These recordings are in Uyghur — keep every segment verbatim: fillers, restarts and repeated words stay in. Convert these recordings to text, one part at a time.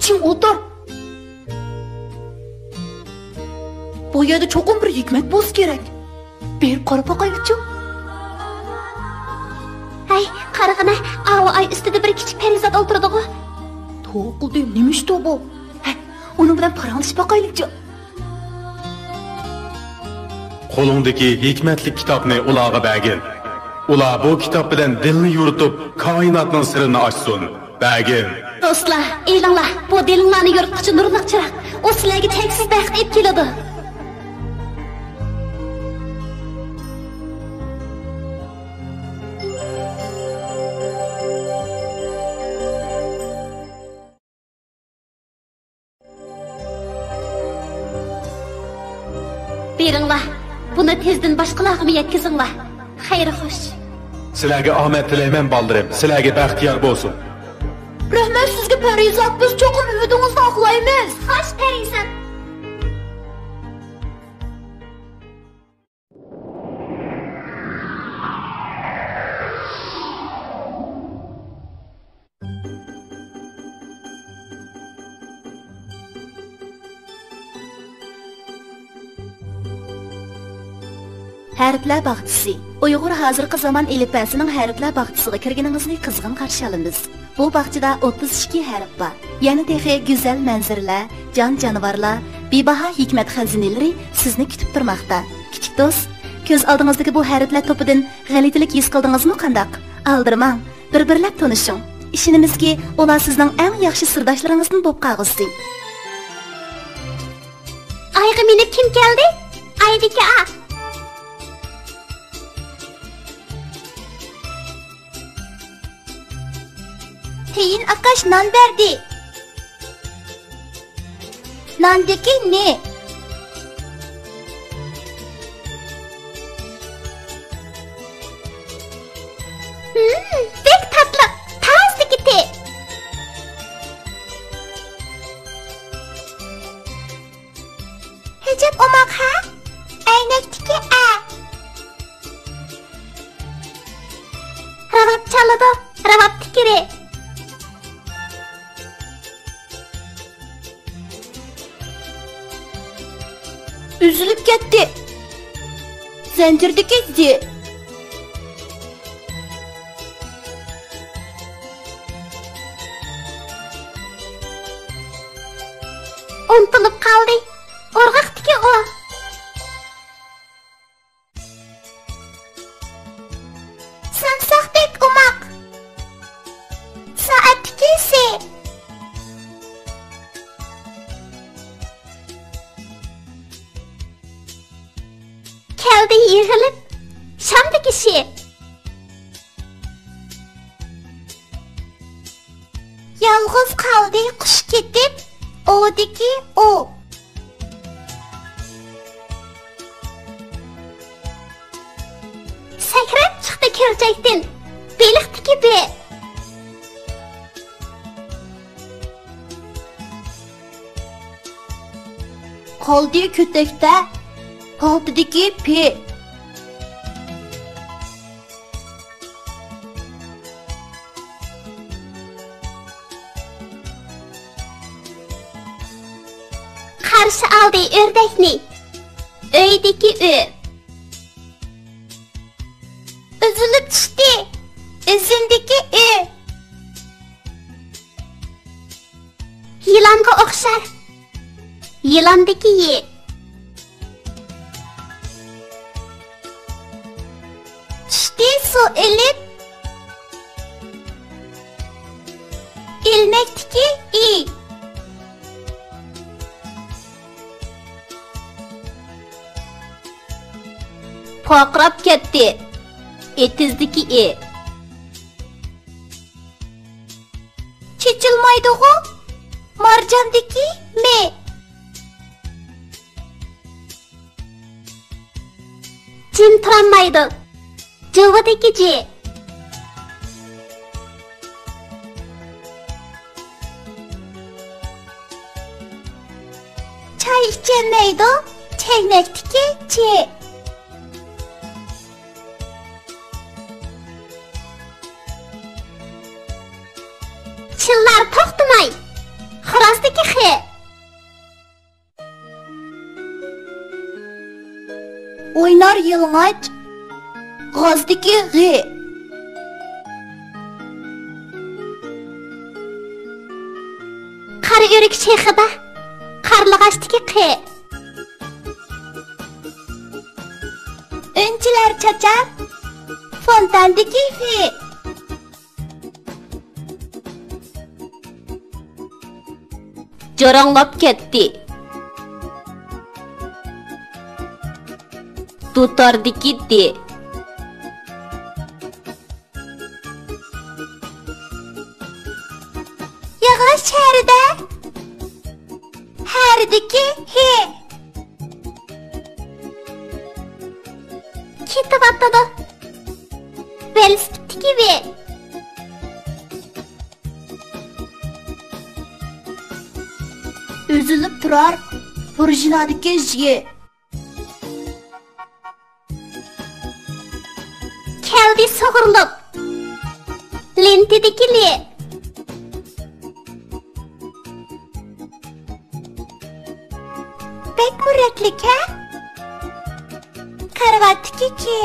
چىڭ ئولتۇر. بۇ يەردە چوقۇم بىر ھېكمەت بولسا كېرەك. بېرىپ قاراپ باقايلىچۇ. ھەي، قارىغىنە، ئاۋۇ ئاي ئۈستىدە بىر كىچىك پەرىزات ئولتۇرىدىغۇ. توۋا قىلدىم، نېمە ئىشتۇ بۇ؟ ھە، ئۇنىڭ بىلەن پاراڭلىشىپ باقايلىچۇ. قولۇڭدىكى ھېكمەتلىك كىتابنى ئۇلارغا بەرگىن. ئۇلار بۇ كىتاب بىلەن دىلنى يورۇتۇپ، كائىناتنىڭ سىرىنى ئاچسۇن. بەرگىن. دوستلار، ئېلىڭلار، بۇ دىلىڭلارنى يورۇتقۇچى نۇرلۇق چىراغ. ئۇ سىلەرگە چەكسىز بەخت ئېلىپ كېلىدۇ. بېرىڭلار، بۇنى تېزدىن باشقىلارغىمۇ يەتكۈزۈڭلار. خەير خوش. سىلەرگە ئامەت تىلەيمەن، بالىلىرىم. سىلەرگە بەختىيار بولسۇن. رەھمەت سىزگە، پەرىزات. بىز چوقۇم ئۈمىدىڭىزنى ئاقلايمىز. خوش، پەرىزات. ھەرپلەر باغچىسى. ئۇيغۇر ھازىرقى زامان ئېلىپبەسىنىڭ ھەرپلەر باغچىسىغا كىرگىنىڭىزنى قىزغىن قارشى ئالىمىز. بۇ باغچىدا ئوتتۇز ئىككى ھەرپ بار. يەنە تېخى گۈزەل مەنزىرىلەر، جان-جانىۋارلار، بىباھا ھېكمەت خەزىنىلىرى سىزنى كۈتۈپ تۇرماقتا. كىچىك دوست، كۆز ئالدىڭىزدىكى بۇ ھەرپلەر توپىدىن غەلىتىلىك ھېس قىلدىڭىزمۇ قانداق؟ ئالدىرىماڭ، بىر-بىرلەپ تونۇشۇڭ. ئىشىنىمىزكى، ئۇلار سىزنىڭ ئەڭ ياخشى سىرداشلىرىڭىزدىن بولۇپ قالغۇسى. ئايغا مېنىپ كىم كەلدى؟ ئايدىكى ئا. تېيىن ئاكاش نان بەردى. ناندىكى نى. ھىم، بەك تاتلىق. تازىدىكى تى. ئەجەب ئوماق ھە؟ ئەينەكتىكى ئە. راۋاب چالىدۇ، راۋابتىكى رى. ئۈزۈلۈپ كەتتى. زەنجىردىكى زى. ئۇنتۇلۇپ قالدى. ئورغاقتىكى ئۇ. سامساقتەك ئوماق. سائەتتىكى سى. كەلدى يىغىلىپ شامدىكى شى. يالغۇز قالدى قۇش كېتىپ، ئودىكى ئۇ. سەكرەپ چىقتى كۆلچەكتىن، بېلىقتىكى بى. قالدى كۆتەكتە، پالتىدىكى پى. قارشى ئالدى ئۆردەكنى، ئۆيدىكى ئۆ. ئۈزۈلۈپ چۈشتى، ئۈزۈمدىكى ئۆ. يىلانغا ئوخشار. يىلاندىكى يى. چۈشتى سۇ ئېلىپ. ئىلمەكتىكى ئى. پارقىراپ كەتتى. ئېتىزدىكى ئى. چېچىلمايدىغۇ؟ مارجاندىكى مى. جىم تۇرالمايدۇ. جۇۋىدىكى جى. چاي ئىچەلمەيدۇ. چەينەكتىكى چى. چىللار توختىماي، خورازدىكى خې. ئوينار يالىڭاچ، غازدىكى غې. قارا ئۆرۈك شېخىدا، قارلىغاچتىكى قې. ئۈنچىلەر چاچار، فونتاندىكى فې. جاراڭلاپ كەتتى. دۇتاردىكى دې. ياغاچ شەھىرىدە، ھەرىدىكى ھې. كېتىۋاتىدۇ. ۋېلىسىپىتتىكى ۋې. ئۈزۈلۈپ تۇرار پۇرژىنادىكى ژې. كەلدى سۇغۇرۇلۇپ، لېنتىدىكى لې. بەكمۇ رەتلىك ھە؟ كارىۋاتتىكى كې.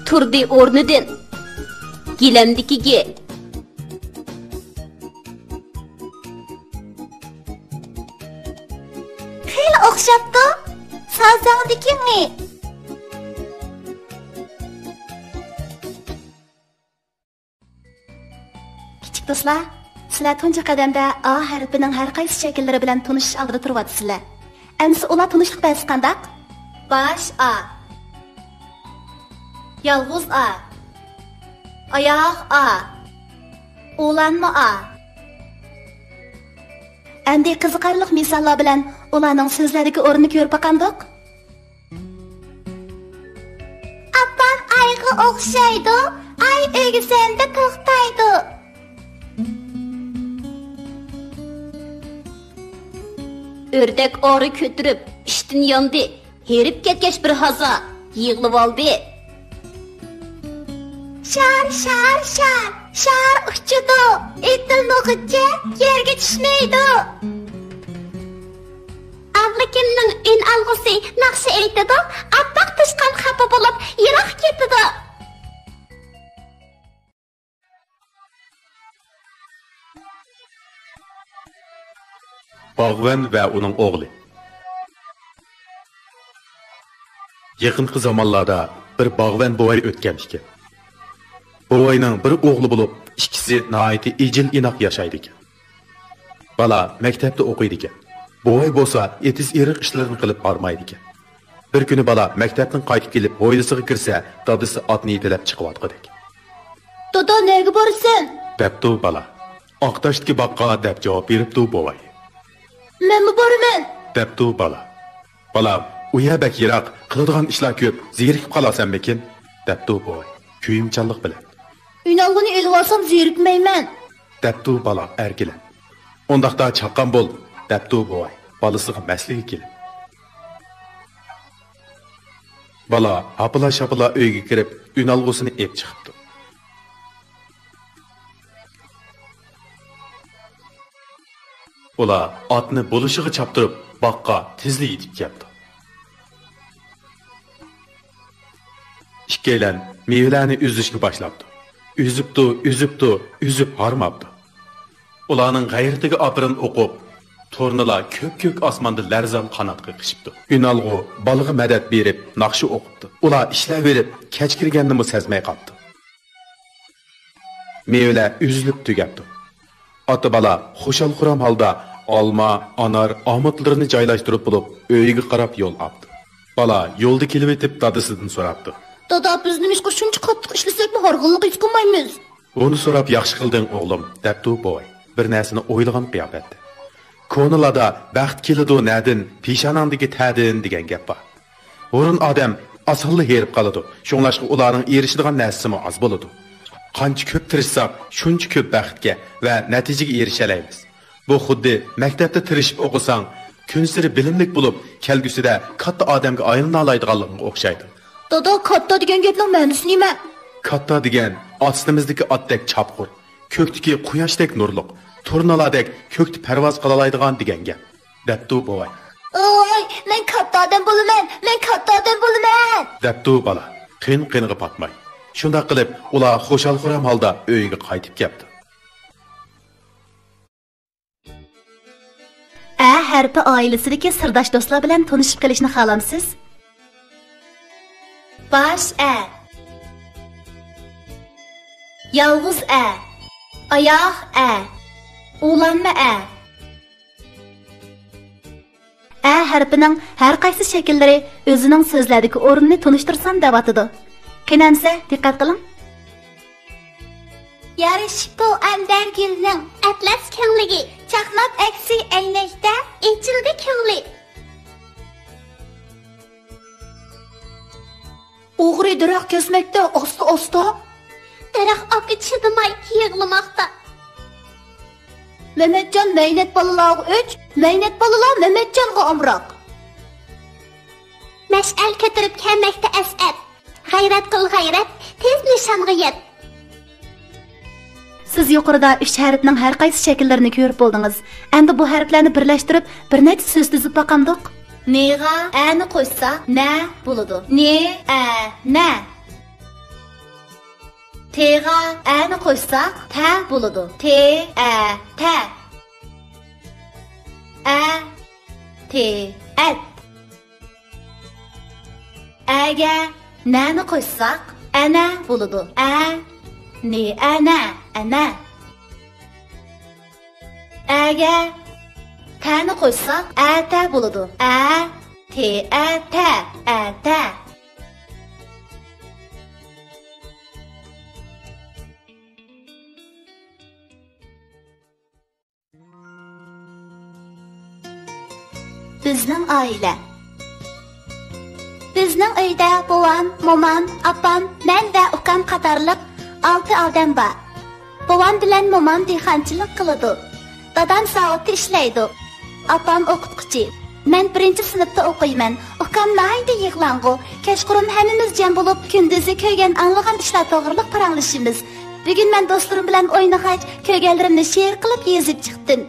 تۇردى ئورنىدىن، گىلەمدىكى گې. خېلى ئوخشاپتۇ، سازاڭدىكى مې. كىچىك دوستلار، سىلەر تۇنجى قەدەمدە ئا ھەرپىنىڭ ھەر قايسى شەكىللىرى بىلەن تونۇشۇش ئالدىدا تۇرۇۋاتىسىلەر. ئەمىسە ئۇلار تونۇشلۇق بەرسە قانداق؟ باش ئا، يالغۇز ئا، ئاياغ ئا، ئۇلانما ئا. ئەمدى قىزىقارلىق مىساللار بىلەن ئۇلارنىڭ سۆزلەردىكى ئورنىنى كۆرۈپ باقامدۇق؟ ئاپام ئايغا ئوخشايدۇ، ئاي ئۆگزەمدە توختايدۇ. ئۆردەك ئارا كۆتۈرۈپ ئىشتىن ياندى، ھېرىپ كەتكەچ بىر ھازا يىغلىۋالدى. شار، شار، شار، شار ئۇچىدۇ، ئېتىلمىغۇچە يەرگە چۈشمەيدۇ. ئابلىكىمنىڭ ئۈنئالغۇسى ناخشا ئېيتىدۇ، ئاپئاق توشقان خاپا بولۇپ يىراق كېتىدۇ. باغۋەن ۋە ئۇنىڭ ئوغلى. يېقىنقى زامانلاردا بىر باغۋەن بوۋاي ئۆتكەن ئىكەن. بوۋاينىڭ بىر ئوغلى بولۇپ، ئىككىسى ناھايىتى ئىجىل-ئىناق ياشايدىكەن. بالا مەكتەپتە ئوقۇيدىكەن. بوۋاي بولسا ئېتىز-ئېرىق ئىشلىرىنى قىلىپ ھارمايدىكەن. بىر كۈنى بالا مەكتەپتىن قايتىپ كېلىپ، ھويلىسىغا كىرسە، دادىسى ئاتنى يېتىلەپ چىقىۋاتقۇدەك. دادا، نەگە بارىسەن؟ دەپتۇ بالا. ئاقتاشتىكى باغقا، دەپ جاۋاب بېرىپتۇ بوۋاي. مەنمۇ بارىمەن، دەپتۇ بالا. بالام، ئۇ يەر بەك يىراق، قىلىدىغان ئىشلار كۆپ، زېرىكىپ قالارسەنمىكىن؟ دەپتۇ بوۋاي كۆيۈمچانلىق بىلەن. ئۈنئالغۇنى ئېلىۋالسام زېرىكمەيمەن، دەپتۇ بالا ئەركىلەپ. ئۇنداقتا چاققان بول، دەپتۇ بوۋاي بالىسىغا مەسلىگە كېلىپ. بالا ھاپىلا-شاپىلا ئۆيگە كىرىپ، ئۈنئالغۇسىنى ئېلىپ چىقىپتۇ. ئۇلار ئاتنى بولۇشىغا چاپتۇرۇپ، باغقا تېزلا يېتىپ كەپتۇ. ئىككىيلەن مېۋىلەرنى ئۈزۈشكە باشلاپتۇ. ئۈزۈپتۇ، ئۈزۈپتۇ، ئۈزۈپ ھارماپتۇ. ئۇلارنىڭ غەيرىتىگە ئاپىرىن ئوقۇپ، تۇرنىلار كۆك-كۆك ئاسماندا لەرزان قانات قېقىشىپتۇ. ئۈنئالغۇ بالىغا مەدەت بېرىپ، ناخشا ئوقۇپتۇ. ئۇلار ئىشلەۋېرىپ، كەچ كىرگەننىمۇ سەزمەي قاپتۇ. مېۋىلەر ئۈزۈلۈپ تۈگەپتۇ. ئاتا-بالا خۇشال-خۇرام ھالدا ئالما، ئانار، ئامۇتلىرىنى جايلاشتۇرۇپ بولۇپ، ئۆيىگە قاراپ يول ئاپتۇ. بالا يولدا كېلىۋېتىپ، دادىسىدىن سوراپتۇ. دادا، بىز نېمىشقا شۇنچە قاتتىق ئىشلىسەكمۇ ھارغىنلىق ھېس قىلمايمىز؟ بۇنى سوراپ ياخشى قىلدىڭ، ئوغلۇم، دەپتۇ بوۋاي بىر نەرسىنى ئويلىغان قىياپەتتە. كونىلاردا بەخت كېلىدۇ نەدىن، پېشانەڭدىكى تەردىن دېگەن گەپ بار. ھۇرۇن ئادەم ئاسانلا ھېرىپ قالىدۇ، شۇڭلاشقا ئۇلارنىڭ ئېرىشىدىغان نەرسىسىمۇ ئاز بولىدۇ. قانچە كۆپ تىرىشساق، شۇنچە كۆپ بەختكە ۋە نەتىجىگە ئېرىشەلەيمىز. بۇ خۇددى مەكتەپتە تىرىشىپ ئوقۇساڭ، كۈنسېرى بىلىملىك بولۇپ، كەلگۈسىدە كاتتا ئادەمگە ئايلىنالايدىغانلىقىڭغا ئوخشايدۇ. دادا، كاتتا دېگەن گەپنىڭ مەنىسى نېمە؟ كاتتا دېگەن ئاستىمىزدىكى ئاتتەك چاپقۇر، كۆكتىكى قۇياشتەك نۇرلۇق، تۇرنىلاردەك كۆكتە پەرۋاز قىلالايدىغان دېگەن گەپ، دەپتۇ بوۋاي. ئوي، مەن كاتتا ئادەم بولىمەن، مەن كاتتا ئادەم بولىمەن، دەپتۇ بالا، قىن-قىنىغا پاتماي. شۇنداق قىلىپ، ئۇلار خۇشال-خۇرام ھالدا ئۆيىگە قايتىپ كەپتۇ. ئە ھەرپى ئائىلىسىدىكى سىرداش دوستلار بىلەن تونۇشۇپ قېلىشنى خالامسىز؟ باش ئە، يالغۇز ئە، ئاياغ ئە، ئۇلانما ئە. ئە ھەرپىنىڭ ھەر قايسى شەكىللىرى ئۆزىنىڭ سۆزلەردىكى ئورنىنى تونۇشتۇرسام دەۋاتىدۇ. قېنى ئەمسە، دىققەت قىلىڭ. يارىشىپتۇ ئەمدى گۈلنىڭ ئەتلەس كۆڭلىكى. چاقناپ ئەكسى ئەينەكتە، ئېچىلدى كۆڭلى. ئوغرى دەرەخ كەسمەكتە ئاستا-ئاستا. دەرەخ ئاكا چىدىماي يىغلىماقتا. مەمەتجان مەينەت بالىلارغا ئۆچ، مەينەت بالىلار مەمەتجانغا ئامراق. مەشئەل كۆتۈرۈپ كەلمەكتە ئەسئەت. غەيرەت قىل، غەيرەت، تېز نىشانغا يەت. سىز يۇقىرىدا ئۈچ ھەرپنىڭ ھەر قايسى شەكىللىرىنى كۆرۈپ بولدىڭىز. ئەمدى بۇ ھەرپلەرنى بىرلەشتۈرۈپ، بىر نەچچە سۆز تۈزۈپ باقامدۇق؟ نېغا ئەنى قوشساق، نە بولىدۇ. نې، ئە، نە. تېغا ئەنى قوشساق، تە بولىدۇ. تې، ئە، تە. ئە، تې، ئەت. ئەگە نەنى قوشساق، ئەنە بولىدۇ. ئە، نې، ئەنە، ئەنە. ئەگە تەنى قوشساق، ئەتە بولىدۇ. ئە، تې، ئەتە، ئەتە. بىزنىڭ ئائىلە. بىزنىڭ ئۆيدە بوۋام، مومام، ئاپام، مەن ۋە ئۇكام قاتارلىق ئالتە ئادەم بار. بوۋام بىلەن مومام دېھقانچىلىق قىلىدۇ. دادام زاۋۇتتا ئىشلەيدۇ. ئاپام ئوقۇتقۇچى. مەن بىرىنچى سىنىپتا ئوقۇيمەن. ئۇكام ناھايىتى يىغلاڭغۇ. كەچقۇرۇن ھەممىمىز جەم بولۇپ، كۈندۈزى كۆرگەن، ئاڭلىغان ئىشلار توغرىلىق پاراڭلىشىمىز. بۈگۈن مەن دوستلىرىم بىلەن ئوينىغاچ، كۆرگەنلىرىمنى شېئىر قىلىپ يېزىپ چىقتىم.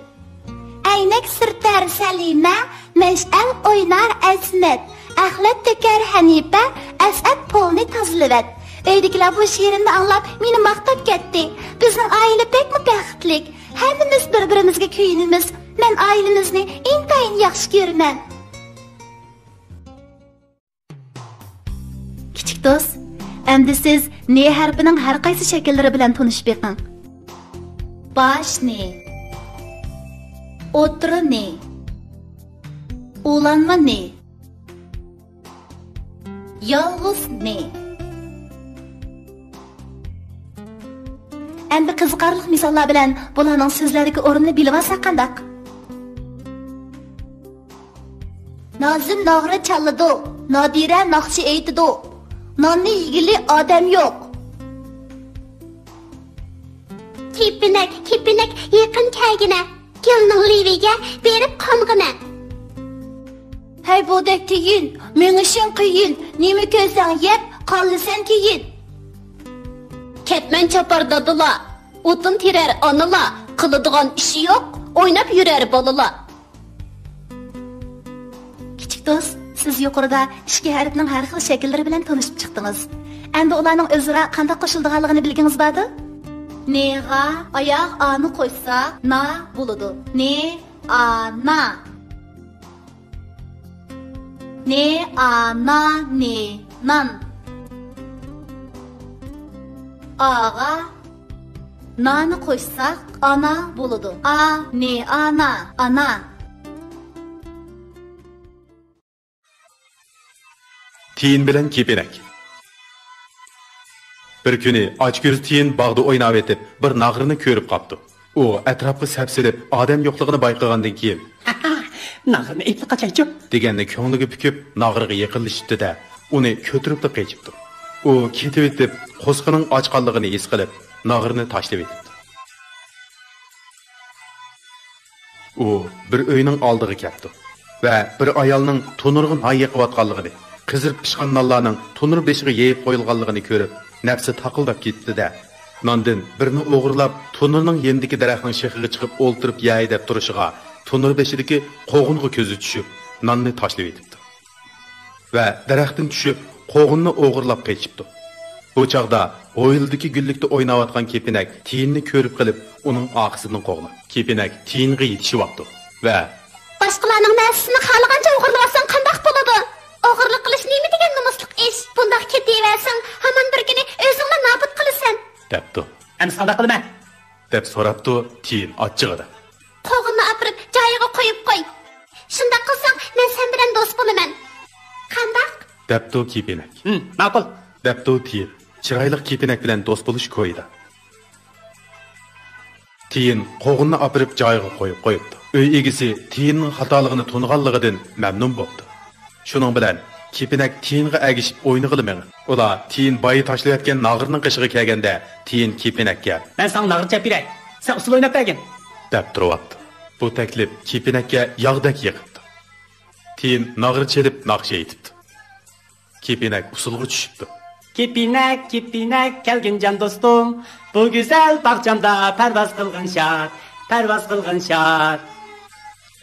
ئەينەك سۈرتەر سەلىمە، مەشئەل ئوينار ئەزىمەت، ئەخلەت تۆكەر ھەنىپە، ئەسئەت پولنى تازىلىۋەت. ئۆيدىكىلەر بۇ شېئىرىمنى ئاڭلاپ، مېنى ماختاپ كەتتى. بىزنىڭ ئائىلە بەكمۇ بەختلىك. ھەممىمىز بىر-بىرىمىزگە كۆيۈنىمىز. مەن ئائىلىمىزنى ئىنتايىن ياخشى كۆرىمەن. كىچىك دوست، ئەمدى سىز نې ھەرپىنىڭ ھەر قايسى شەكىللىرى بىلەن تونۇشۇپ بېقىڭ. باش نې، ئوتتۇرا نې، ئۇلانما نې، يالغۇز نې. ئەمدى قىزىقارلىق مىساللار بىلەن بۇلارنىڭ سۆزلەردىكى ئورنىنى بىلىۋالساق قانداق؟ نازىم ناغرا چالىدۇ، نادىرە ناخشا ئېيتىدۇ. ناننى يېگىلى ئادەم يوق. كېپىنەك، كېپىنەك، يېقىن كەلگىنە. گۈلنىڭ لېۋىگە بېرىپ قونغىنە. ھەي، بۇدەك تېگىن، مېڭىشىڭ قىيىن. نېمە كۆرسەڭ يەپ، قالىسەن كېيىن. كەتمەن چاپار دادىلار، ئوتۇن تېرەر ئانىلار. قىلىدىغان ئىشى يوق، ئويناپ يۈرەر بالىلار. كىچىك دوست، سىز يۇقىرىدا ئىككى ھەرپنىڭ ھەر خىل شەكىللىرى بىلەن تونۇشۇپ چىقتىڭىز. ئەمدى ئۇلارنىڭ ئۆزئارا قانداق قوشۇلىدىغانلىقىنى بىلگىڭىز باردۇ؟ نېغا ئاياغ ئانى قوشساق، نا بولىدۇ. نې، ئا، نا. نې، ئا، نا، نې، نان. ئاغا نانى قوشساق، ئانا بولىدۇ. ئا، نې، ئانا، ئانا. تىيىن بىلەن كېپىنەك. بىر كۈنى ئاچكۆز تىيىن باغدا ئويناۋېتىپ، بىر ناغرىنى كۆرۈپ قاپتۇ. ئۇ ئەتراپقا سەپسېلىپ، ئادەم يوقلۇقىنى بايقىغاندىن كېيىن، ناغرىنى ئېلىپ قاچايچۇ، دېگەننى كۆڭلىگە پۈكۈپ، ناغرىغا يېقىنلىشىپتۇ-دە، ئۇنى كۆتۈرۈپلا قېچىپتۇ. ئۇ كېتىۋېتىپ، قورسىقىنىڭ ئاچقانلىقىنى ھېس قىلىپ، ناغرىنى تاشلىۋېتىپتۇ. ئۇ بىر ئۆينىڭ ئالدىغا كەپتۇ ۋە بىر ئايالنىڭ تونۇرغا نان يېقىۋاتقانلىقىنى، قىزىرىپ پىشقان نانلارنىڭ تونۇر بېشىغا يېيىپ قويۇلغانلىقىنى كۆرۈپ، نەپسى تاقىلداپ كېتىپتۇ-دە، ناندىن بىرنى ئوغرىلاپ، تونۇرنىڭ يېنىدىكى دەرەخنىڭ شېخىغا چىقىپ ئولتۇرۇپ يەي دەپ تۇرۇشىغا، تونۇر بېشىدىكى قوغۇنغا كۆزى چۈشۈپ، ناننى تاشلىۋېتىپتۇ. ۋە دەرەختىن چۈشۈپ، قوغۇننى ئوغرىلاپ قېچىپتۇ. بۇ چاغدا ھويلىدىكى گۈللۈكتە ئويناۋاتقان كېپىنەك تىيىننى كۆرۈپ قېلىپ، ئۇنىڭ ئارقىسىدىن قوغلاپ، كېپىنەك تىيىنغا يېتىشىۋاپتۇ ۋە باشقىلارنىڭ نەرسىسىنى خالىغانچە ئوغرىلىۋالساڭ قانداق بولىدۇ؟ ئوغرىلىق قىلىش نېمە دېگەن نومۇسلۇق ئىش؟ بۇنداق كېتىۋەرسەڭ، ھامان بىر كۈنى ئۆزۈڭلا نابۇت قىلىسەن. دەپتۇ. ئەمىسە قانداق قىلىمەن؟ دەپ سوراپتۇ تىيىن ئاچچىقىدا. قوغۇننى ئاپىرىپ جايىغا قويۇپ قوي. شۇنداق قىلساڭ، مەن سەن بىلەن دوست بولىمەن. قانداق؟ دەپتۇ كېپىنەك. ھىم، ماقۇل. دەپتۇ تىيىن، چىرايلىق كېپىنەك بىلەن دوست بولۇش كويىدا. تىيىن قوغۇننى ئاپىرىپ جايىغا قويۇپ قويۇپتۇ. ئۆي ئىگىسى تىيىننىڭ خاتالىقىنى تونۇغانلىقىدىن مەمنۇن بوپتۇ. شۇنىڭ بىلەن كېپىنەك تىيىنغا ئەگىشىپ ئوينىغىلى مېڭىپ، ئۇلار تىيىن بايا تاشلىۋەتكەن ناغرىنىڭ قېشىغا كەلگەندە، تىيىن كېپىنەككە، مەن ساڭا ناغرا چېلىپ بېرەي، سەن ئۇسسۇل ئويناپ بەرگىن، دەپ تۇرۇۋاپتۇ. بۇ تەكلىپ كېپىنەككە ياغدەك يېقىپتۇ. تىيىن ناغرا چېلىپ ناخشا ئېيتىپتۇ. كېپىنەك ئۇسسۇلغا چۈشۈپتۇ. كېپىنەك، كېپىنەك، كەلگىن جان دوستۇم، بۇ گۈزەل باغچامدا پەرۋاز قىلغىن شاد، پەرۋاز قىلغىن شاد.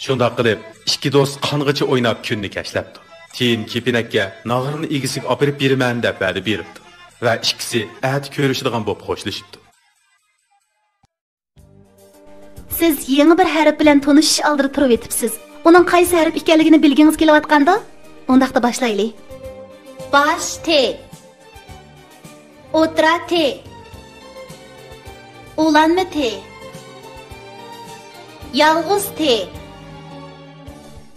شۇنداق قىلىپ، ئىككى دوست قانغىچە ئويناپ كۈننى كەچلەپتۇ. تىيىن كېپىنەككە ناغرىنى ئىگىسىگە ئاپىرىپ بېرىمەن دەپ ۋەدە بېرىپتۇ ۋە ئىككىسى ئەتە كۆرۈشىدىغان بولۇپ خوشلىشىپتۇ. سىز يېڭى بىر ھەرپ بىلەن تونۇشۇش ئالدىدا تۇرۇۋېتىپسىز. ئۇنىڭ قايسى ھەرپ ئىكەنلىكىنى بىلگىڭىز كېلىۋاتقاندۇ؟ ئۇنداقتا باشلايلى. باش تى. ئوتتۇرا تى. ئۇلانما تى. يالغۇز تى.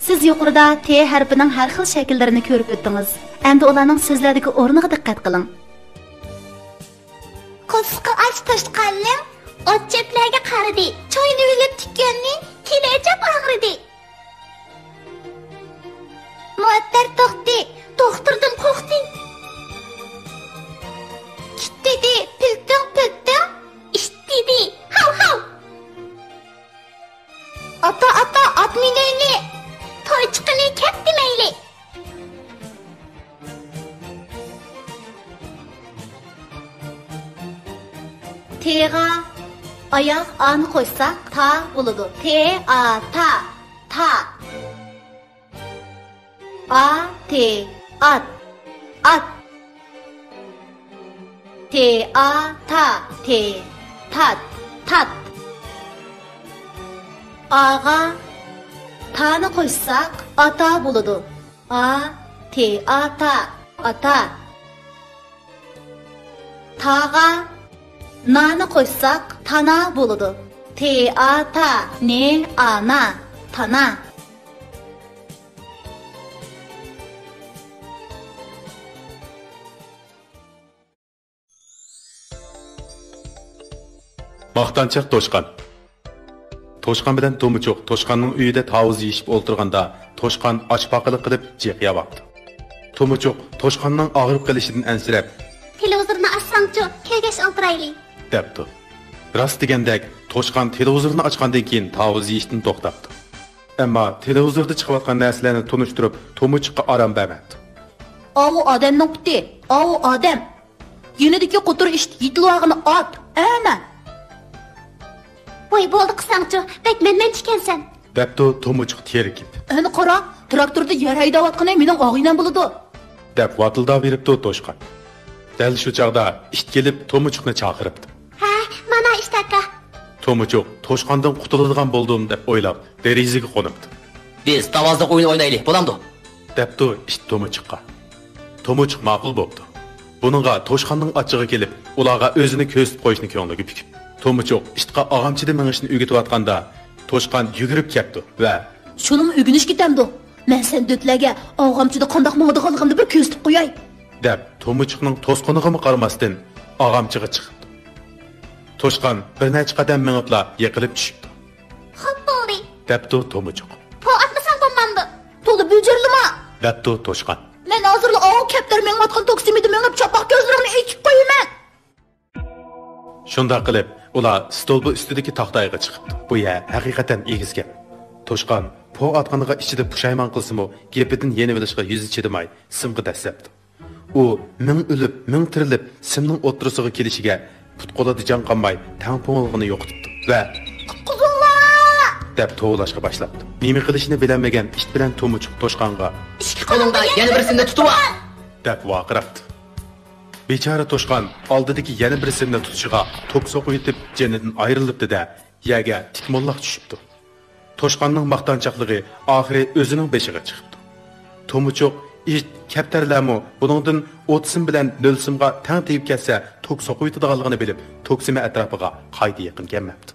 سىز يۇقىرىدا تى ھەرپىنىڭ ھەر خىل شەكىللىرىنى كۆرۈپ ئۆتتىڭىز. ئەمدى ئۇلارنىڭ سۆزلەردىكى ئورنىغا دىققەت قىلىڭ. قورسىقى ئاچ توشقاننىڭ ئوت-چۆپلەرگە قارىدى. چاينى ئېلىپ تىككەننى كېلەچەپ ئاغرىدى. مۇئەتتەر توختى، دوختۇردىن قورقتى. ئىت دېدى، پىلتىڭ، پىلتىڭ، ئىت دېدى، ھاۋ، ھاۋ. ئاتا، ئاتا، ئات مىنەيلى، توي چىقىنى كەپ دېمەيلى. تىغا ئاياغ ئانى قوشساق، تا بولىدۇ. تى، ئا، تا، تا. ئا، تى، ئات، ئات. تى، ئا، تا، تى، تات، تات. ئاغا تانى قوشساق، ئاتا بولىدۇ. ئا، تى، ئا، تا، ئاتا. تاغا نانى قوشساق، تانا بولىدۇ. تى، ئا، تا، نى، ئا، نا، تانا. ماختانچاق توشقان. توشقان بىلەن تومۇچۇق توشقاننىڭ ئۆيىدە تاۋۇز يېيىشىپ ئولتۇرغاندا، توشقان ئاچ پاقىلىق قىلىپ جىق يەۋاپتۇ. تومۇچۇق توشقاننىڭ ئاغرىپ قېلىشىدىن ئەنسىرەپ، تېلېۋىزورنى ئاچساڭچۇ، كۆرگەچ ئولتۇرايلى، دەپتۇ. راست دېگەندەك، توشقان تېلېۋىزورنى ئاچقاندىن كېيىن تاۋۇز يېيىشتىن توختاپتۇ. ئەمما تېلېۋىزوردا چىقىۋاتقان نەرسىلەرنى تونۇشتۇرۇپ، تومۇچۇققا ئارام بەرمەپتۇ. ئاۋۇ ئادەمنىڭ پۇتى، ئاۋۇ ئادەم. يېنىدىكى قوتۇر ئىت، يېتىلىۋالغىنى ئات، ئەمە. ۋاي، بولدى قىلساڭچۇ، بەك مەنمەنچە ئىكەنسەن. دەپتۇ تومۇچۇق تېرىكىپ. ئەنە قارا، تىراكتوردا يەر ھەيدەۋاتقىنى مېنىڭ ئاغىنەم بولىدۇ. دەپ ۋاتىلداۋېرىپتۇ توشقان. دەل شۇ چاغدا ئىت كېلىپ تومۇچۇقنى چاقىرىپتۇ. ھە، مانا ئىت ئاكا. تومۇچۇق توشقاندىن قۇتۇلىدىغان بولدۇم دەپ ئويلاپ، دېرىزىگە قونۇپتۇ. بىز تاۋۇزلۇق ئويۇن ئوينايلى، بولامدۇ؟ دەپتۇ ئىت تومۇچۇققا. تومۇچۇق ماقۇل بوپتۇ. بۇنىڭغا توشقاننىڭ ئاچچىقى كېلىپ، ئۇلارغا ئۆزىنى كۆرسىتىپ قويۇشنى كۆڭلىگە پۈكۈپ، تومۇچۇق ئىتقا ئاغامچىدا مېڭىشنى ئۆگىتىۋاتقاندا، توشقان يۈگۈرۈپ كەپتۇ ۋە شۇنىمۇ ئۆگىنىش كېتەمدۇ؟ مەن سەن دۆتلەرگە ئاغامچىدا قانداق ماڭىدىغانلىقىمنى بىر كۆرسىتىپ قوياي، دەپ، تومۇچۇقنىڭ توسقىنىغىمۇ قارىماستىن، ئاغامچىغا چىقىپتۇ. توشقان بىر نەچچە قەدەم مېڭىپلا يىقىلىپ چۈشۈپتۇ. خوپ بولدى، دەپتۇ تومۇچۇق. پو ئاتمىساڭ بولمامدۇ؟ تولا بۆجۈرلىما، دەپتۇ توشقان. مەن ھازىرلا ئاۋۇ كەپتەر مېڭىۋاتقان توك سىمىدا مېڭىپ، چاپاق كۆزلىرىڭنى ئېچىپ قويىمەن. شۇنداق قىلىپ، ئۇلار ستولبا ئۈستىدىكى تاختايغا چىقىپتۇ. بۇ يەر ھەقىقەتەن ئېگىزكەن. توشقان پو ئاتقىنىغا ئىچىدە پۇشايمان قىلسىمۇ، گېپىدىن يېنىۋېلىشقا يۈزى چىدىماي، سىمغا دەسسەپتۇ. ئۇ مىڭ ئۆلۈپ، مىڭ تىرىلىپ، سىمنىڭ ئوتتۇرىسىغا كېلىشىگە پۇت-قولىدا جان قالماي، تەڭپۇڭلۇقىنى يوقىتىپتۇ ۋە «قۇتقۇزۇڭلار!» دەپ توۋلاشقا باشلاپتۇ. نېمە قىلىشنى بىلەلمىگەن ئىت بىلەن تۇمۇچۇق توشقانغا «ئىككى قولۇڭدا يەنە بىر سىمنى تۇتۇۋال!» دەپ ۋارقىراپتۇ. بىچارە توشقان ئالدىدىكى يەنە بىر سىمنى تۇتۇشىغا توك سوقۇۋېتىپ، جېنىدىن ئايرىلىپتۇ-دە، يەرگە تىك موللاق چۈشۈپتۇ. توشقاننىڭ ماختانچاقلىقى ئاخىرى ئۆزىنىڭ بېشىغا چىقىپتۇ. تومۇچۇق، ئىت، كەپتەرلەرمۇ بۇنىڭدىن ئوتسىم بىلەن نۆلسىمغا تەڭ تېگىپ كەتسە، توك سوقۇۋېتىدىغانلىقىنى بىلىپ، توك سىمى ئەتراپىغا قايتا يېقىن كەلمەپتۇ.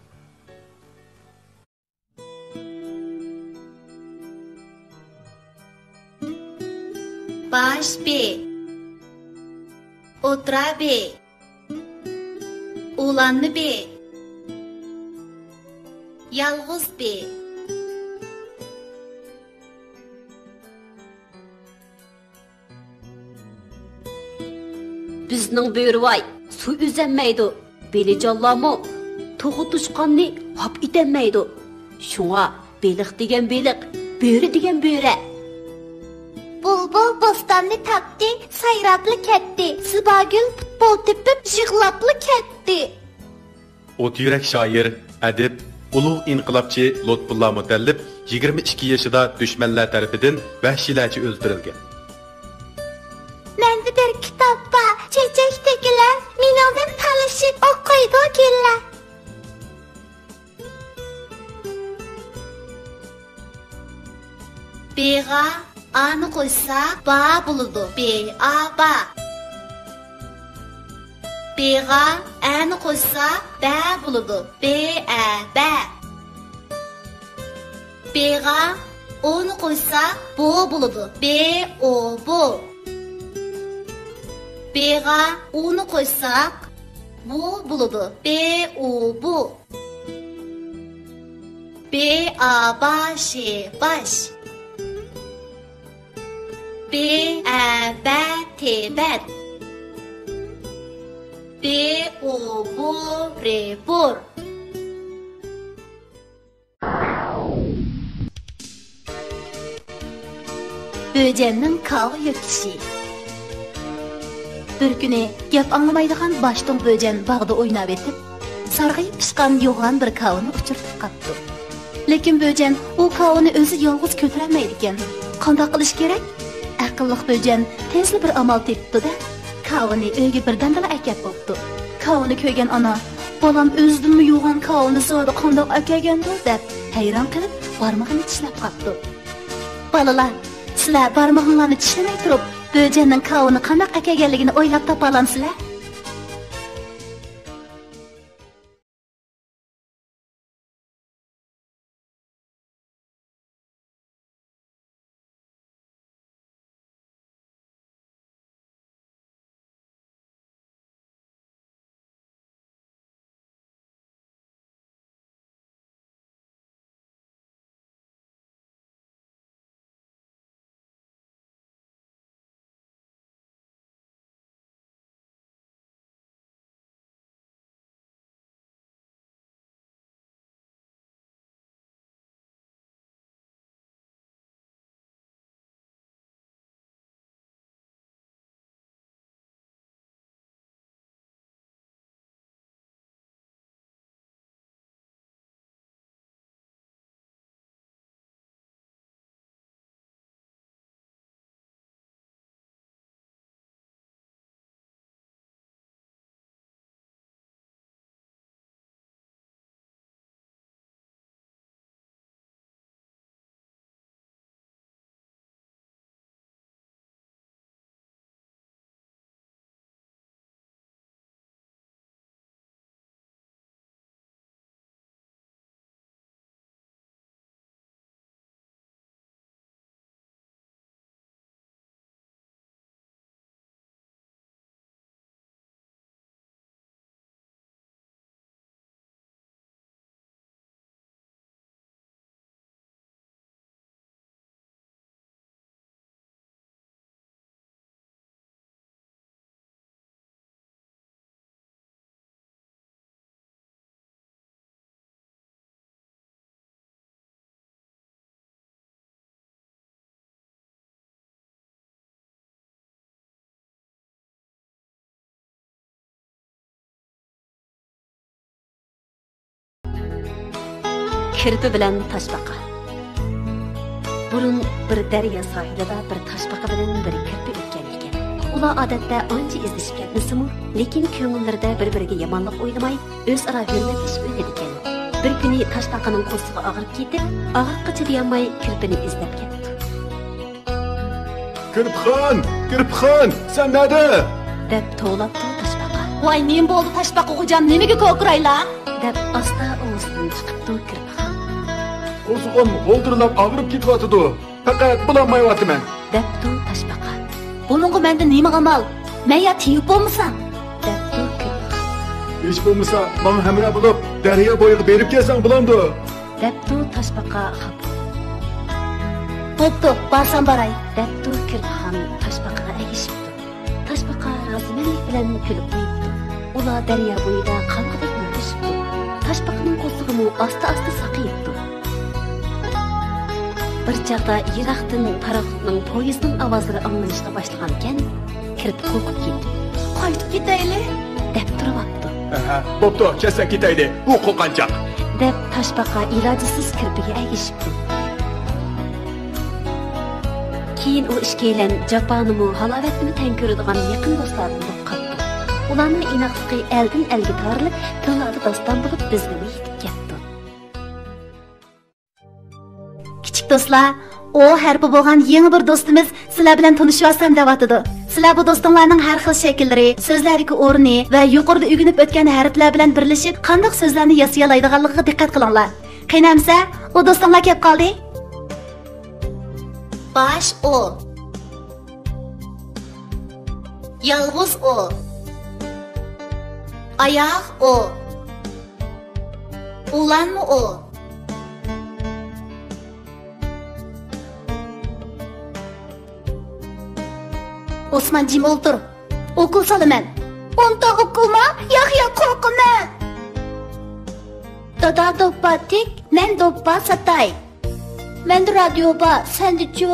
باش بى، ئوترا بى، ئۇلانما بى، يالغۇز بى. بىزنىڭ بۆرىۋاي سۇ ئۈزەلمەيدۇ. بېلىجانلارمۇ توخۇ توشقاننى ھاپ ئېتەلمەيدۇ. شۇڭا بېلىق دېگەن بېلىق، بۆرە دېگەن بۆرە. بۇلبۇل بوستاننى تاپتى، سايراپلا كەتتى. زىباگۈل پۇتبول تېپىپ يىغلاپلا كەتتى. ئوت يۈرەك شائىر، ئەدىب، ئۇلۇغ ئىنقىلابچى لۇتپۇللا مۇتەللىپ يىگىرمە ئىككى يېشىدا دۈشمەنلەر تەرىپىدىن ۋەھشىيلەرچە ئۆلتۈرۈلگەن. مەندە بىر كىتاب بار، چېچەكتىكىلەر مېنىڭدىن تالىشىپ ئوقۇيدۇ گۈللەر. بېغا ئانى قوشسا با بولىدۇ. بې ئا با. بېغا ئەنى قوشسا بە بولىدۇ. بې ئە بە. بېغا ئونى قوشسا بو بولىدۇ. بې ئو بو. بېغا ئۇنى قوشساق بۇ بولىدۇ. بې ئۇ بۇ. بې ئا با شې باش. بې ئە بە تې بەت. بې ئو بو رې بور. بۆجەننىڭ كاۋا يۆتكىشى. بىر كۈنى گەپ ئاڭلىمايدىغان باشتۇڭ بۆجەن باغدا ئويناۋېتىپ، سارغىيىپ پىشقان يوغان بىر كاۋىنى ئۇچرىتىپ قاپتۇ. لېكىن بۆجەن ئۇ كاۋىنى ئۆزى يالغۇز كۆتۈرەلمەيدىكەن. قانداق قىلىش كېرەك؟ ئەقىللىق بۆجەن تېزلا بىر ئامال تېپىپتۇ-دە، كاۋىنى ئۆيگە بىردەمدىلا ئەكەپ بوپتۇ. كاۋىنى كۆرگەن ئانا، «بالام ئۆزىدىنمۇ يوغان كاۋىنى زادى قانداق ئەكەلگەندۇ؟» دەپ ھەيران قېلىپ، بارمىقىنى چىشلەپ قاپتۇ. بالىلار، سىلەر بارمىقىڭلارنى چىشلىمەي تۇرۇپ، بۆجەننىڭ كاۋىنى قانداق ئەكەلگەنلىكىنى ئويلاپ تاپالامسىلەر؟ كىرپى بىلەن تاشپاقا. بۇرۇن بىر دەريا ساھىلىدا بىر تاشپاقا بىلەن بىر كىرپى ئۆتكەن ئىكەن. ئۇلار ئادەتتە ئانچە ئىزدىشىپ كەتمىسىمۇ، لېكىن كۆڭۈللىرىدە بىر-بىرىگە يامانلىق ئويلىماي، ئۆزئارا ھۆرمەتلىشىپ ئۆتىدىكەن. بىر كۈنى تاشپاقىنىڭ قورسىقى ئاغرىپ كېتىپ، ئاغرىققا چىدىيالماي كىرپىنى ئىزدەپ كەپتۇ. كىرپىخان! كىرپىخان! سەن نەدە؟ دەپ توۋلاپتۇ تاشپاقا. ۋاي، نېمە بولدى تاشپاقا خوجام، نېمىگە كوكۇرايلا؟ دەپ ئاستا ئاۋازىدىن چىقىپتۇ كىرپىخان. قورسىقىم غولدۇرلاپ ئاغرىپ كېتىۋاتىدۇ. پەقەت بولالمايۋاتىمەن. دەپتۇ تاشپاقا. بۇنىڭغا مەندە نېمە ئامال؟ مەن يا تېۋىپ بولمىسام؟ دەپتۇ كىرپىخان. ھېچ بولمىسا ماڭا ھەمراھ بولۇپ دەريا بويىغا بېرىپ كەلسەڭ بولامدۇ؟ دەپتۇ تاشپاقا خاپا. بوپتۇ، بارسام باراي. دەپتۇ كىرپىخان تاشپاقىغا ئەگىشىپتۇ. تاشپاقا رازىمەنلىك بىلەن كۈلۈپ قويۇپتۇ. ئۇلار دەريا بويىدا قالغۇدەك مۇڭدىشىپتۇ. تاشپاقىنىڭ قورسىقىمۇ ئاستا-ئاستا ساقىيىپتۇ. بىر چاغدا يىراقتىن پاراخوتنىڭ، پويىزنىڭ ئاۋازلىرى ئاڭلىنىشقا باشلىغانىكەن، كىرپى قورقۇپ كېتىپ، قايتىپ كېتەيلى! دەپ تۇرۇۋاپتۇ. ئەھە، بوپتۇ، كەتسەك كېتەيلى، ئۇ قورققانچاق! دەپ تاشپاقا ئىلاجسىز كىرپىگە ئەگىشىپتۇ. كېيىن ئۇ ئىككىيلەن جاپانىمۇ، ھالاۋەتنىمۇ تەڭ كۆرىدىغان يېقىن دوستلاردىن بولۇپ قاپتۇ. ئۇلارنىڭ ئىناقلىقى ئەلدىن ئەلگە تارىلىپ، تىللاردا داستان بولۇپ ئىزلىرى يېتىپ كەپتۇ. كىچىك دوستلار، ئو ھەرپى بولغان يېڭى بىر دوستىمىز سىلەر بىلەن تونۇشۇۋاتسام دەۋاتىدۇ. سىلەر بۇ دوستۇڭلارنىڭ ھەر خىل شەكىللىرى، سۆزلەردىكى ئورنى ۋە يۇقىرىدا ئۆگىنىپ ئۆتكەن ھەرپلەر بىلەن بىرلىشىپ قانداق سۆزلەرنى ياسىيالايدىغانلىقىغا دىققەت قىلىڭلار. قېنى ئەمسە، ئۇ دوستۇڭلار كەپ قالدى. باش ئو. يالغۇز ئو. ئاياغ ئو. ئۇلانما ئو. ئوسمان، جىم ئولتۇر. ئوكۇل سالىمەن. ئونتا ئوكۇلما؟ ياق، ياق، قورقىمەن. دادا دوپپا تىك، مەن دوپپا ساتاي. مەندە رادىيو بار، سەندىچۇ؟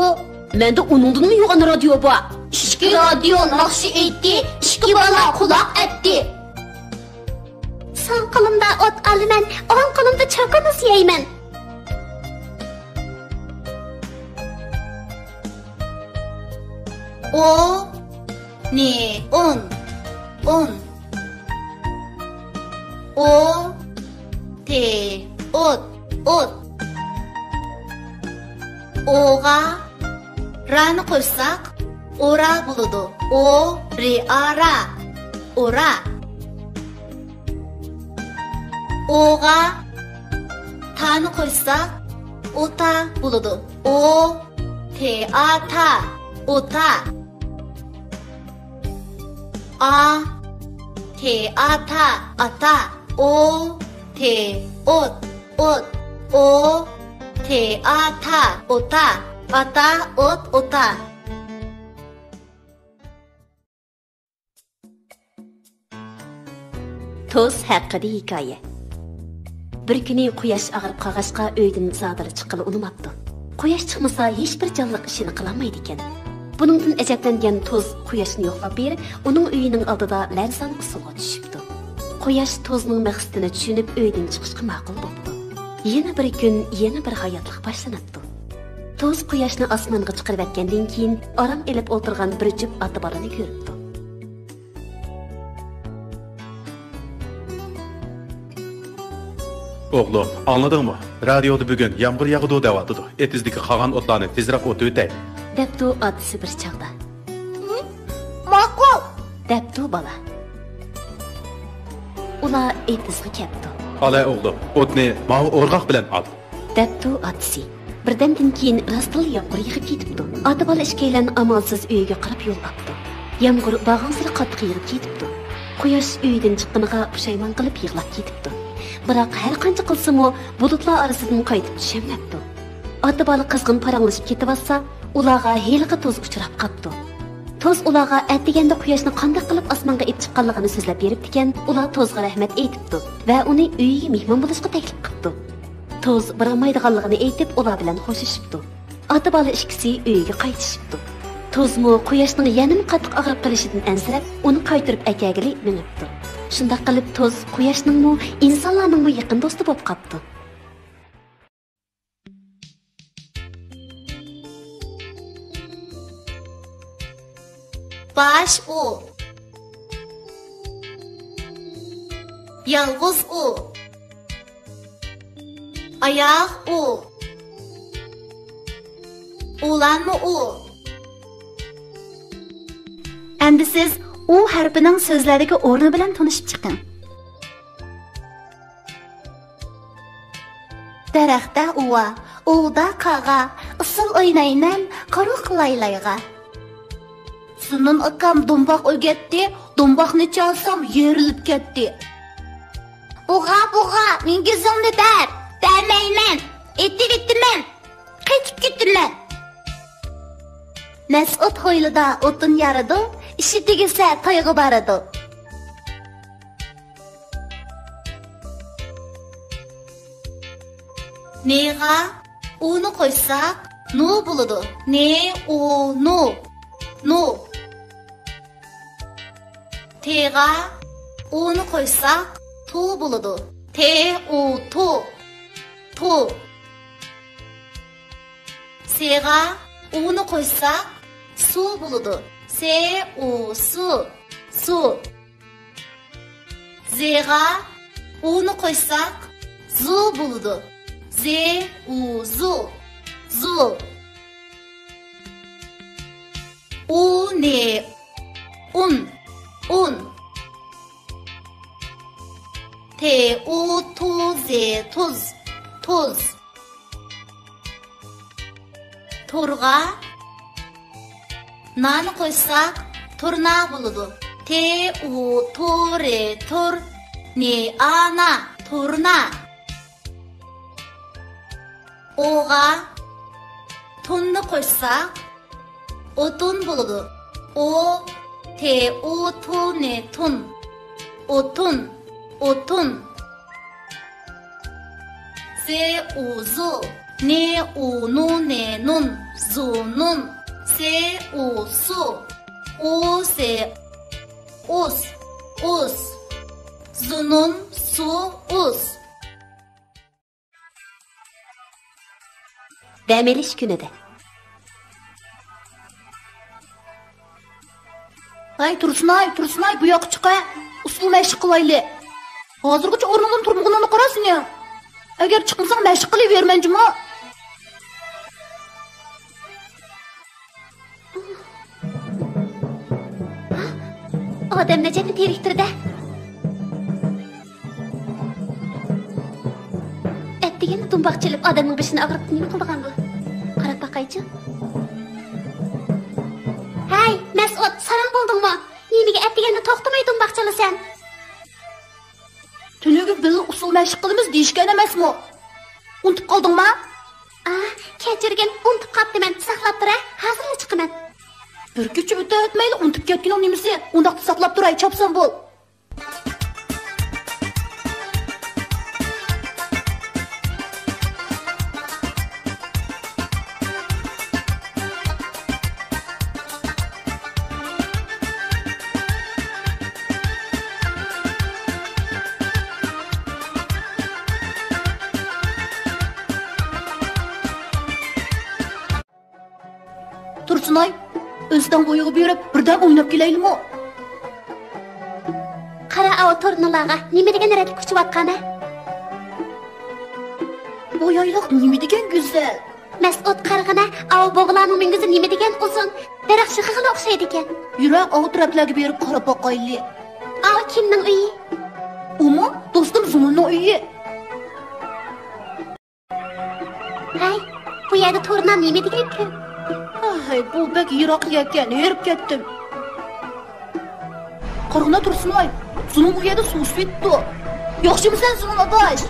مەندە ئۇنىڭدىنمۇ يوغان رادىيو بار. ئىككى رادىيو ناخشا ئېيتتى، ئىككى بالا قۇلاق ئەتتى. سول قولۇمدا ئوت ئالىمەن، ئوڭ قولۇمدا چوكىنى سىيەيمەن. ئو، نى، ئون، ئون. ئو، تى، ئوت، ئوت. ئوغا رانى قوشساق، ئورا بولىدۇ. ئو، رى، ئا، را. ئورا. ئوغا تانى قوشساق، ئوتا بولىدۇ. ئو، تى، ئا، تا. ئوتا. ئا، تى، ئا، تا. ئاتا. ئو، تى، ئوت، ئوت. ئو، تى، ئا، تا. ئوتا. ئاتا، ئوت، ئوتا. توز ھەققىدە ھېكايە. بىر كۈنى قۇياش ئاغرىپ قالغاچقا، ئۆيدىن زادىلا چىققىلى ئۇنىماپتۇ. قۇياش چىقمىسا، ھېچبىر جانلىق ئىشىنى قىلالمايدىكەن. بۇنىڭدىن ئەجەبلەنگەن توز قۇياشنى يوقلاپ بېرىپ، ئۇنىڭ ئۆيىنىڭ ئالدىدا لەرزان ئۇسسۇلغا چۈشۈپتۇ. قۇياش توزنىڭ مەقسىتىنى چۈشىنىپ، ئۆيدىن چىقىشقا ماقۇل بوپتۇ. يەنە بىر كۈن، يەنە بىر ھاياتلىق باشلىنىپتۇ. توز قۇياشنى ئاسمانغا چىقىرىۋەتكەندىن كېيىن، ئارام ئېلىپ ئولتۇرغان بىر جۈپ ئاتا بالىنى كۆرۈپتۇ. ئوغلۇم، ئاڭلىدىڭمۇ؟ رادىيودا بۈگۈن يامغۇر ياغىدۇ دەۋاتىدۇ. ئېتىزدىكى قالغان ئوتلارنى تېزرەك ئوتۇۋېتەي. دەپتۇ ئاتىسى بىر چاغدا. ماقۇل! دەپتۇ بالا. ئۇلار ئېتىزغا كەپتۇ. ئالاي ئوغلۇم، ئوتنى ماۋۇ ئورغاق بىلەن ئال. دەپتۇ ئاتىسى. بىردەمدىن كېيىن راستلا يامغۇر يېغىپ كېتىپتۇ. ئاتا بالا ئىككىيلەن ئامالسىز ئۆيىگە قاراپ يول ئاپتۇ. يامغۇر بارغانسېرى قاتتىق يېغىپ كېتىپتۇ. قۇياش ئۆيىدىن چىققىنىغا پۇشايمان قىلىپ يىغلاپ كېتىپتۇ. بىراق ھەر قانچە قىلسىمۇ، بۇلۇتلار ئارىسىدىن قايتىپ چۈشەلمەپتۇ. ئاتا بالا قىزغىن پاراڭلىشىپ كېتىۋاتسا، ئۇلارغا ھېلىقى توز ئۇچراپ قاپتۇ. توز ئۇلارغا ئەتىگەندە قۇياشنى قانداق قىلىپ ئاسمانغا ئېلىپ چىققانلىقىنى سۆزلەپ بېرىپتىكەن، ئۇلار توزغا رەھمەت ئېيتىپتۇ ۋە ئۇنى ئۆيىگە مېھمان بولۇشقا تەكلىپ قىپتۇ. توز بارالمايدىغانلىقىنى ئېيتىپ، ئۇلار بىلەن خوشلىشىپتۇ. ئاتا بالا ئىككىسى ئۆيىگە قايتىشىپتۇ. توزمۇ قۇياشنىڭ يەنىمۇ قاتتىق ئاغرىپ قېلىشىدىن ئەنسىرەپ، ئۇنى قايتۇرۇپ ئەكەلگىلى مېڭىپتۇ. شۇنداق قىلىپ، توز قۇياشنىڭمۇ، ئىنسانلارنىڭمۇ يېقىن دوستى بولۇپ قاپتۇ. باش ئۇ. يالغۇز ئۇ. ئاياغ ئۇ. ئۇلانما ئۇ. ئەمدى سىز ئۇ ھەرپىنىڭ سۆزلەردىكى ئورنى بىلەن تونۇشۇپ چىقىڭ. دەرەختە ئۇۋا، ئۇۋىدا قاغا، ئۇسسۇل ئوينايمەن قۇرۇق لايلايغا. زۇنۇن ئاكام دومباق ئۆگەتتى، دومباقنى چالسام يېرىلىپ كەتتى. بۇغا، بۇغا، مېنىڭ كۆزۈڭنى بەر! بەرمەيمەن! ئېتىۋېتىمەن! قېچىپ كېتىمەن! مەسئۇد ھويلىدا ئوتۇن يارىدۇ، ئىشى تۈگىسە تويغا بارىدۇ. نېغا ئۇنى قوشساق، نۇ بولىدۇ. نې، ئۇ، نۇ. نۇ. تېغا ئۇنى قوشساق، تۇ بولىدۇ. تې، ئۇ، تۇ. تۇ. سېغا ئۇنى قوشساق، سۇ بولىدۇ. سې، ئۇ، سۇ. سۇ. زېغا ئۇنى قوشساق، زۇ بولىدۇ. زې، ئۇ، زۇ. زۇ. ئۇ، نې، ئۇن. ئۇن. تې، ئۇ، تۇ، زې، تۇز. تۇز. تۇرغا نانى قوشساق، تۇرنا بولىدۇ. تې، ئۇ، تۇ، رې، تۇر. نې، ئا، نا. تۇرنا. ئوغا تۇننى قوشساق، ئوتۇن بولىدۇ. ئو، تې، ئۇ، تۇ، نې، تۇن. ئوتۇن. ئوتۇن. زې، ئۇ، زۇ. نې، ئۇ، نۇ، نې، نۇن. زۇنۇن. سې، ئۇ، سۇ. ئۇ، زې، ئۇس. ئۇس. زۇنۇن، سۇ، ئۇس. دەم ئېلىش كۈنىدە. ھەي، تۇرسۇنئاي، تۇرسۇنئاي، بۇ ياققا چىق ھە. ئۇسسۇل مەشىق قىلايلى. ھازىرغىچە ئورنۇڭدىن تۇرمىغىنىڭنى قارا سېنىڭ. ئەگەر چىقمىساڭ، مەشىق قىلىۋېرىمەن جۇمۇ. ئادەمنى جەننەت يېرىكتۈردە. ئەتىگەندە دۇمباق چېلىپ، ئادەمنىڭ بېشىنى ئاغرىتىپ نېمە قىلىدىغاندۇ؟ قاراپ باقايچۇ. ھەي، مەسئۇد، ساراڭ بولدۇڭمۇ؟ نېمىگە ئەتىگەندە توختىماي دۇمباق چالىسەن؟ تۈنۈگۈن بىللە ئۇسسۇل مەشىق قىلىمىز دېيىشكەن ئەمەسمۇ؟ ئۇنتۇپ قالدىڭما؟ ئا، كەچۈرگىن، ئۇنتۇپ قاپتىمەن. ساقلاپ تۇر ھە، ھازىرلا چىقىمەن. بىر كېچە ئۆتە ئۆتمەيلا ئۇنتۇپ كەتكىنىڭ نېمىسى؟ ئۇنداقتا ساقلاپ تۇراي، چاپسان بول. تۇرسۇنئاي، ئۆستەڭ بويىغا بېرىپ، بىردەم ئويناپ كېلەيلىمۇ؟ قارا، ئاۋۇ تۇرنىلارغا نېمە دېگەن رەتلىك ئۇچۇۋاتقان ھە؟ بۇ يايلاق نېمە دېگەن گۈزەل! مەسئۇد، قارىغىنە، ئاۋۇ بۇغىلارنىڭ مۈڭگۈزى نېمە دېگەن ئۇزۇن، دەرەخ شېخىغىلا ئوخشايدىكەن. يۈرەڭ، ئاۋۇ تەرەپلەرگە بېرىپ قاراپ باقايلى. ئاۋۇ كىمنىڭ ئۆيى؟ ئۇمۇ دوستۇم زۇنۇننىڭ ئۆيى. ھەي، بۇ يەردە تۇرنا نېمە دېگەن كۆپ؟ ھەي، بۇ بەك يىراق يەركەن، ھېرىپ كەتتىم. قارىغىنا تۇرسۇنئاي، زۇنۇن ئۇ يەردە سۇ ئىچىۋېتىپتۇ. ياخشىمۇسەن زۇنۇن ئاداش؟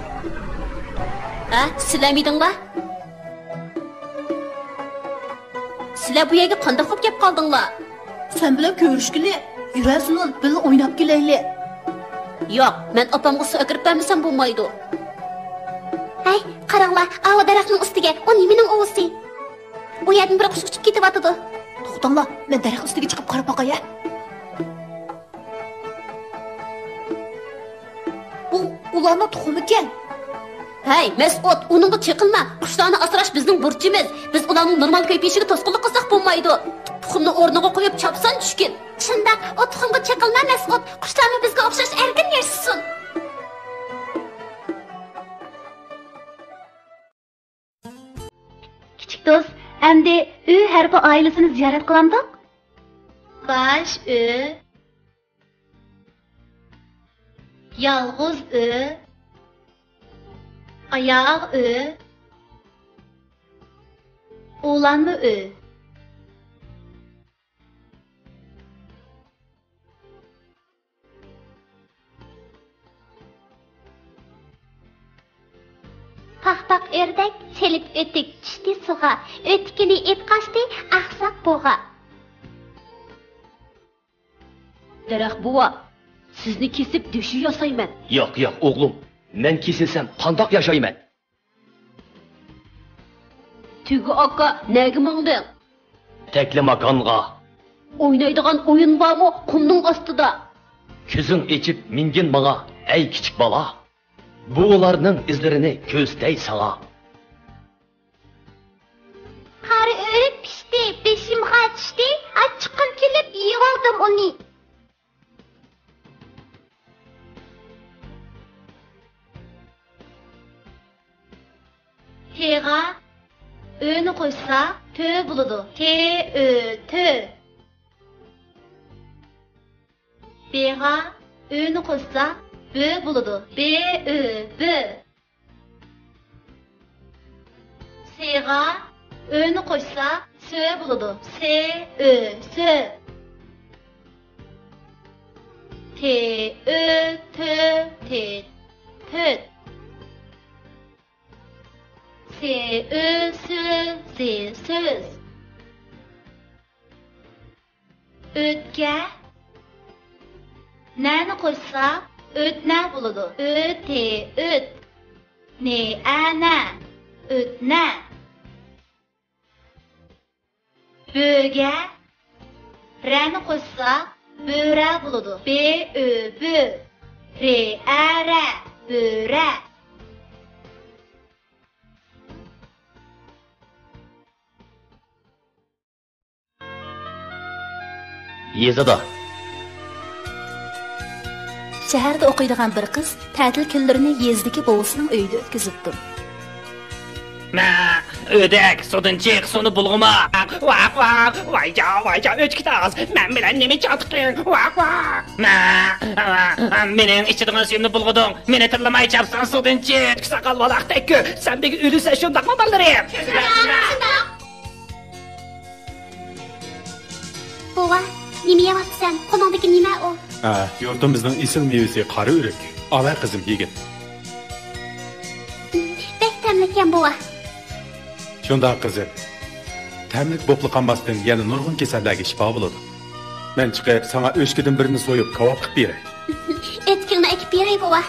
ھە، سىلەرمىدىڭلار؟ سىلەر بۇ يەرگە قانداق بولۇپ كەپ قالدىڭلار؟ سەن بىلەن كۆرۈشكىلى، يۈرە زۇنۇن، بىللە ئويناپ كېلەيلى. ياق، مەن ئاپامغا سۇ ئەكىرىپ بەرمىسەم بولمايدۇ. ھەي، قاراڭلار، ئاۋۇ دەرەخنىڭ ئۈستىگە، ئۇ نېمىنىڭ ئۇۋىسى؟ ئۇ يەردىن بىر قۇش ئۇچۇپ كېتىۋاتىدۇ. توختاڭلار، مەن دەرەخ ئۈستىگە چىقىپ قاراپ باقاي ھە. بۇ ئۇلارنىڭ تۇخۇمىكەن. ھەي، مەسئۇد، ئۇنىڭغا چېقىلما. قۇشلارنى ئاسراش بىزنىڭ بۇرچىمىز. بىز ئۇلارنىڭ نورمال كۆپىيىشىگە توسقۇنلۇق قىلساق بولمايدۇ. تۇخۇمنى ئورنىغا قويۇپ چاپسان چۈشكىن. شۇنداق، ئۇ تۇخۇمغا چېقىلما مەسئۇد، قۇشلارمۇ بىزگە ئوخشاش ئەركىن ياشىسۇن. كىچىك دوست، ئەمدى ئۆ ھەرپى ئائىلىسىنى زىيارەت قىلامدۇق؟ باش ئۆ، يالغۇز ئۆ، ئاياغ ئۆ، ئۇلانما ئۆ. پاخپاق ئۆردەك چېلىپ ئۆتۈك چۈشتى سۇغا، ئۆتۈكىنى ئېتقاچتى ئاقساق بۇغا. دەرەخ بوۋا، سىزنى كېسىپ دۆشۈ ياسايمەن. ياق، ياق، ئوغلۇم، مەن كېسىلسەم قانداق ياشايمەن؟ تۆگە ئاكا، نەگە ماڭدىڭ؟ تەكلىماكانغا. ئوينايدىغان ئويۇن بارمۇ قۇمنىڭ ئاستىدا؟ كۆزۈڭ ئېچىپ مىنگىن ماڭا، ئەي كىچىك بالا. بوۋىلارنىڭ ئىزلىرىنى كۆرسىتەي ساڭا. قارا ئۆرۈك پىشتى، بېشىمغا چۈشتى، ئاچچىقىم كېلىپ يېۋالدىم ئۇنى. تېغا ئۆنى قوشسا، تۆ بولىدۇ. تې، ئۆ، تۆ. بېغا ئۆنى قوشسا، بۆ بولىدۇ. بې، ئۆ، بۆ. سېغا ئۆنى قوشسا، سۆ بولىدۇ. سې، ئۆ، سۆ. تې، ئۆ، تۆ، تېت، تۆت. سې، ئۆ، سۆ، زې، سۆز. ئۆتكە نەنى قوشسا، ئۆتنە بولىدۇ. ئۆ، تې، ئۆت. نې، ئە، نە. ئۆتنە. بۆگە رەنى قوشسا، بۆرە بولىدۇ. بې، ئۆ، بۆ. رې، ئە، رە. بۆرە. يېزىدا. شەھەردە ئوقۇيدىغان بىر قىز تەتىل كۈنلىرىنى يېزىدىكى بوۋىسىنىڭ ئۆيىدە ئۆتكۈزۈپتۇ. مە، ئۆدەك، سۇدىن چىق، سۇنى بۇلغىما. ۋاق، ۋاق، ۋايجا، ۋايجا، ئۆچكە تاغاس، مەن بىلەن نېمە چاتىقىڭ؟ ۋاق، ۋاق. مە، مېنىڭ ئىچىدىغان سۈيۈمنى بۇلغىدىڭ. مېنى تىللىماي چاپسان سۇدىن چىق. ساقال بالاقتەك كۆ، سەن بىر ئۆلىسەن شۇنداقمۇ بالىلىرىم؟ بوۋا، نېمە يەۋاپسەن؟ قولۇڭدىكى نېمە ئۇ؟ ھە، يۇرتىمىزنىڭ ئېسىل مېۋىسى قارا ئۆرۈك. ئاۋە قىزىم، يېگىن. بەك تەملىككەن بوۋا. شۇنداق قىزىم. تەملىك بوپلا قالماستىن يەنە نۇرغۇن كېسەللەرگە شىپا بولىدۇ. مەن چىقىپ ساڭا ئۆچكىدىن بىرنى سويۇپ كاۋاپ قىلىپ بېرەي. ئۆتۈكۈڭنى ئەكىپ بېرەي بوۋا.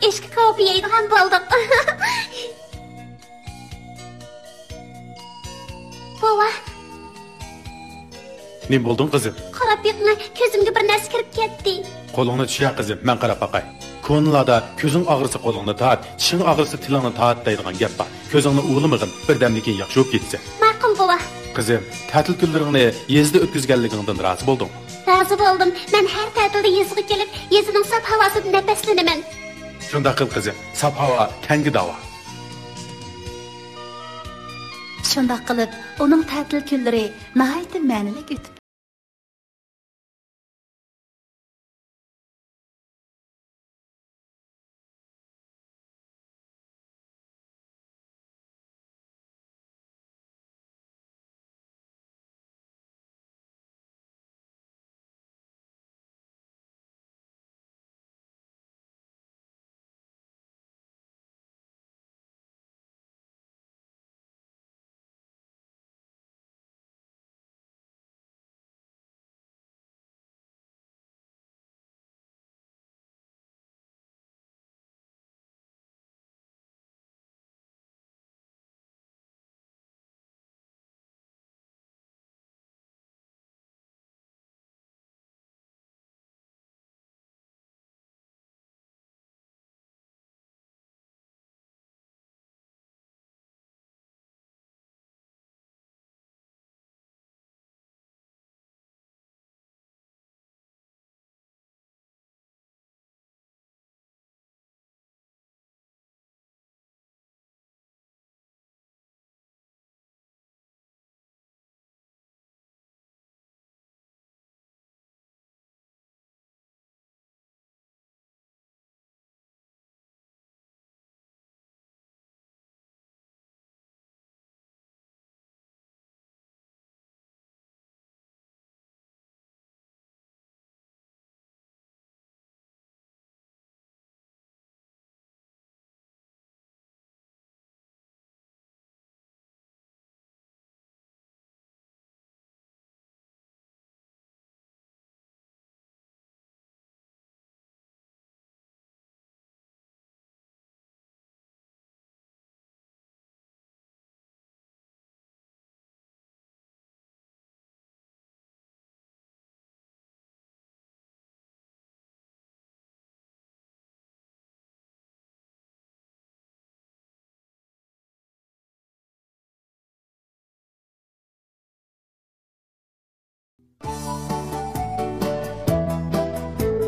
ئۆچكە كاۋىپى يەيدىغان بولدۇق. بوۋا. نېمە بولدۇڭ قىزىم؟ قاراپ بېقىڭە، كۆزۈمگە بىر نەرسە كىرىپ كەتتى. قولۇڭنى چۈشۈر قىزىم، مەن قاراپ باقاي. كونىلاردا كۆزۈڭ ئاغرىسا قولۇڭنى تارت، چىشىڭ ئاغرىسا تىلىڭنى تارت دەيدىغان گەپ بار. كۆزۈڭنى ئۇۋىلىمىغىن، بىردەمدىن كېيىن ياخشى بولۇپ كېتىسەن. ماقۇل بوۋا. قىزىم، تەتىل كۈنلىرىڭنى يېزىدا ئۆتكۈزگەنلىكىڭدىن رازى بولدۇڭمۇ؟ رازى بولدۇم. مەن ھەر تەتىلدە يېزىغا كېلىپ، يېزىنىڭ ساپ ھاۋاسىدىن نەپەسلىنىمەن. شۇنداق قىل قىزىم، ساپ ھاۋا تەنگە داۋا. شۇنداق قىلىپ، ئۇنىڭ تەتىل كۈنلىرى ناھايىتى مەنىلىك ئۆتۈپ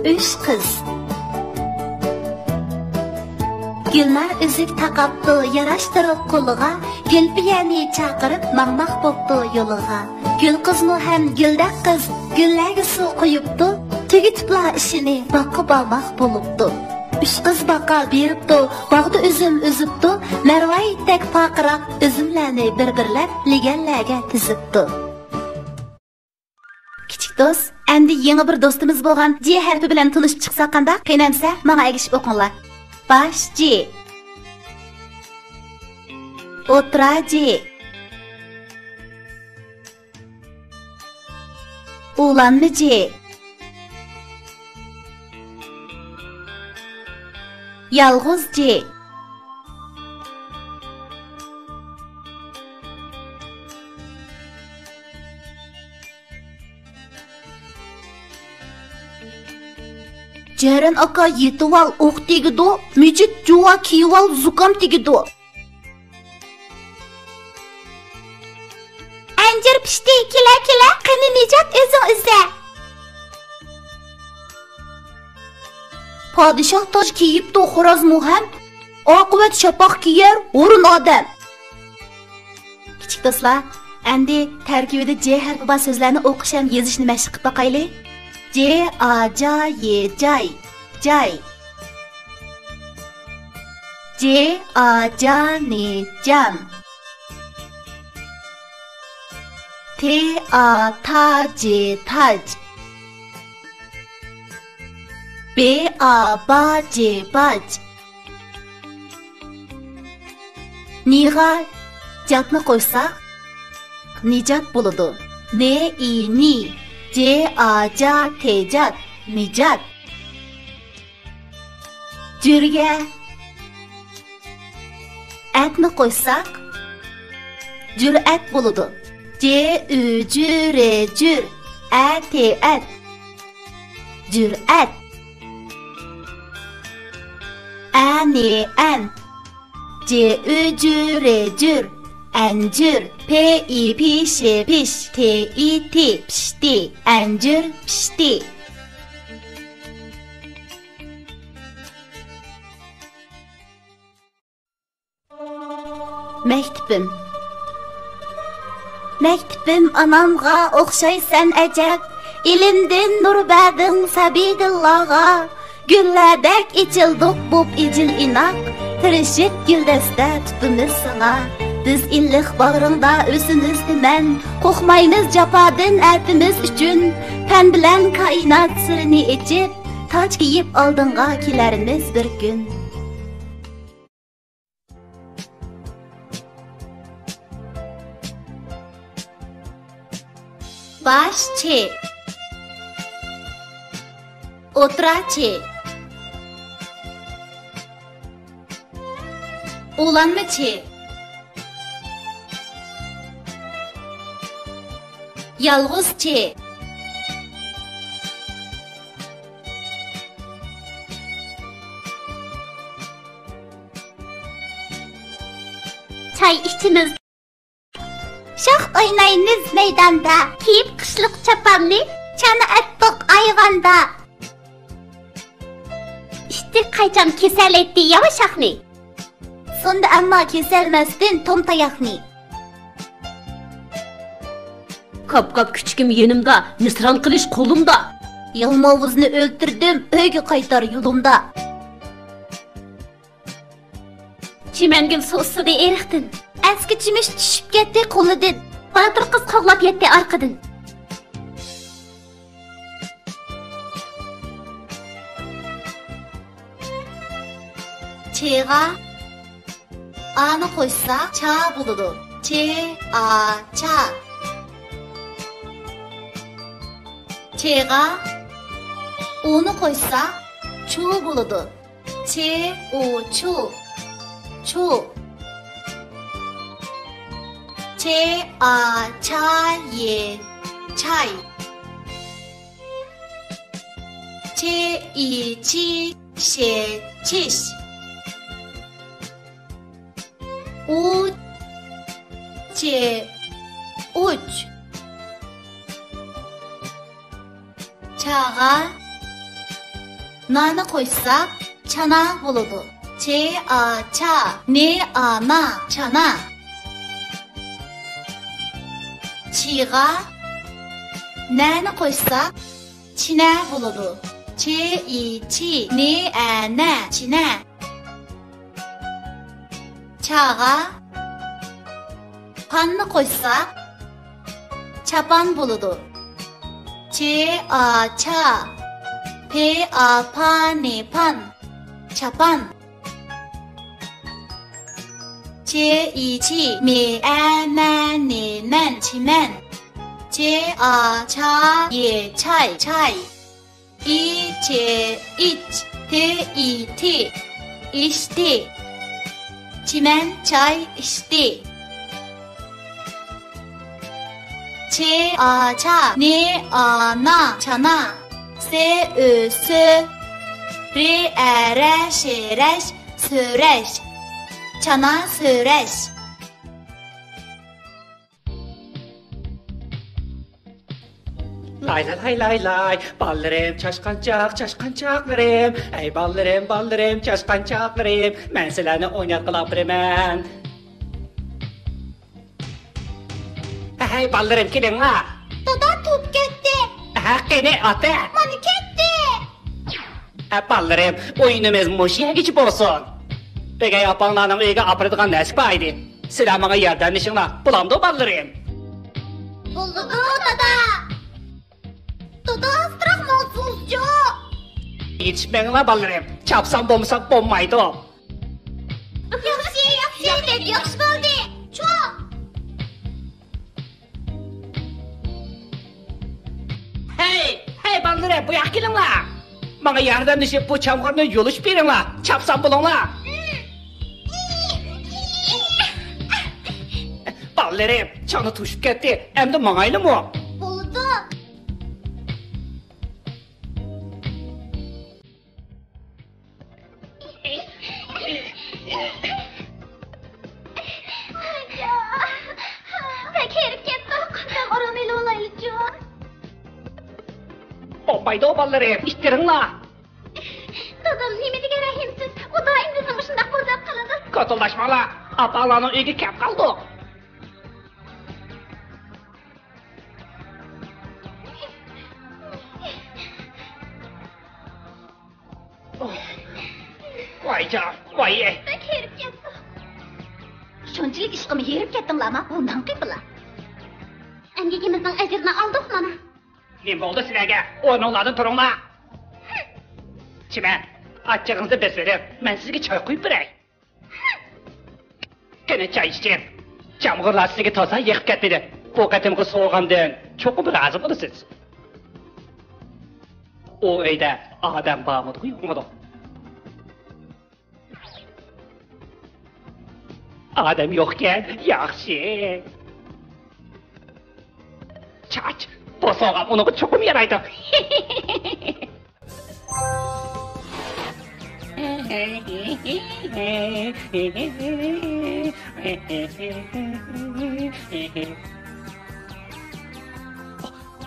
ئۈچ قىز. گۈلنار ئۈزۈك تاقاپتۇ ياراشتۇرۇپ قولىغا، گۈلپىيەنى چاقىرىپ ماڭماق بوپتۇ يولىغا. گۈل قىزمۇ ھەم گۈلدەك قىز گۈللەرگە سۇ قۇيۇپتۇ، تۈگىتىپلا ئىشىنى باغقا بارماق بولۇپتۇ. ئۈچ قىز باغقا بېرىپتۇ، باغدا ئۈزۈم ئۈزۈپتۇ، مەرۋايىتتەك پارقىراق ئۈزۈملەرنى بىر-بىرلەپ لېگەنلەرگە تىزىپتۇ. كىچىك دوست، ئەمدى يېڭى بىر دوستىمىز بولغان جې ھەرپى بىلەن تونۇشۇپ چىقساق قانداق؟ قېنى ئەمىسە، ماڭا ئەگىشىپ ئوقۇڭلار. باش جې. ئوتتۇرا جې. ئۇلانما جې. يالغۇز جې. جەرەن ئاكا يېتىۋال، ئوق تېگىدۇ، مىجىت جۇۋا كىيىۋال، زۇكام تېگىدۇ. ئەنجۈر پىشتى، كېلە، كېلە، قېنى نىجات ئۆزۈڭ ئۈزە. پادىشاھ تاج كىيىپتۇ خورازمۇ ھەم، ئاقىۋەت شاپاق كىيەر ھۇرۇن ئادەم. كىچىك دوستلار، ئەمدى تەركىبىدە جې ھەرپى بار سۆزلەرنى ئوقۇش ھەم يېزىشنى مەشىق قىلىپ باقايلى. جې، ئا، جا، يې، جاي، جاي. جې، ئا، جا، نى، جان. تې، ئا، تا، جې، تاج. بې، ئا، با، جې، باج. نىغا جاتنى قوشساق، نىجات بولىدۇ. نې، ئى، نى. جې، ئا، جا، تې، جات. نىجات. جۈرگە ئەتنى قوشساق، جۈرئەت بولىدۇ. جې، ئۈ، جۈ، رې، جۈر. ئە، تې، ئەت. جۈرئەت. ئە، نې، ئەن. جې، ئۈ، جۈ، رې، جۈر. ئەنجۈر. پې، ئى، پى، شې، پىش. تې، ئى، تى، پىشتى. ئەنجۈر پىشتى. مەكتىپىم. مەكتىپىم ئانامغا ئوخشايسەن ئەجەب، ئىلىمدىن نۇر بەردىڭ سەبىيدىللاغا. گۈللەردەك ئېچىلدۇق بوپ ئىجىل ئىناق، تىرىشىپ گۈلدەستە تۇتىمىز ساڭا. بىز ئىللىق باغرىڭدا ئۆسىمىز تۈمەن، قورقمايمىز جاپادىن ئەتىمىز ئۈچۈن. پەن بىلەن كائىنات سىرىنى ئېچىپ، تاج كىيىپ ئالدىڭغا كېلەرمىز بىر كۈن. باش چې. ئوتتۇرا چې. ئۇلانما چې. يالغۇز چې. چاي ئىچىمىز. شاخ ئوينايمىز مەيداندا، كىيىپ قىشلىق چاپاننى، چانا ئەتتۇق ئايۋاندا. ئىتتىك قايچام كېسەل ئەتتى ياۋا شاخنى. سۇندى ئەمما كېسەلمەستىن توم تاياقنى. كاپ-كاپ كۈچۈكۈم يېنىمدا، مىسران قىلىش قولۇمدا. يالماۋۇزنى ئۆلتۈردۈم، ئۆيگە قايتار يولۇمدا. چىمەنگۈل سۇسىدى ئېرىقتىن. ئەسكى چىمىش چۈشۈپ كەتتى قولىدىن. باتۇر قىز قوغلاپ يەتتى ئارقىدىن. چېغا ئانى قوشساق، چا بولىدۇ. چې، ئا، چا. چېغا ئۇنى قوشساق، چۇ بولىدۇ. چې، ئۇ، چۇ. چۇ. چې، ئا، چا، يې، چاي. چې، ئى، چى، شې، چىش. ئۇ، چې، ئۇچ. چاغا نانى قوشساق، چانا بولىدۇ. چ، ئا، چا، ن، ئا، نا، چانا. چىغا نەنى قوشساق، چىنە بولىدۇ. چ، ئى، چى، ن، ئە، نە، چىنە. چاغا پاننى قوشساق، چاپان بولىدۇ. چ، ئا، چا، پ، ئا، پا، ن، پان، چاپان. چ، ئى، چى، م، ئە، مە، ن، مەن، چىمەن. چ، ئا، چا، ي، چاي، چاي. ئى، چ، ئىچ، ت، ئى، تى، ئىچتى. چىمەن چاي ئىچتى. چ، ئا، چا، ن، ئا، نا، چانا. س، ئۆ، سۆ، ر، ئە، رە، ش، رەش، سۆرەش. چانا سۆرەش. لاي لاي لاي لاي لاي، بالىلىرىم، چاشقانچاق، چاشقانچاقلىرىم. ئەي بالىلىرىم، بالىلىرىم، چاشقانچاقلىرىم، مەن سىلەرنى ئويناتقىلى ئاپىرىمەن. ھەي بالىلىرىم، كېلىڭلار. دادا، توپ كەتتى. ھە، قېنى ئاتا. مانا كەتتى. ھە بالىلىرىم، ئويۇنىمىز مۇشۇ يەرگىچە بولسۇن. بۈگۈن ئاپاڭلارنىڭ ئۆيىگە ئاپىرىدىغان نەرسە بار ئىدى. سىلەر ماڭا ياردەملىشىڭلار، بولامدۇ بالىلىرىم؟ بولىدۇ دادا. دادا، ئازراق ماڭسىڭىزچۇ؟ يېتىشمەڭلار بالىلىرىم، چاپسان بولمىساق بولمايدۇ. ياخشى، ياخشى، بەك ياخشى بولدى. چوڭ. ھەي، ھەي بالىلىرىم، بۇ ياققا كېلىڭلار. ماڭا ياردەملىشىپ بۇ چامغۇرنى يۇلۇشۇپ بېرىڭلار. چاپسان بولۇڭلار. بالىلىرىم، چانا توشۇپ كەتتى. ئەمدى ماڭايلىمۇ؟ بولىدۇ. بەك ھېرىپ كەتتۇق. دەم ئارام ئېلىۋالايلىچۇ. بولمايدۇ بالىلىرىم، ئىتتىرىڭلار. دادام نېمە دېگەن رەھىمسىز. ئۇ دائىم بىزنى مۇشۇنداق بوزەپ قىلىدۇ. كوتۇلداشماڭلار. ئاپاڭلارنىڭ ئۆيىگە كەپ قالدۇق. ۋاي جان، ۋاي. بەك ھېرىپ كەتتۇق. شۇنچىلىك ئىشقىمۇ ھېرىپ كەتتىڭلارمۇ؟ بۇ نەنقى بىلا. ئەمگىكىمىزنىڭ ئەجرىنى ئالدۇق مانا. نېمە بولدى سىلەرگە؟ ئورنۇڭلاردىن تۇرۇڭلار. چىمەن، ئاچچىقىڭىزنى بېسىۋېلىڭ، مەن سىزگە چاي قۇيۇپ بېرەي. قېنى، چاي ئىچىڭ. چامغۇرلار سىزگە تازا يېقىپ كەتمىدى. بۇ قېتىمقى سوۋغامدىن چوقۇم رازى بولىسىز. ئۇ ئۆيدە ئادەم بارمىدىغۇ يوقمىدۇ؟ ئادەم يوقكەن، ياخشى. چاچ، بۇ سوۋغام ئۇنىڭغا چوقۇم يارايدۇ.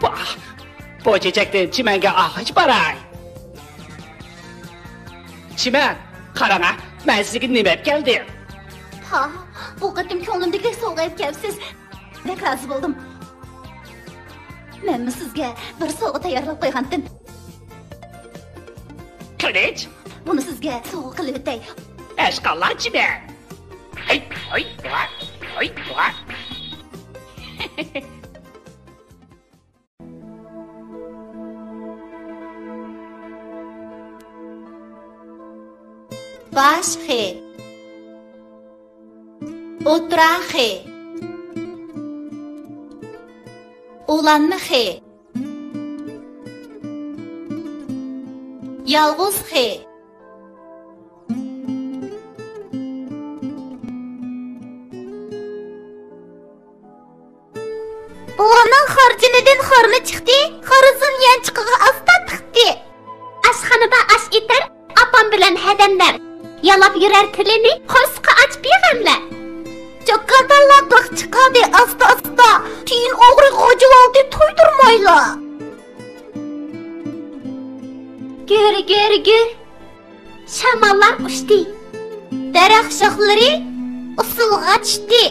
باھ، بۇ چېچەكتىن چىمەنگە ئالغاچ باراي. چىمەن، قاراڭا، مەن سىزگە نېمە ئەپ كەلدىم. پاھ، بۇ قېتىم كۆڭلۈمدىكىدەك سوۋغا ئەپ كەپسىز. بەك رازى بولدۇم. مەنمۇ سىزگە بىر سوۋغا تەييارلاپ قويغانتىم. قىلىچ. بۇنى سىزگە سوۋغا قىلىۋېتەي. ئەشقاللا چىمەن. ھەي، ھەي، ۋاي، ھەي، ۋاي. باش خې. ئوتتۇرا خې. ئۇلانما خې. يالغۇز خې. بوۋامنىڭ خارجىنىدىن خارما چىقتى، خارىزىن يانچۇقىغا ئاستا تىقتى. ئاشخانىدا ئاش ئېتەر، ئاپام بىلەن ھەدەملەر. يالاپ يۈرەر تىلىنى، قورسىقى ئاچ بىغەملەر. چوكاندا لاقلاق چىقاردى ئاستا-ئاستا، تىيىن ئوغرى غاجىۋالدى تويدۇرمايلا. گۈر، گۈر، گۈر. شاماللار ئۇچتى. دەرەخ شاخلىرى ئۇسسۇلغا چۈشتى.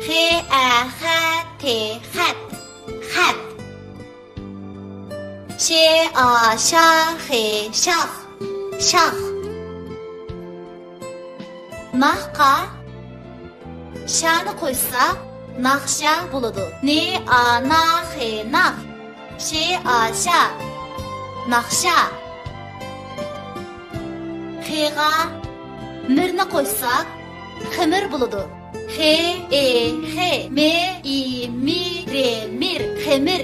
خ، ئە، خە، ت، خەت، خەت. ش، ئا، شا، خ، شاخ، شاخ. ناخقا شانى قوشساق، ناخشا بولىدۇ. ن، ئا، نا، خ، ناخ. ش، ئا، شا، ناخشا. خغا مىرنى قوشساق، خېمىر بولىدۇ. خ، ئې، خې، م، ئى، مى، ر، مىر، خېمىر.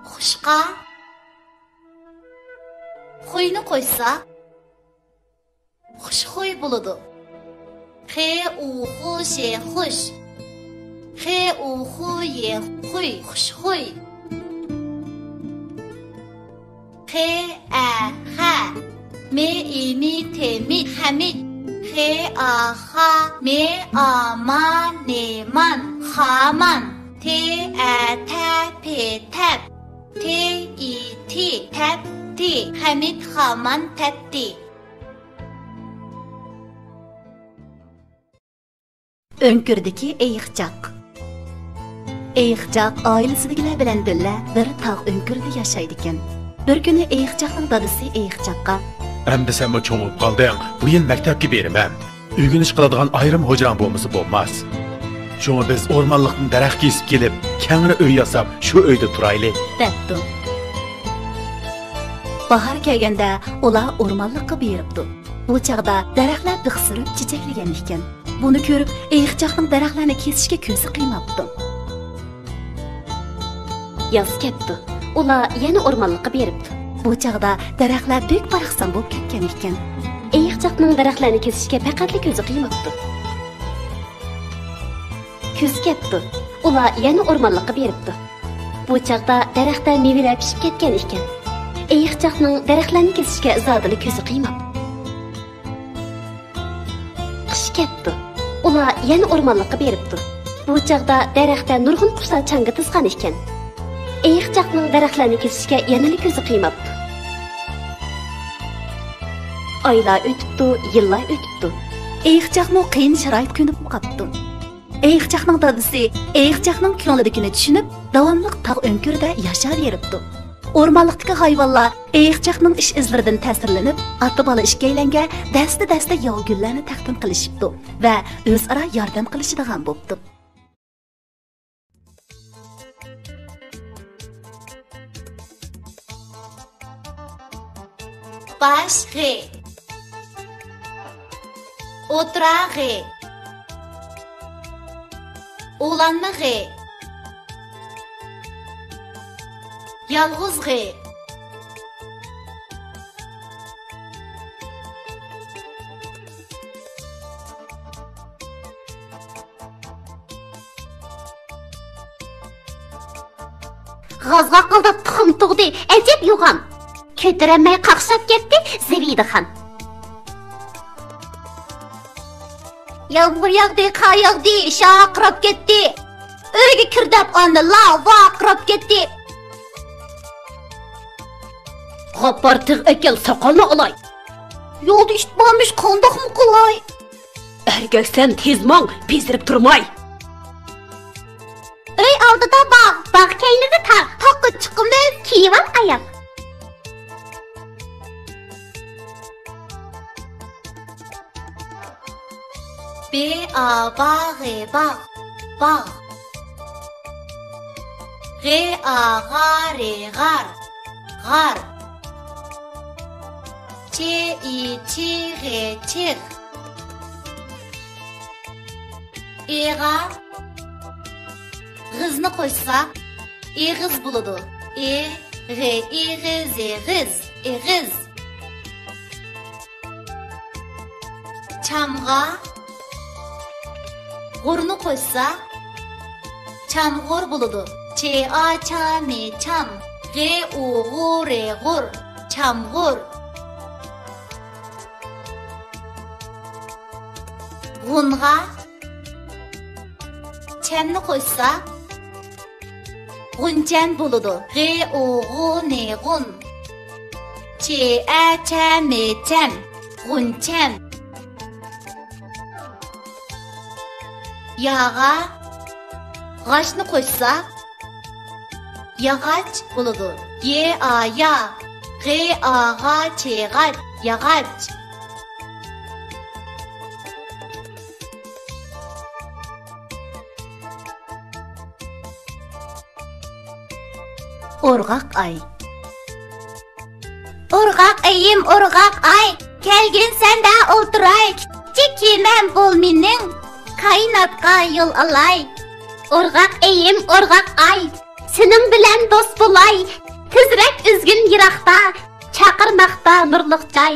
خۇشقا خۇينى قوشساق، خۇشخۇي بولىدۇ. خ، ئۇ، خۇ، ش، خۇش. خ، ئۇ، خۇ، ي، خۇي، خۇشخۇي. خ، ئە، خە، م، ئى، مى، ت، مىت، خەمىت. خ، ئا، خا، م، ئا، ما، ن، مان، خامان. ت، ئە، تە، پ، تەپ. ت، ئى، ت، تەپتى. خەمىت خامان تەتتى. ئۆڭكۈردىكى ئېيىقچاق. ئېيىقچاق ئائىلىسىدىكىلەر بىلەن بىللە بىر تاغ ئۆڭكۈرىدە ياشايدىكەن. بىر كۈنى ئېيىقچاقنىڭ دادىسى ئېيىقچاققا، ئەمدى سەنمۇ چوڭ بولۇپ قالدىڭ، بۇ يىل مەكتەپكە بېرىمەن. ئۆگىنىش قىلىدىغان ئايرىم ھوجراڭ بولمىسا بولماس. شۇڭا بىز ئورمانلىقتىن دەرەخ كېسىپ كېلىپ، كەڭرى ئۆي ياساپ، شۇ ئۆيدە تۇرايلى، دەپتۇ. باھار كەلگەندە ئۇلار ئورمانلىققا بېرىپتۇ. بۇ چاغدا دەرەخلەر بىخ سۈرۈپ چېچەكلىگەن ئىكەن. بۇنى كۆرۈپ، ئېيىقچاقنىڭ دەرەخلەرنى كېسىشكە كۆزى قىيماپتۇ. ياز كەپتۇ. ئۇلار يەنە ئورمانلىققا بېرىپتۇ. بۇ چاغدا دەرەخلەر بەك باراقسان بولۇپ كەتكەن ئىكەن. ئېيىقچاقنىڭ دەرەخلەرنى كېسىشكە پەقەتلا كۆزى قىيماپتۇ. كۈز كەپتۇ. ئۇلار يەنە ئورمانلىققا بېرىپتۇ. بۇ چاغدا دەرەختە مېۋىلەر پىشىپ كەتكەن ئىكەن. ئېيىقچاقنىڭ دەرەخلەرنى كېسىشكە زادىلا كۆزى قىيماپتۇ. قىش كەپتۇ. ئۇلار يەنە ئورمانلىققا بېرىپتۇ. بۇ چاغدا دەرەختە نۇرغۇن قۇشلار چاڭگا تىزغان ئىكەن. ئېيىقچاقنىڭ دەرەخلەرنى كېسىشكە يەنىلا كۆزى قىيماپتۇ. ئايلار ئۆتۈپتۇ، يىللار ئۆتۈپتۇ. ئېيىقچاقمۇ قىيىن شارائىتقا كۆنۈپ قاپتۇ. ئېيىقچاقنىڭ دادىسى ئېيىقچاقنىڭ كۆڭلىدىكىنى چۈشىنىپ، داۋاملىق تاغ ئۆڭكۈرىدە ياشاۋېرىپتۇ. ئورمانلىقتىكى ھايۋانلار ئېيىقچاقنىڭ ئىش-ئىزلىرىدىن تەسىرلىنىپ، ئاتا-بالا ئىككىيلەنگە دەستە-دەستە ياۋا گۈللەرنى تەقدىم قىلىشىپتۇ ۋە ئۆزئارا ياردەم قىلىشىدىغان بوپتۇ. باش غې، ئوتتۇرا غې، ئۇلانما غې، يالغۇز غې. غازغا قالدى، تۇخۇم تۇغدى، ئەجەب يوغان. كۆتۈرەلمەي قاقشاپ كەتتى زىبىدىخان. يامغۇر ياغدى، قار ياغدى، شاقىراپ كەتتى. ئۆيگە كىر دەپ ئاندىلا ۋارقىراپ كەتتى. غاپپار تېغى ئەكەل، ساقالنى ئالاي. يولدا ئىت بارمىش، قانداقمۇ قىلاي؟ ئەركەكسەن، تېز ماڭ، بېزىرىپ تۇرماي. ئۆي ئالدىدا باغ، باغ كەينىدە تاغ، تاغقا چىقىمىز، كىيىۋال ئاياغ. ب، ئا، ب، غ، باغ، باغ. غ، ئا، غ، ر، غار، غار. چ، ئى، چ، غ، چىغ. ئېغا غىزنى قوشساق، ئېغىز بولىدۇ. ئې، غ، ئېغىز، ئېغىز، ئېغىز. چامغا غۇرنى قوشساق، چامغۇر بولىدۇ. چ، ئا، چا، م، چام. غ، ئۇ، غۇ، ر، غۇر. چامغۇر. غۇنغا چەننى قوشساق، غۇنچەن بولىدۇ. غ، ئۇ، غۇ، ن، غۇن. چ، ئە، چە، م، چەن. غۇنچەن. ياغا غاچنى قوشساق، ياغاچ بولىدۇ. ي، ئا، يا. غ، ئا، غا، چ، غاچ. ياغاچ. ئورغاق ئاي. ئورغاق ئېيىم، ئورغاق ئاي، كەلگىن سەندە ئولتۇراي. كىچىك كېمەم بول مېنىڭ، كائىناتقا يول ئالاي. ئورغاق ئېيىم، ئورغاق ئاي، سېنىڭ بىلەن دوست بولاي. تېزرەك ئۈزگىن يىراقتا، چاقىرماقتا نۇرلۇق جاي.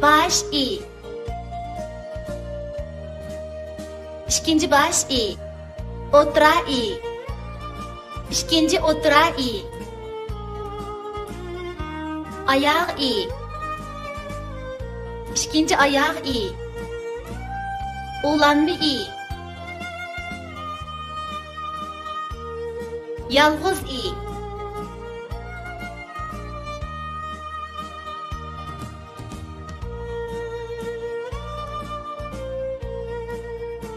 باش ئى. ئىككىنچى باش ئى. ئوتتۇرا ئى. ئىككىنچى ئوتتۇرا ئى. ئاياغ ئى. ئىككىنچى ئاياغ ئى. ئۇلانما ئى. يالغۇز ئى.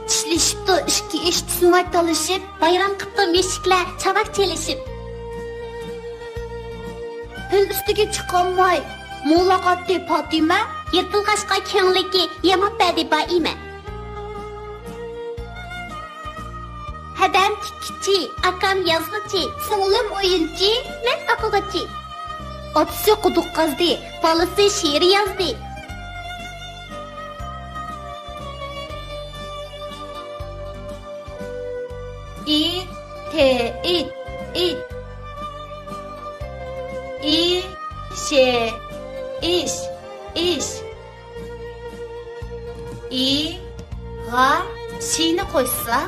چىشلىشىپتۇ ئىككى ئىش، تۈسماي تالىشىپ. ۋەيران قىپتۇ مۈشۈكلەر چاۋاك چېلىشىپ. پىل ئۈستىگە چىقالماي مۇلاقاتتى پاتىمە. يىرتىلغاچقا كۆڭلىكى ياماپ بەردى بائىمە. ھەدەم تىككۈچى، ئاكام يازغۇچى، سىڭلىم ئويۇنچى، مەن ئوقۇغۇچى. ئاتىسى قۇدۇق قازدى، بالىسى شېئىر يازدى. ئى، ت، ئىت، ئىت. ئى، ش، ئىش، ئىش. ئى، غا، شىنى قوشسا،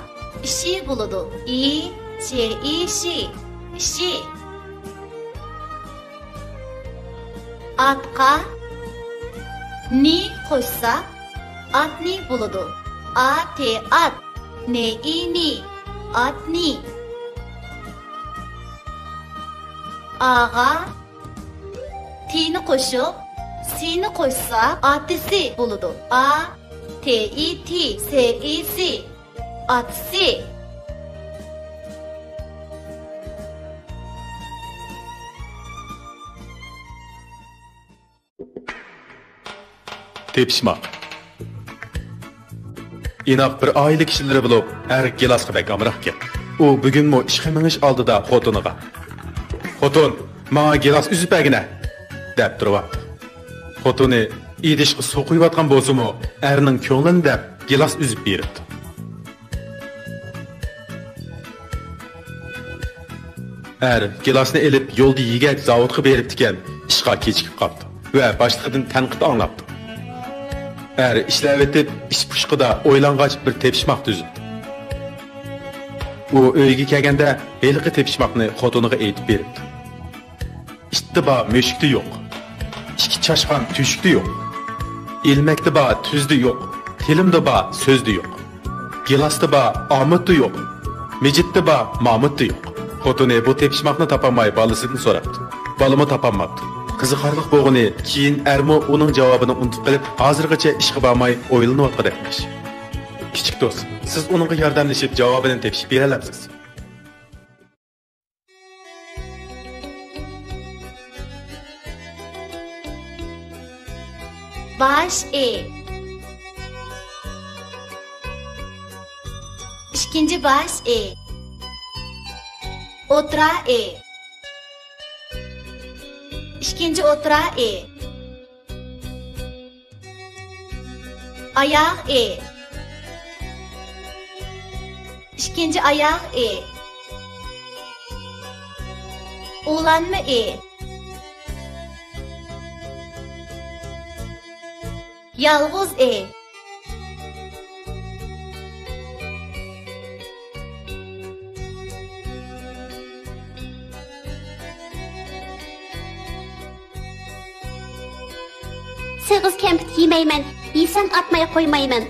ئىشى بولىدۇ. ئى، ش، ئى، شى، ئىشى. ئاتقا نى قوشسا، ئاتنى بولىدۇ. ئا، ت، ئات، ن، ئى، نى، ئاتنى. ئاغا تىنى قوشۇپ، سىنى قوشسا، ئاتىسى بولىدۇ. ئا، ت، ئى، تى، س، ئى، سى. ئاتىسى. تېپىشماق. ئىناق بىر ئائىلە كىشىلىرى بولۇپ، ئەر گىلاسقا بەك ئامراقكەن. ئۇ بۈگۈنمۇ ئىشقا مېڭىش ئالدىدا خوتۇنىغا، «خوتۇن، ماڭا گىلاس ئۈزۈپ بەرگىنە!» دەپ تۇرۇۋاپتۇ. خوتۇنى ئىدىشقا سۇ قۇيۇۋاتقان بولسىمۇ، ئەرنىڭ كۆڭلىنى دەپ گىلاس ئۈزۈپ بېرىپتۇ. ئەر گىلاسنى ئېلىپ يولدا يېگەك زاۋۇتقا بېرىپتىكەن، ئىشقا كېچىكىپ قاپتۇ ۋە باشلىقىدىن تەنقىد ئاڭلاپتۇ. ئەر ئىشلەۋېتىپ، ئىش پۇشقىدا ئويلانغاچ بىر تېپىشماق تۈزۈپتۇ. ئۇ ئۆيگە كەلگەندە ھېلىقى تېپىشماقنى خوتۇنىغا ئېيتىپ بېرىپتۇ. ئىتتا بار مۈشۈكتە يوق. ئىككى چاشقان تۆشۈكتە يوق. ئىلمەكتە بار تۈزدە يوق. تىلىمدا بار سۆزدە يوق. گىلاستا بار ئامۇتتا يوق. مىجىتتا بار مامۇتتا يوق. خوتۇنى بۇ تېپىشماقنى تاپالماي بالىسىدىن سوراپتۇ. بالىمۇ تاپالماپتۇ. قىزىقارلىق بولغىنى، كېيىن ئەرمۇ ئۇنىڭ جاۋابىنى ئۇنتۇپ قېلىپ، ھازىرغىچە ئىشقا بارماي ئويلىنىۋاتقۇدەكمىش. كىچىك دوست، سىز ئۇنىڭغا ياردەملىشىپ جاۋابىنى تېپىشىپ بېرەلەمسىز؟ باش ئى. ئىككىنچى باش ئى. ئوتتۇرا ئى. ئىككىنچى ئوتتۇرا ئى. ئاياغ ئى. ئىككىنچى ئاياغ ئى. ئۇلانما ئى. يالغۇز ئى. تېغىز كەمپۈت يېمەيمەن، يېسەڭ ئاتماي قويمايمەن.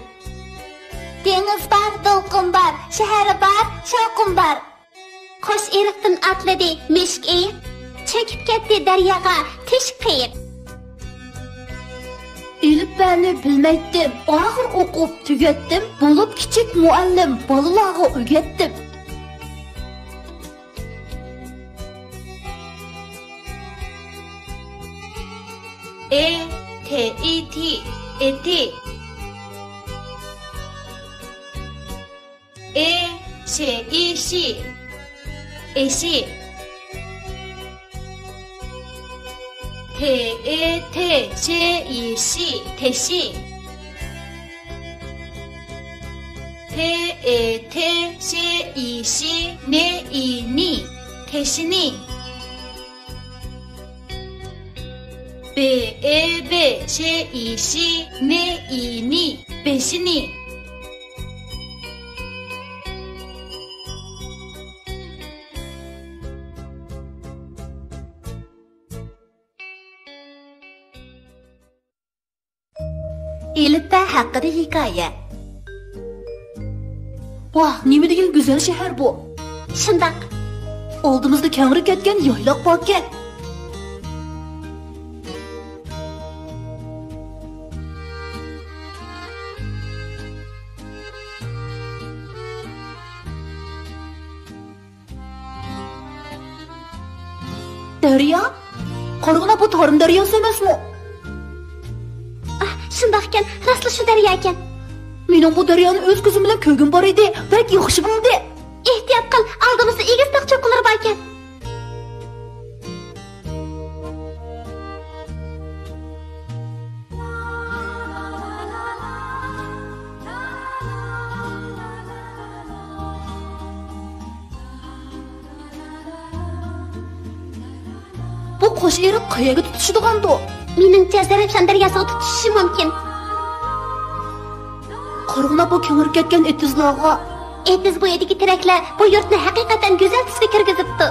دېڭىز بار، دولقۇن بار، شەھەر بار، شاۋقۇن بار. قوش ئېرىقتىن ئاتلىدى مۈشۈك ئېيىق، چۆكۈپ كەتتى دەرياغا تېشىق قېيىق. ئېلىپبەنى بىلمەيتتىم، ئاخىر ئوقۇپ تۈگەتتىم، بولۇپ كىچىك مۇئەللىم، بالىلارغا ئۆگەتتىم. ئې، تې، ئې، تى، ئېتى. ئې، شې، ئې، شى، ئېشى. تې، ئې، تې، شې، ئې، شى، تېشى. تې، ئې، تې، شې، ئې، شى، نې، ئې، نى، تېشىنى. بې، ئې، بې، شې، ئې، شى، نې، ئې، نى، بېشىنى. ئېلىپبە ھەققىدە ھېكايە. ۋاھ، نېمە دېگەن گۈزەل شەھەر بۇ! شۇنداق. ئالدىمىزدا كەڭرى كەتكەن يايلاق باركەن. دەريا؟ قارىغىنا، بۇ تارىم دەرياسى ئەمەسمۇ؟ ئاھ، شۇنداقكەن، راستلا شۇ دەرياكەن. مېنىڭ بۇ دەريانى ئۆز كۆزۈم بىلەن كۆرگۈم بار ئىدى. بەك ياخشى بولدى. ئېھتىيات قىل، ئالدىمىزدا ئېگىز تاغ چوققىلىرى باركەن. بۇ قوش ئېرىق قەيەرگە تۇتىشىدىغاندۇ؟ مېنىڭچە، زەرەپشان دەرياسىغا تۇتىشىشى مۇمكىن. قارىغىنا بۇ كېڭىرىپ كەتكەن ئېتىزلارغا. ئېتىز بويىدىكى تېرەكلەر بۇ يۇرتنى ھەقىقەتەن گۈزەل تۈسكە كىرگۈزۈپتۇ.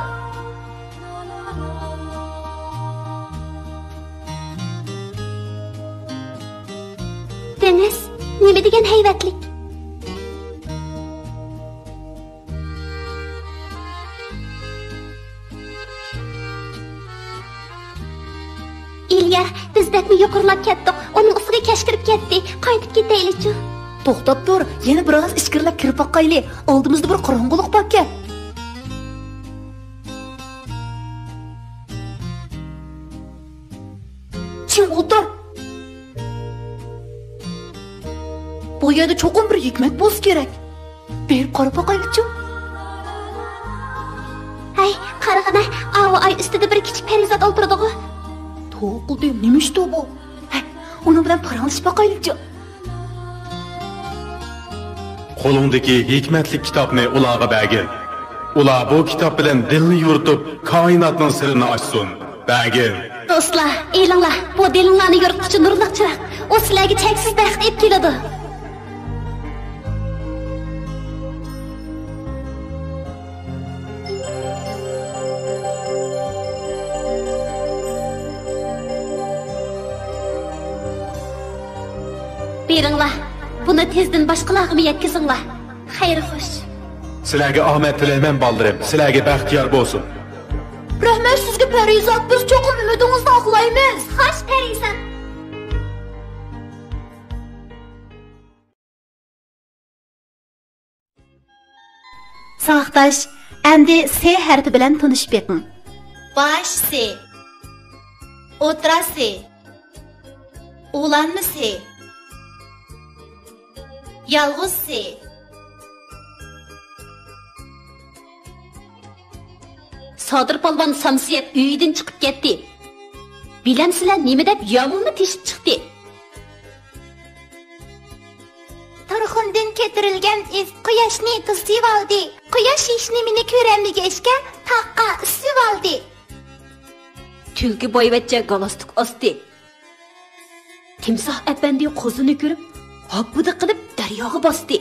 دېڭىز، نېمە دېگەن ھەيۋەتلىك! ئىليا، بىز بەكمۇ يۇقىرىلاپ كەتتۇق. ئۇنىڭ ئۈستىگە كەچ كىرىپ كەتتى. قايتىپ كېتەيلىچۇ؟ توختاپ تۇر، يەنە بىر ئاز ئىچكىرىلەپ كىرىپ باقايلى. ئالدىمىزدا بىر قاراڭغۇلۇق باركەن. چىڭ ئولتۇر. بۇ يەردە چوقۇم بىر ھېكمەت بولسا كېرەك. بېرىپ قاراپ باقايلىچۇ؟ ھەي، قارىغىنا، ئاۋۇ ئاي ئۈستىدە بىر كىچىك پەرىزات ئولتۇرىدىغۇ. توۋا قىلدى، نېمە ئىشتۇ بۇ؟ ھەي، ئۇنىڭ بىلەن پاراڭلىشىپ باقايلىچۇ؟ قولۇڭدىكى ھېكمەتلىك كىتابنى ئۇلارغا بەرگىن. ئۇلار بۇ كىتاب بىلەن دىلنى يورۇتۇپ، كائىناتنىڭ سىرىنى ئاچسۇن. بەرگىن. دوستلار، ئېلىڭلار، بۇ دىلىڭلارنى يورۇتقۇچى نۇرلۇق چىراغ. ئۇ سىلەرگە چەكسىز بەخت ئېلىپ كېلىدۇ. بېرىڭلار، بۇنى تېزدىن باشقىلارغىمۇ يەتكۈزۈڭلار. خەير خوش. سىلەرگە ئامەت تىلەيمەن، بالىلىرىم. سىلەرگە بەخت يار بولسۇن. رەھمەت سىزگە، پەرىزات. بىز چوقۇم ئۈمىدىڭىزنى ئاقلايمىز. خوش، پەرىزات. ساۋاقداش، ئەمدى سې ھەرپى بىلەن تونۇشۇپ بېقىڭ. باش سې، ئوتتۇرا سې، ئۇلانما سې، يالغۇز سې. سادىر پالۋان سامسا يەپ ئۆيىدىن چىقىپ كەتتى. بىلەمسىلەر نېمە دەپ يامۇلنى تېشىپ چىقتى؟ تۇرخۇندىن كۆتۈرۈلگەن ئىس قۇياشنى توسۇۋالدى. قۇياش ھېچنېمىنى كۆرەلمىگەچكە، تاغقا ئۈسۈۋالدى. تۈلكە بايۋەچچە گالستۇك ئاستى. تىمساھ ئەپەندى قوزىنى كۆرۈپ، ھاپپىدە قىلىپ دەرياغا باستى.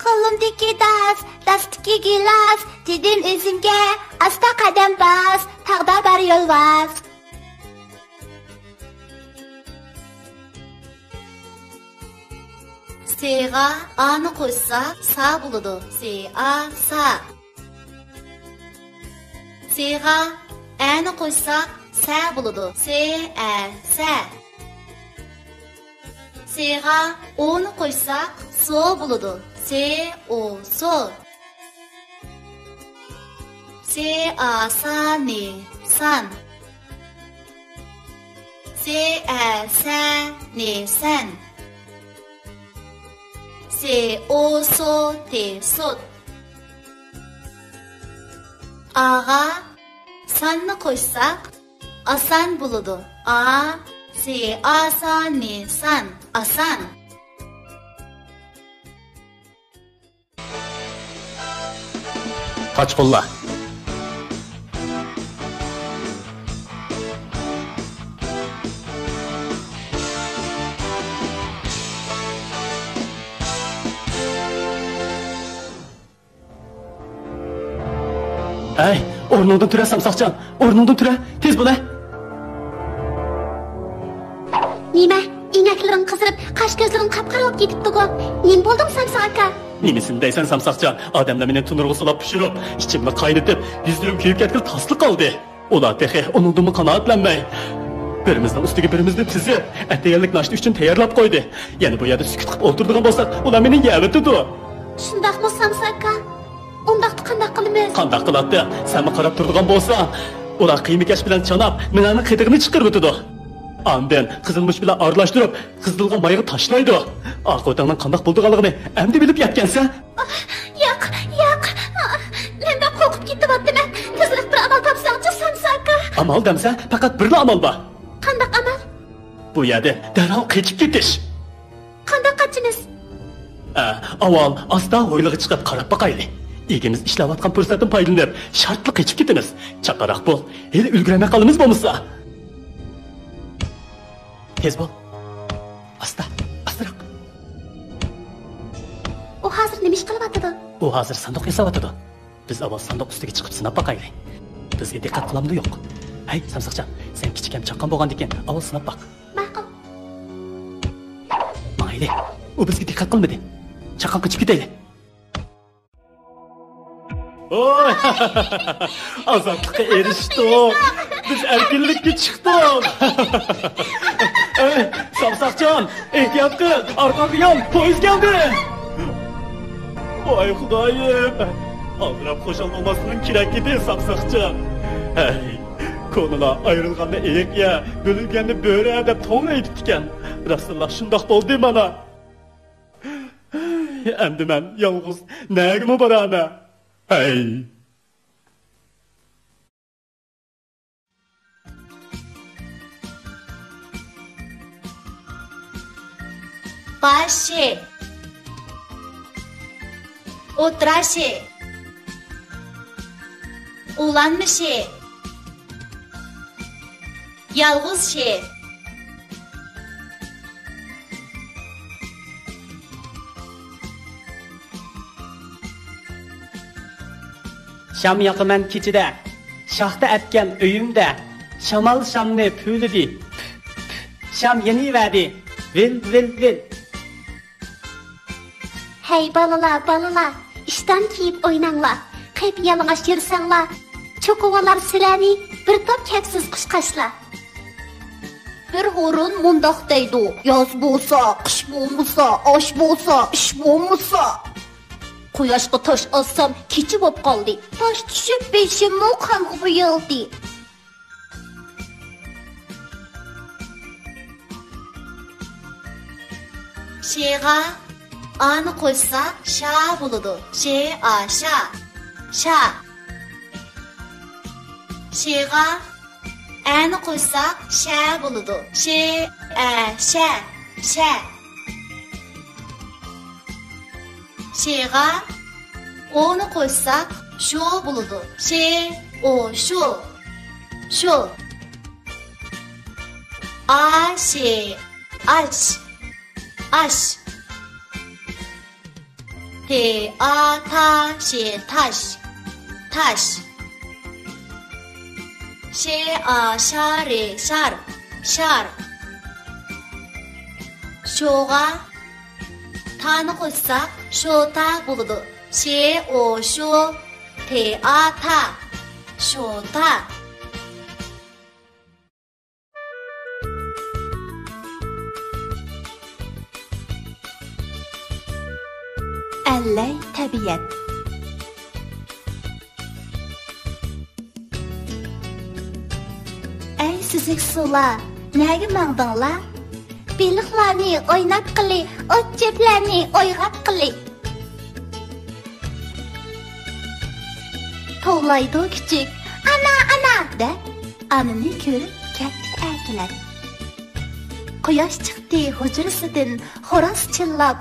قولۇمدىكى داس، داستىكى گىلاس، دېدىم ئۆزۈمگە، ئاستا قەدەم باس، تاغدا بار يولۋاس. سېغا ئانى قوشساق، سا بولىدۇ. سې ئا، سا. سېغا ئەنى قوشساق، سە بولىدۇ. سې ئە، سە. سېغا ئونى قوشساق، سو بولىدۇ. سې ئو، سو. سې ئا، سا نى، سان. سې ئە، سە نى، سەن. سې ئو، سو تى، سوت. ئاغا ساننى قوشساق، ئاسان بولىدۇ. ئا، سې ئا، سا نى، سان. ئاسان. قاچقۇنلار. ئەي، ئورنۇڭدىن تۇرە، سامساقجان، ئورنۇڭدىن تۇرە، تېز بول، ھە. نېمە؟ ئىڭەكلىرىڭ قىزىرىپ، قاش-كۆزلىرىڭ قاپقارا بولۇپ كېتىپتىغۇ. نېمە بولدۇڭ، سامساق ئاكا؟ نېمىسىنى دەيسەن، سامساقجان؟ ئادەملەر مېنى تونۇرغا سولاپ پىشۇرۇپ، ئىچىمنى قاينىتىپ، يۈزلىرىم كۆيۈپ كەتكىلى تاسلا قالدى. ئۇلار تېخى ئۇنىڭدىنمۇ قانائەتلەنمەي، بىرىمىزنىڭ ئۈستىگە بىرىمىزنى تىزىپ، ئەتىگەنلىك ناشتا ئۈچۈن تەييارلاپ قويدى. يەنە بۇ يەردە سۈكۈت قىلىپ ئولتۇرىدىغان بولساق، ئۇلار مېنى يەۋېتىدۇ. شۇنداقمۇ، سامساق ئاكا؟ ئۇنداقتا قانداق قىلىمىز؟ قانداق قىلاتتى؟ سەنمۇ قاراپ تۇرىدىغان بولساڭ، ئۇلار قىيما-كەش بىلەن چاناپ، مېنىڭ قېتىغىنى چىقىرىۋېتىدۇ. ئاندىن قىزىلمۇچ بىلەن ئارىلاشتۇرۇپ، قىزىلغا مايغا تاشلايدۇ. ئاقىۋىتىڭنىڭ قانداق بولىدىغانلىقىنى ئەمدى بىلىپ يەتكەنسەن. ياق، ياق، مەن بەك قورقۇپ كېتىۋاتىمەن. تېزرەك بىر ئامال تاپساڭچۇ، سامساق ئاكا. ئامال دەمسە، پەقەت بىرلا ئامال بار. قانداق ئامال؟ بۇ يەردىن دەرھال قېچىپ كېتىش. قانداق قاچىمىز؟ ئە، ئاۋۋال ئاستا ھويلىغا چىقىپ قاراپ باقايلى. ئىگىمىز ئىشلەۋاتقان پۇرسەتتىن پايدىلىنىپ، شارتلا قېچىپ كېتىمىز. چاققانراق بول، ھېلى ئۈلگۈرەلمەي قالىمىز بولمىسا. تېز بول. ئاستا، ئاستىراق. ئۇ ھازىر نېمە ئىش قىلىۋاتىدۇ؟ ئۇ ھازىر ساندۇق ياساۋاتىدۇ. بىز ئاۋۋال ساندۇق ئۈستىگە چىقىپ سىناپ باقايلى. بىزگە دىققەت قىلامدۇ يوق؟ ھەي، سامساقجان، سەن كىچىككەن چاققان بولغاندىكىن ئاۋۋال سىناپ باق. ماقۇل. ماڭايلى. ئۇ بىزگە دىققەت قىلمىدى. چاققان قېچىپ كېتەيلى. ۋاي! ئازادلىققا ئېرىشتۇق. بىز ئەركىنلىككە چىقتۇق. ئەي، سامساقجان، ئېھتىيات قىل، ئارقاڭغا يان، پويىز كەلدى. ۋاي خۇدايىم، ئالدىراپ خۇشال بولماسلىقىڭ كېرەك ئىدى، سامساقجان. ھەي، كونىلار ئايرىلغاننى ئېيىق يە، بۆلۈنگەننى بۆرە دەپ توغرا ئېيتىپتىكەن. راستىنلا شۇنداق بولدى مانا. ئەمدى مەن يالغۇز نەگىمۇ بارامەن؟ ھەي. باشى، ئوتراشى، ئۇلانمىشى، يالغۇزشى. شام ياقىمەن كېچىدە، شاختا ئەتكەن ئۆيۈمدە، شامال شامنى پۈۋلىدى. شام يېنىۋەردى، ۋىل، ۋىل، ۋىل. ھەي بالىلار، بالىلار، ئىشتان كىيىپ ئويناڭلار، قىپيالىڭاچ يۈرسەڭلار، چوقۇۋالار سىلەرنى بىر توپ كەپسىز قۇشقاچلار. بىر ھۇرۇن مۇنداق دەيدۇ، ياز بولسا، قىش بولمىسا، ئاش بولسا، ئىش بولمىسا. قۇياشقا تاش ئاتسام، كېچە بوپ قالدى. تاش چۈشۈپ، بېشىممۇ قانغا بويالدى. شېغا ئانى قوشساق، شا بولىدۇ. شې ئا، شا. شا. شېغا ئەنى قوشساق، شە بولىدۇ. شې ئە، شە. شە. شېغا ئونى قوشساق، شو بولىدۇ. شې ئو، شو. شو. ئا شې، ئاش. ئاش. تې ئا تا شې، تاش. تاش. شې ئا شا رې، شار. شار. شوغا تانى قوشساق، شوتا بولىدۇ. ش ئو شو، ت ئا تا. شوتا. ئەللەي تەبىئەت. ئەي سۈزۈك سۇلار، نەگە ماڭدىڭلار؟ بېلىقلارنى ئويناتقىلى، ئوت-چۆپلەرنى ئويغاتقىلى. توۋلايدۇ كۈچۈك، «ئانا، ئانا!» دەپ، ئانىنى كۆرۈپ كەتتى ئەركىلەپ. قۇياش چىقتى ھۇجرىسىدىن خوراز چىللاپ،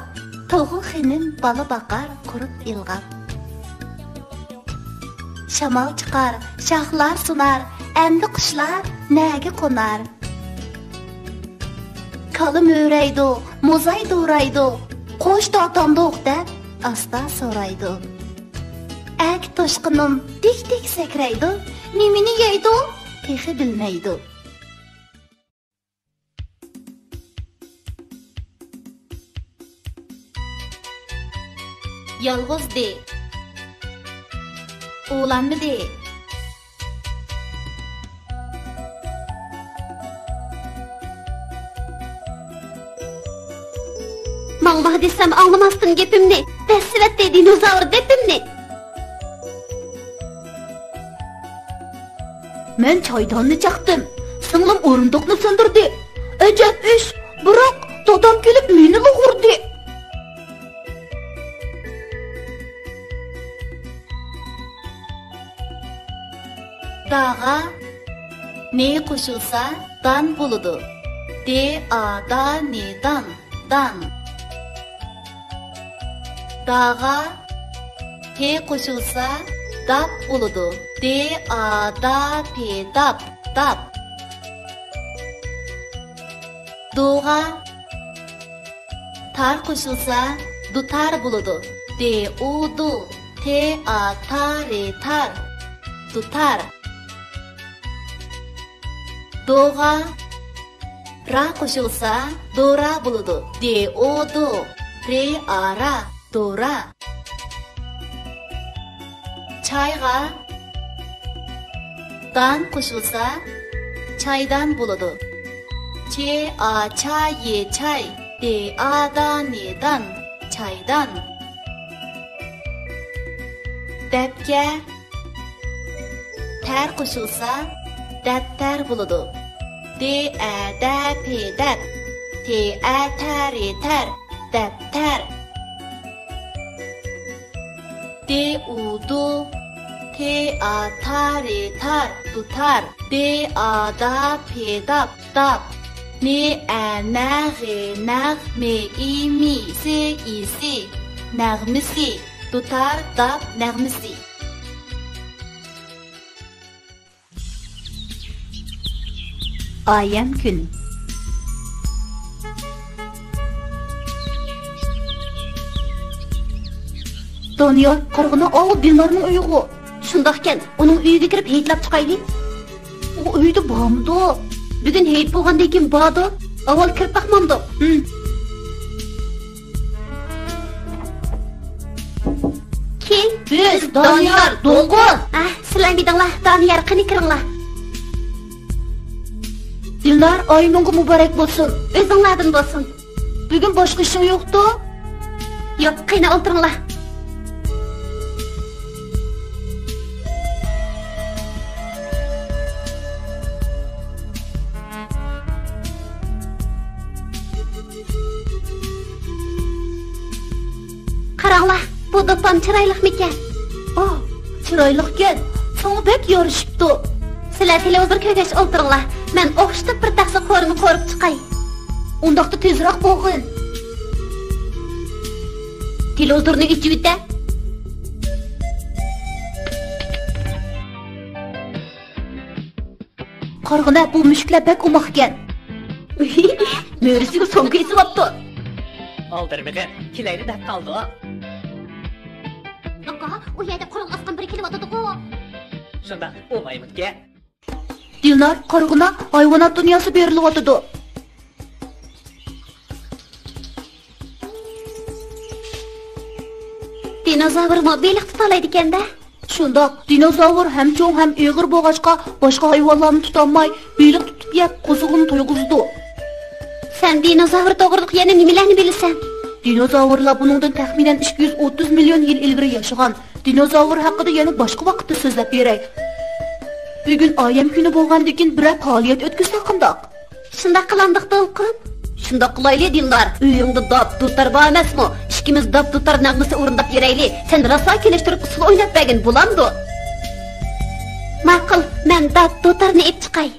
توغۇ خېنىم بالا باقار قۇرۇپ ئىلغاپ. شامال چىقار، شاخلار سۇنار، ئەمدى قۇشلار نەگە قونار؟ كالا مۆرەيدۇ، موزاي دورايدۇ، «قوش تارتامدۇق؟» دەپ ئاستا سورايدۇ. ئەركە توشقىنىم دىك-دىك سەكرەيدۇ، نېمىنى يەيدۇ، تېخى بىلمەيدۇ. يالغۇزدى. ئۇلانمىدى. ماڭماق دېسەم ئاڭلىماستىن گېپىمنى، دەسسىۋەتتى دىنوزاۋر دېپىمنى. مەن چايداننى چاقتىم، سىڭلىم ئورۇندۇقنى سۇندۇردى. ئەجەب ئىش، بىراق دادام كېلىپ مېنىلا ئۇردى. داغا نى قوشۇلسا، دان بولىدۇ. دې ئا دا نى دان، دان. داغا پ قوشۇلسا، داپ بولىدۇ. دې ئا دا پې داپ، داپ. دوغا تار قوشۇلسا، دۇتار بولىدۇ. دې ئۇ دۇ، تې ئا تا رې تار، دۇتار. دوغا را قوشۇلسا، دورا بولىدۇ. دې ئۇ دۇ، رې ئا را، دورا. چايغا دان قوشۇلسا، چايدان بولىدۇ. چې ئا چا يې چاي، دې ئا دا نې دان، چايدان. دەپكە تەر قوشۇلسا، دەپتەر بولىدۇ. دې ئە دە پې دەپ، تې ئە تە رې تەر، دەپتەر. دې ئۇ دۇ، تې ئا تا رې تار، دۇتار. دې ئا دا پې داپ، داپ. نې ئە نە غې نەغ، مې ئى مى، سې ئى سى، نەغمىسى. دۇتار داپ نەغمىسى. ئايەم كۈن. دانىيار، قارىغىنا، ئاۋۇ دىلنارنىڭ ئۆيىغۇ. شۇنداقكەن، ئۇنىڭ ئۆيىگە كىرىپ ھېيتلاپ چىقايلى. ئۇ ئۆيدە بارمىدۇ؟ بۈگۈن ھېيت بولغاندىن كېيىن باردۇ. ئاۋۋال كىرىپ باقمامدۇق؟ ھىم. كىم؟ بىز، دانىيار، دوڭغۇل. ئەھ، سىلەرمىدىڭلار؟ دانىيار، قېنى كىرىڭلار. دىلنار، ئايىمىڭغا مۇبارەك بولسۇن. ئۆزۈڭلاردىن بولسۇن. بۈگۈن باشقا ئىشىڭ يوقتۇ؟ ياق، قېنى ئولتۇرۇڭلار. قاراڭلار، بۇ دوپپام چىرايلىقمىكەن؟ ئاھ، چىرايلىقكەن، ساڭا بەك يارىشىپتۇ. سىلەر تېلېۋىزور كۆرگەچ ئولتۇرۇڭلار، مەن ئوخشىتىپ بىر تەخسە خورما قورۇپ چىقاي. ئۇنداقتا تېزراق بولغىن. تېلېۋىزورنى ئېچىۋېتە. قارىغىنە، بۇ مۈشۈكلەر بەك ئوماقكەن. مۈرىسىگە سومكا ئېسىۋاپتۇ. ئالدىرىمىغىن، كېلەيلى دەپ قالدۇ. ئاكا، ئۇ يەردە قورال ئاسقان بىرى كېلىۋاتىدىغۇ. شۇنداق، ئۇ مايمۇنكەن. دىلنار، قارىغىنا، ھايۋانات دۇنياسى بېرىلىۋاتىدۇ. دىنوزاۋرمۇ بېلىق تۇتالايدىكەن-دە. شۇنداق، دىنوزاۋر ھەم چوڭ ھەم ئېغىر بولغاچقا، باشقا ھايۋانلارنى تۇتالماي، بېلىق تۇتۇپ يەپ، قوزغىلىنى تويغۇزىدۇ. سەن دىنوزاۋر توغرىلىق يەنە نېمىلەرنى بىلىسەن؟ دىنوزاۋرلار بۇنىڭدىن تەخمىنەن ئىككى يۈز ئوتتۇز مىليون يىل ئىلگىرى ياشىغان. دىنوزاۋر ھەققىدە يەنە باشقا ۋاقىتتا سۆزلەپ بېرەي. بۈگۈن ئايەم كۈنى بولغاندىكىن، بىرەر پائالىيەت ئۆتكۈزسەك قانداق؟ شۇنداق قىلامدۇق، دولقۇن؟ شۇنداق قىلايلى، دىلدار. ئۆيۈڭدە داپ-دۇتار بار ئەمەسمۇ؟ ئىككىمىز داپ-دۇتار نەغمىسى ئورۇنداپ بېرەيلى. سەن راسا كېلىشتۈرۈپ ئۇسسۇل ئويناپ بەرگىن، بولامدۇ؟ ماقۇل، مەن داپ-دۇتارنى ئېلىپ چىقاي.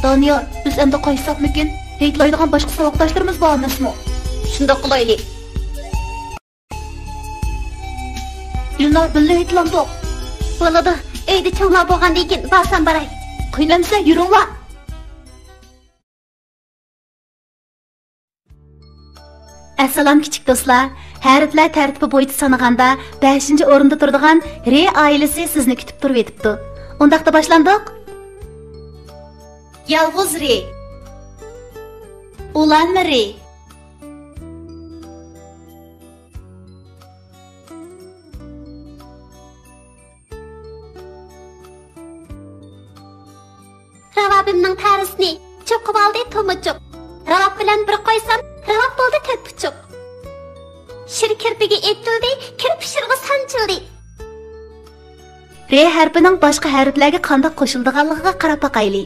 دانىيار، بىز ئەمدى قايتساقمىكىن؟ ھېيتلايدىغان باشقا ساۋاقداشلىرىمىز بار ئەمەسمۇ؟ شۇنداق قىلايلى. ئىلنار، بىللە ھېيتلامدۇق؟ بولىدۇ. ئۆيدە چوڭلار بولغاندىن كېيىن بارسام باراي. قىينالمىسا يۈرۈڭلار. ئەسسالام، كىچىك دوستلار. ھەرپلەر تەرتىپى بويىچە سانىغاندا، بەشىنچى ئورۇندا تۇرىدىغان رې ئائىلىسى سىزنى كۈتۈپ تۇرۇۋېتىپتۇ. ئۇنداقتا باشلاندۇق. يالغۇز رې. ئۇلانما رې. راۋابىمنىڭ تەرىسىنى چوقۇۋالدى تومۇچۇق. راۋاب بىلەن بىر قويسام، راۋاب بولدى تۆت پۇچۇق. شىر كىرپىكى ئېتىلدى، كىرپىك شىرغا سانچىلدى. رې ھەرپىنىڭ باشقا ھەرپلەرگە قانداق قوشۇلىدىغانلىقىغا قاراپ باقايلى.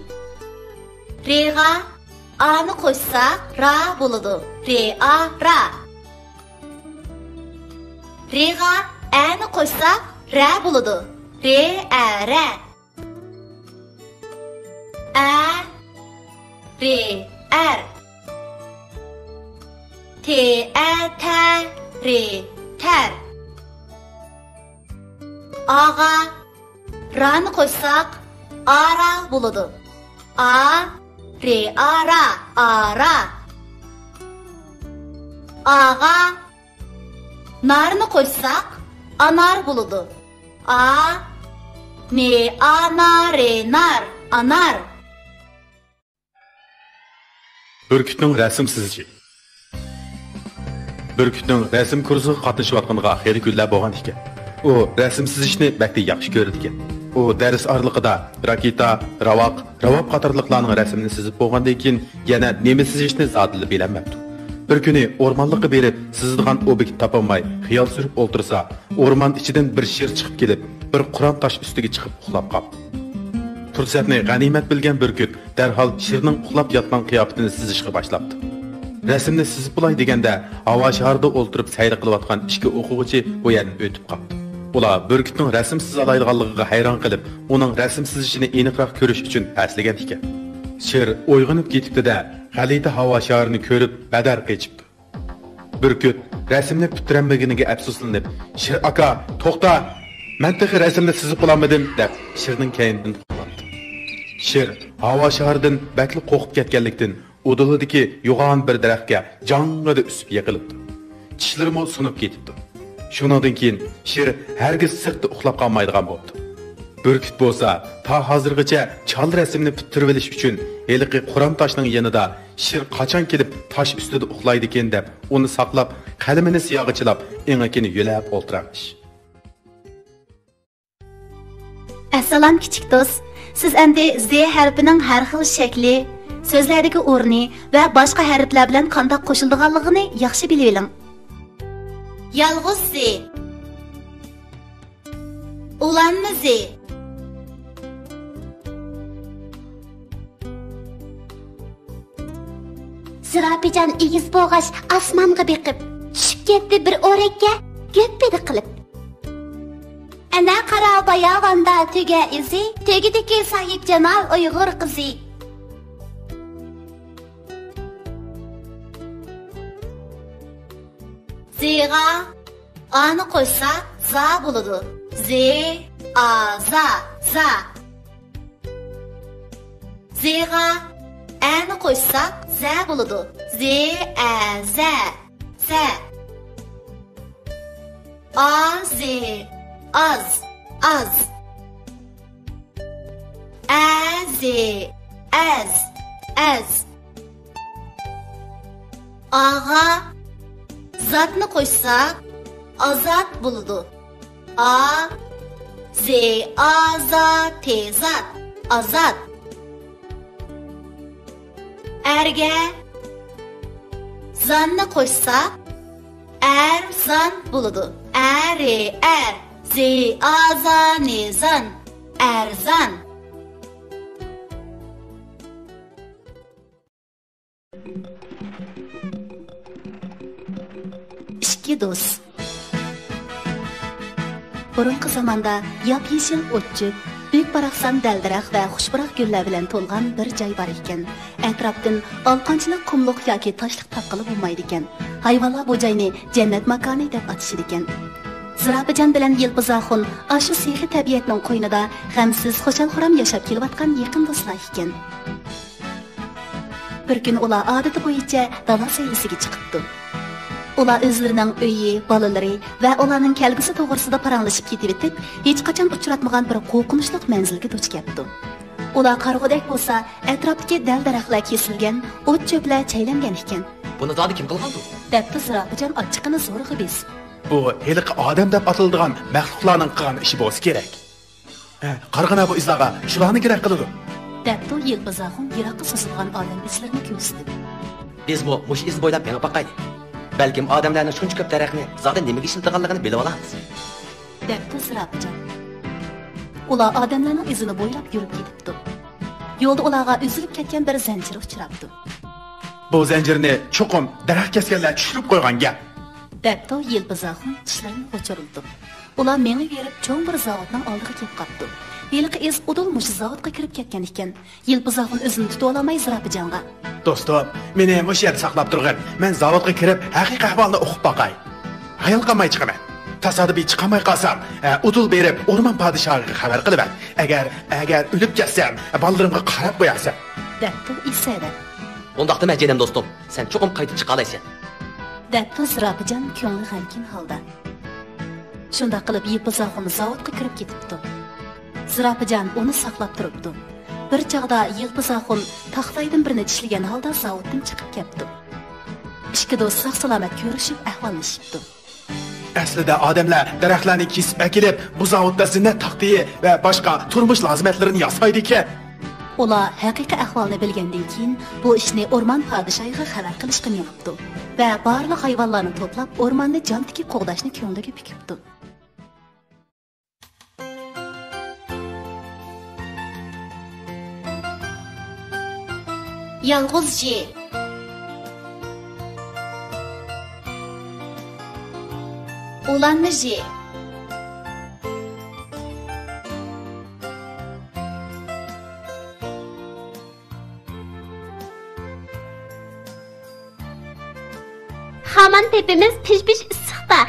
رېغا ئانى قوشساق، را بولىدۇ. رې ئا، را. رېغا ئەنى قوشساق، رە بولىدۇ. رې ئە، رە. ئە، رې، ئەر. تې ئە، تە، رې، تەر. ئاغا رانى قوشساق، ئارا بولىدۇ. ئا، رې، ئا، را، ئارا. ئاغا نارنى قوشساق، ئانار بولىدۇ. ئا، نې، ئا، نا، رې، نار، ئانار. بۈركۈتنىڭ رەسىم سىزىشى. بۈركۈتنىڭ رەسىم كۇرسىغا قاتنىشىۋاتقىنىغا خېلى كۈنلەر بولغان ئىكەن. ئۇ رەسىم سىزىشنى بەكلا ياخشى كۆرىدىكەن. ئۇ دەرس ئارىلىقىدا راكېتا، راۋاق، راۋاب قاتارلىقلارنىڭ رەسىمىنى سىزىپ بولغاندىن كېيىن، يەنە نېمە سىزىشنى زادىلا بىلەلمەپتۇ. بىر كۈنى ئورمانلىققا بېرىپ، سىزىدىغان ئوبيېكت تاپالماي خىيال سۈرۈپ ئولتۇرسا، ئورمان ئىچىدىن بىر شىر چىقىپ كېلىپ، بىر قۇرام تاش ئۈستىگە چىقىپ ئۇخلاپ قاپتۇ. پۇرسەتنى غەنىيمەت بىلگەن بۈركۈت دەرھال شىرنىڭ ئۇخلاپ ياتقان قىياپىتىنى سىزىشقا باشلاپتۇ. رەسىمنى سىزىپ بولاي دېگەندە، ھاۋا شارىدا ئولتۇرۇپ سەير قىلىۋاتقان ئىككى ئوقۇغۇچى بۇ يەردىن ئۆتۈپ قاپتۇ. ئۇلار بۈركۈتنىڭ رەسىم سىزالايدىغانلىقىغا ھەيران قېلىپ، ئۇنىڭ رەسىم سىزىشىنى ئېنىقراق كۆرۈش ئۈچۈن پەسلىگەن ئىكەن. شىر ئويغىنىپ كېتىپتۇ-دە، غەلىتە ھاۋا شارىنى كۆرۈپ بەدەر قېچىپتۇ. بۈركۈت رەسىمنى پۈتتۈرەلمىگىنىگە ئەپسۇسلىنىپ، شىر ئاكا، توختا! مەن تېخى رەسىمنى سىزىپ بولالمىدىم، دەپ شىرنىڭ كەينىدىن قوۋلاپتۇ. شىر ھاۋا شارىدىن بەكلا قورقۇپ كەتكەنلىكتىن، ئۇدۇلىدىكى يوغان بىر دەرەخكە جاڭغىدە ئۈسۈپ يىقىلىپتۇ. چىشلىرىمۇ سۇنۇپ كېتىپتۇ. شۇنىڭدىن كېيىن شىر ھەرگىز سىرتتا ئۇخلاپ قالمايدىغان بوپتۇ. بۈركۈت بولسا تا ھازىرغىچە چال رەسىمنى پۈتتۈرۈۋېلىش ئۈچۈن ھېلىقى قۇرام تاشنىڭ يېنىدا شىر قاچان كېلىپ تاش ئۈستىدە ئۇخلايدىكىن دەپ ئۇنى ساقلاپ، قەلىمىنى سىياغا چىلاپ، ئېڭىكىنى يۆلەپ ئولتۇرارمىش. ئەسسالام، كىچىك دوست. سىز ئەمدى زې ھەرپىنىڭ ھەر خىل شەكلى، سۆزلەردىكى ئورنى ۋە باشقا ھەرپلەر بىلەن قانداق قوشۇلىدىغانلىقىنى ياخشى بىلىۋېلىڭ. يالغۇز زې. ئۇلانما زې. زىراپىجان ئېگىز بوغاچ ئاسمانغا بېقىپ، چۈشۈپ كەتتى بىر ئورەككە، گۈپپىدە قىلىپ. ئەنە قارا باياۋاندا تۆگە ئىزى، تۆگىدىكى ساھىبجامال ئۇيغۇر قىزى. زىغا ئانى قوشسا زا بولىدۇ. زى، ئا، زا، زا. زىغا ئەنى قوشسا زە بولىدۇ. زى، ئە، زە، زە. ئا، زى، ئاز، ئاز. ئە، زى، ئەز، ئەز. ئاغا زاتنى قوشساق، ئازاد بولىدۇ. ئا، زى، ئا، زا، تى، زات، ئازاد. ئەرگە زاننى قوشساق، ئەرزان بولىدۇ. ئە، رى، ئەر، زى، ئا، زا، نى، زان، ئەرزان. ئىككى دوست. بۇرۇنقى زاماندا ياپيېشىل ئوت-چۆپ، بۈك-باراقسان دەل-دەرەخ ۋە خۇشپۇراق گۈللەر بىلەن تولغان بىر جاي بار ئىكەن. ئەتراپتىن ئالقانچىلىق قۇملۇق ياكى تاشلىق تاپقىلى بولمايدىكەن. ھايۋانلار بۇ جاينى جەننەت ماكانى دەپ ئاتىشىدىكەن. زىراپىجان بىلەن يىلپىز ئاخۇن ئاشۇ سېخىي تەبىئەتنىڭ قوينىدا غەمسىز، خۇشال-خۇرام ياشاپ كېلىۋاتقان يېقىن دوستلار ئىكەن. بىر كۈنى ئۇلار ئادىتى بويىچە دالا سەيلىسىگە چىقىپتۇ. ئۇلار ئۆزلىرىنىڭ ئۆيى، بالىلىرى ۋە ئۇلارنىڭ كەلگۈسى توغرىسىدا پاراڭلىشىپ كېتىۋېتىپ، ھېچقاچان ئۇچراتمىغان بىر قورقۇنچلۇق مەنزىلگە دۇچ كەپتۇ. ئۇلار قارىغۇدەك بولسا، ئەتراپتىكى دەل-دەرەخلەر كېسىلگەن، ئوت-چۆپلەر چەيلەنگەن ئىكەن. بۇنى زادى كىم قىلغاندۇ؟ دەپتۇ زىراپىجان ئاچچىقىنى زورىغا بېسىپ. بۇ ھېلىقى ئادەم دەپ ئاتىلىدىغان مەخلۇقلارنىڭ قىلغان ئىشى بولسا كېرەك. ھە، قارىغىنا بۇ ئىزلارغا، شۇلارنى كېرەك قىلىدۇ. دەپتۇ يىلپىز ئاخۇن يىراققا سوزۇلغان ئادەم ئىزلىرىنى كۆرسىتىپ. بىزمۇ مۇشۇ ئىز بويلاپ مېڭىپ باقايلى. بەلكىم ئادەملەرنىڭ شۇنچە كۆپ دەرەخنى زادى نېمىگە ئىشلىتىدىغانلىقىنى بىلىۋالارمىز. دەپتۇ زىراپىجان. ئۇلار ئادەملەرنىڭ ئىزىنى بويلاپ يۈرۈپ كېتىپتۇ. يولدا ئۇلارغا ئۈزۈلۈپ كەتكەن بىر زەنجىر ئۇچراپتۇ. بۇ زەنجىرنى چوقۇم دەرەخ كەسكەنلەر چۈشۈرۈپ قويغان گەپ. دەپتۇ يىلپىز ئاخۇن چىشلىرىنى غۇچۇرلىتىپ. ئۇلار مېڭىۋېرىپ چوڭ بىر زاۋۇتنىڭ ئالدىغا كېلىپ قاپتۇ. ھېلىقى ئىز ئۇدۇل مۇشۇ زاۋۇتقا كىرىپ كەتكەن ئىكەن. يىلپىز ئاخۇن ئۆزىنى تۇتۇۋالالماي زىراپىجانغا. دوستۇم، مېنى مۇشۇ يەردە ساقلاپ تۇرغىن. مەن زاۋۇتقا كىرىپ ھەقىقىي ئەھۋالنى ئۇقۇپ باقاي. ھايال قالماي چىقىمەن. تاسادىپىي چىقالماي قالسام، ئە، ئۇدۇل بېرىپ ئورمان پادىشاھىغا خەۋەر قىلىمەن. ئەگەر، ئەگەر ئۆلۈپ كەتسەم، بالىلىرىمغا قاراپ قويارسەن. دەپتۇ ئېسەدە. ئۇنداقتا مەن جېنىم دوستۇم، سەن چوقۇم قايتىپ چىقالايسەن. دەپتۇ زىراپىجان كۆڭلى غەمكىن ھالدا. شۇنداق قىلىپ يىلپىز ئاخۇن زاۋۇتقا كىرىپ كېتىپتۇ. زىراپىجان ئۇنى ساقلاپ تۇرۇپتۇ. بىر چاغدا يىلپىز ئاخۇن تاختايدىن بىرنى چىشلىگەن ھالدا زاۋۇتتىن چىقىپ كەپتۇ. ئىككى دوست ساق-سالامەت كۆرۈشۈپ ئەھۋاللىشىپتۇ. ئەسلىدە ئادەملەر دەرەخلەرنى كېسىپ ئەكېلىپ، بۇ زاۋۇتتا زىننەت تاختىيى ۋە باشقا تۇرمۇش لازىمەتلىرىنى ياسايدىكەن. ئۇلار ھەقىقىي ئەھۋالنى بىلگەندىن كېيىن، بۇ ئىشنى ئورمان پادىشاھىغا خەۋەر قىلىشقا مېڭىپتۇ ۋە بارلىق ھايۋانلارنى توپلاپ، ئورماننى جان تىكىپ قوغداشنى كۆڭلىگە پۈكۈپتۇ. يالغۇز ژ. ئۇلانما ژ. خامان تېپىمىز پىژ-پىژ ئىسسىقتا،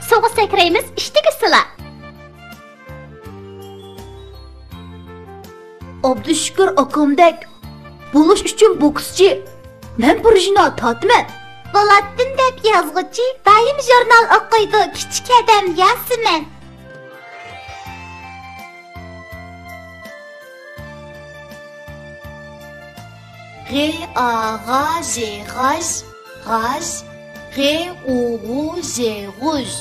سۇغا سەكرەيمىز ئىشتىكى سىلا. ئابدۇشۈكۈر ئاكامدەك بولۇش ئۈچۈن بوكسچى، مەن پۇرژىنا تارتىمەن. بولاتتىن دەپ يازغۇچى، دائىم ژۇرنال ئوقۇيدۇ كىچىك ھەدەم ياسىمەن. غ، ئا، غا، ژ، غاژ، غاژ. غ، ئۇ، غۇ، ژ، غۇژ،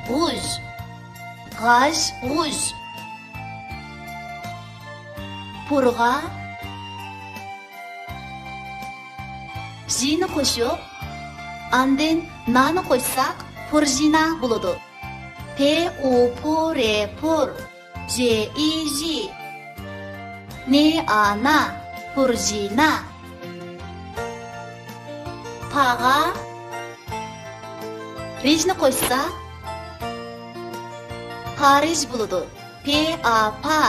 غۇژ. غاژ، غۇژ. پۇرغا ژنى قوشۇپ، ئاندىن نانى قوشساق، پۇرژىنا بولىدۇ. پ، ئۇ، پۇ، رې، پۇر. ژ، ئى، ژى. ن، ئا، نا، پۇرژىنا. پاغا رىژنى قوشساق، پارىژ بولىدۇ. پې ئا پا،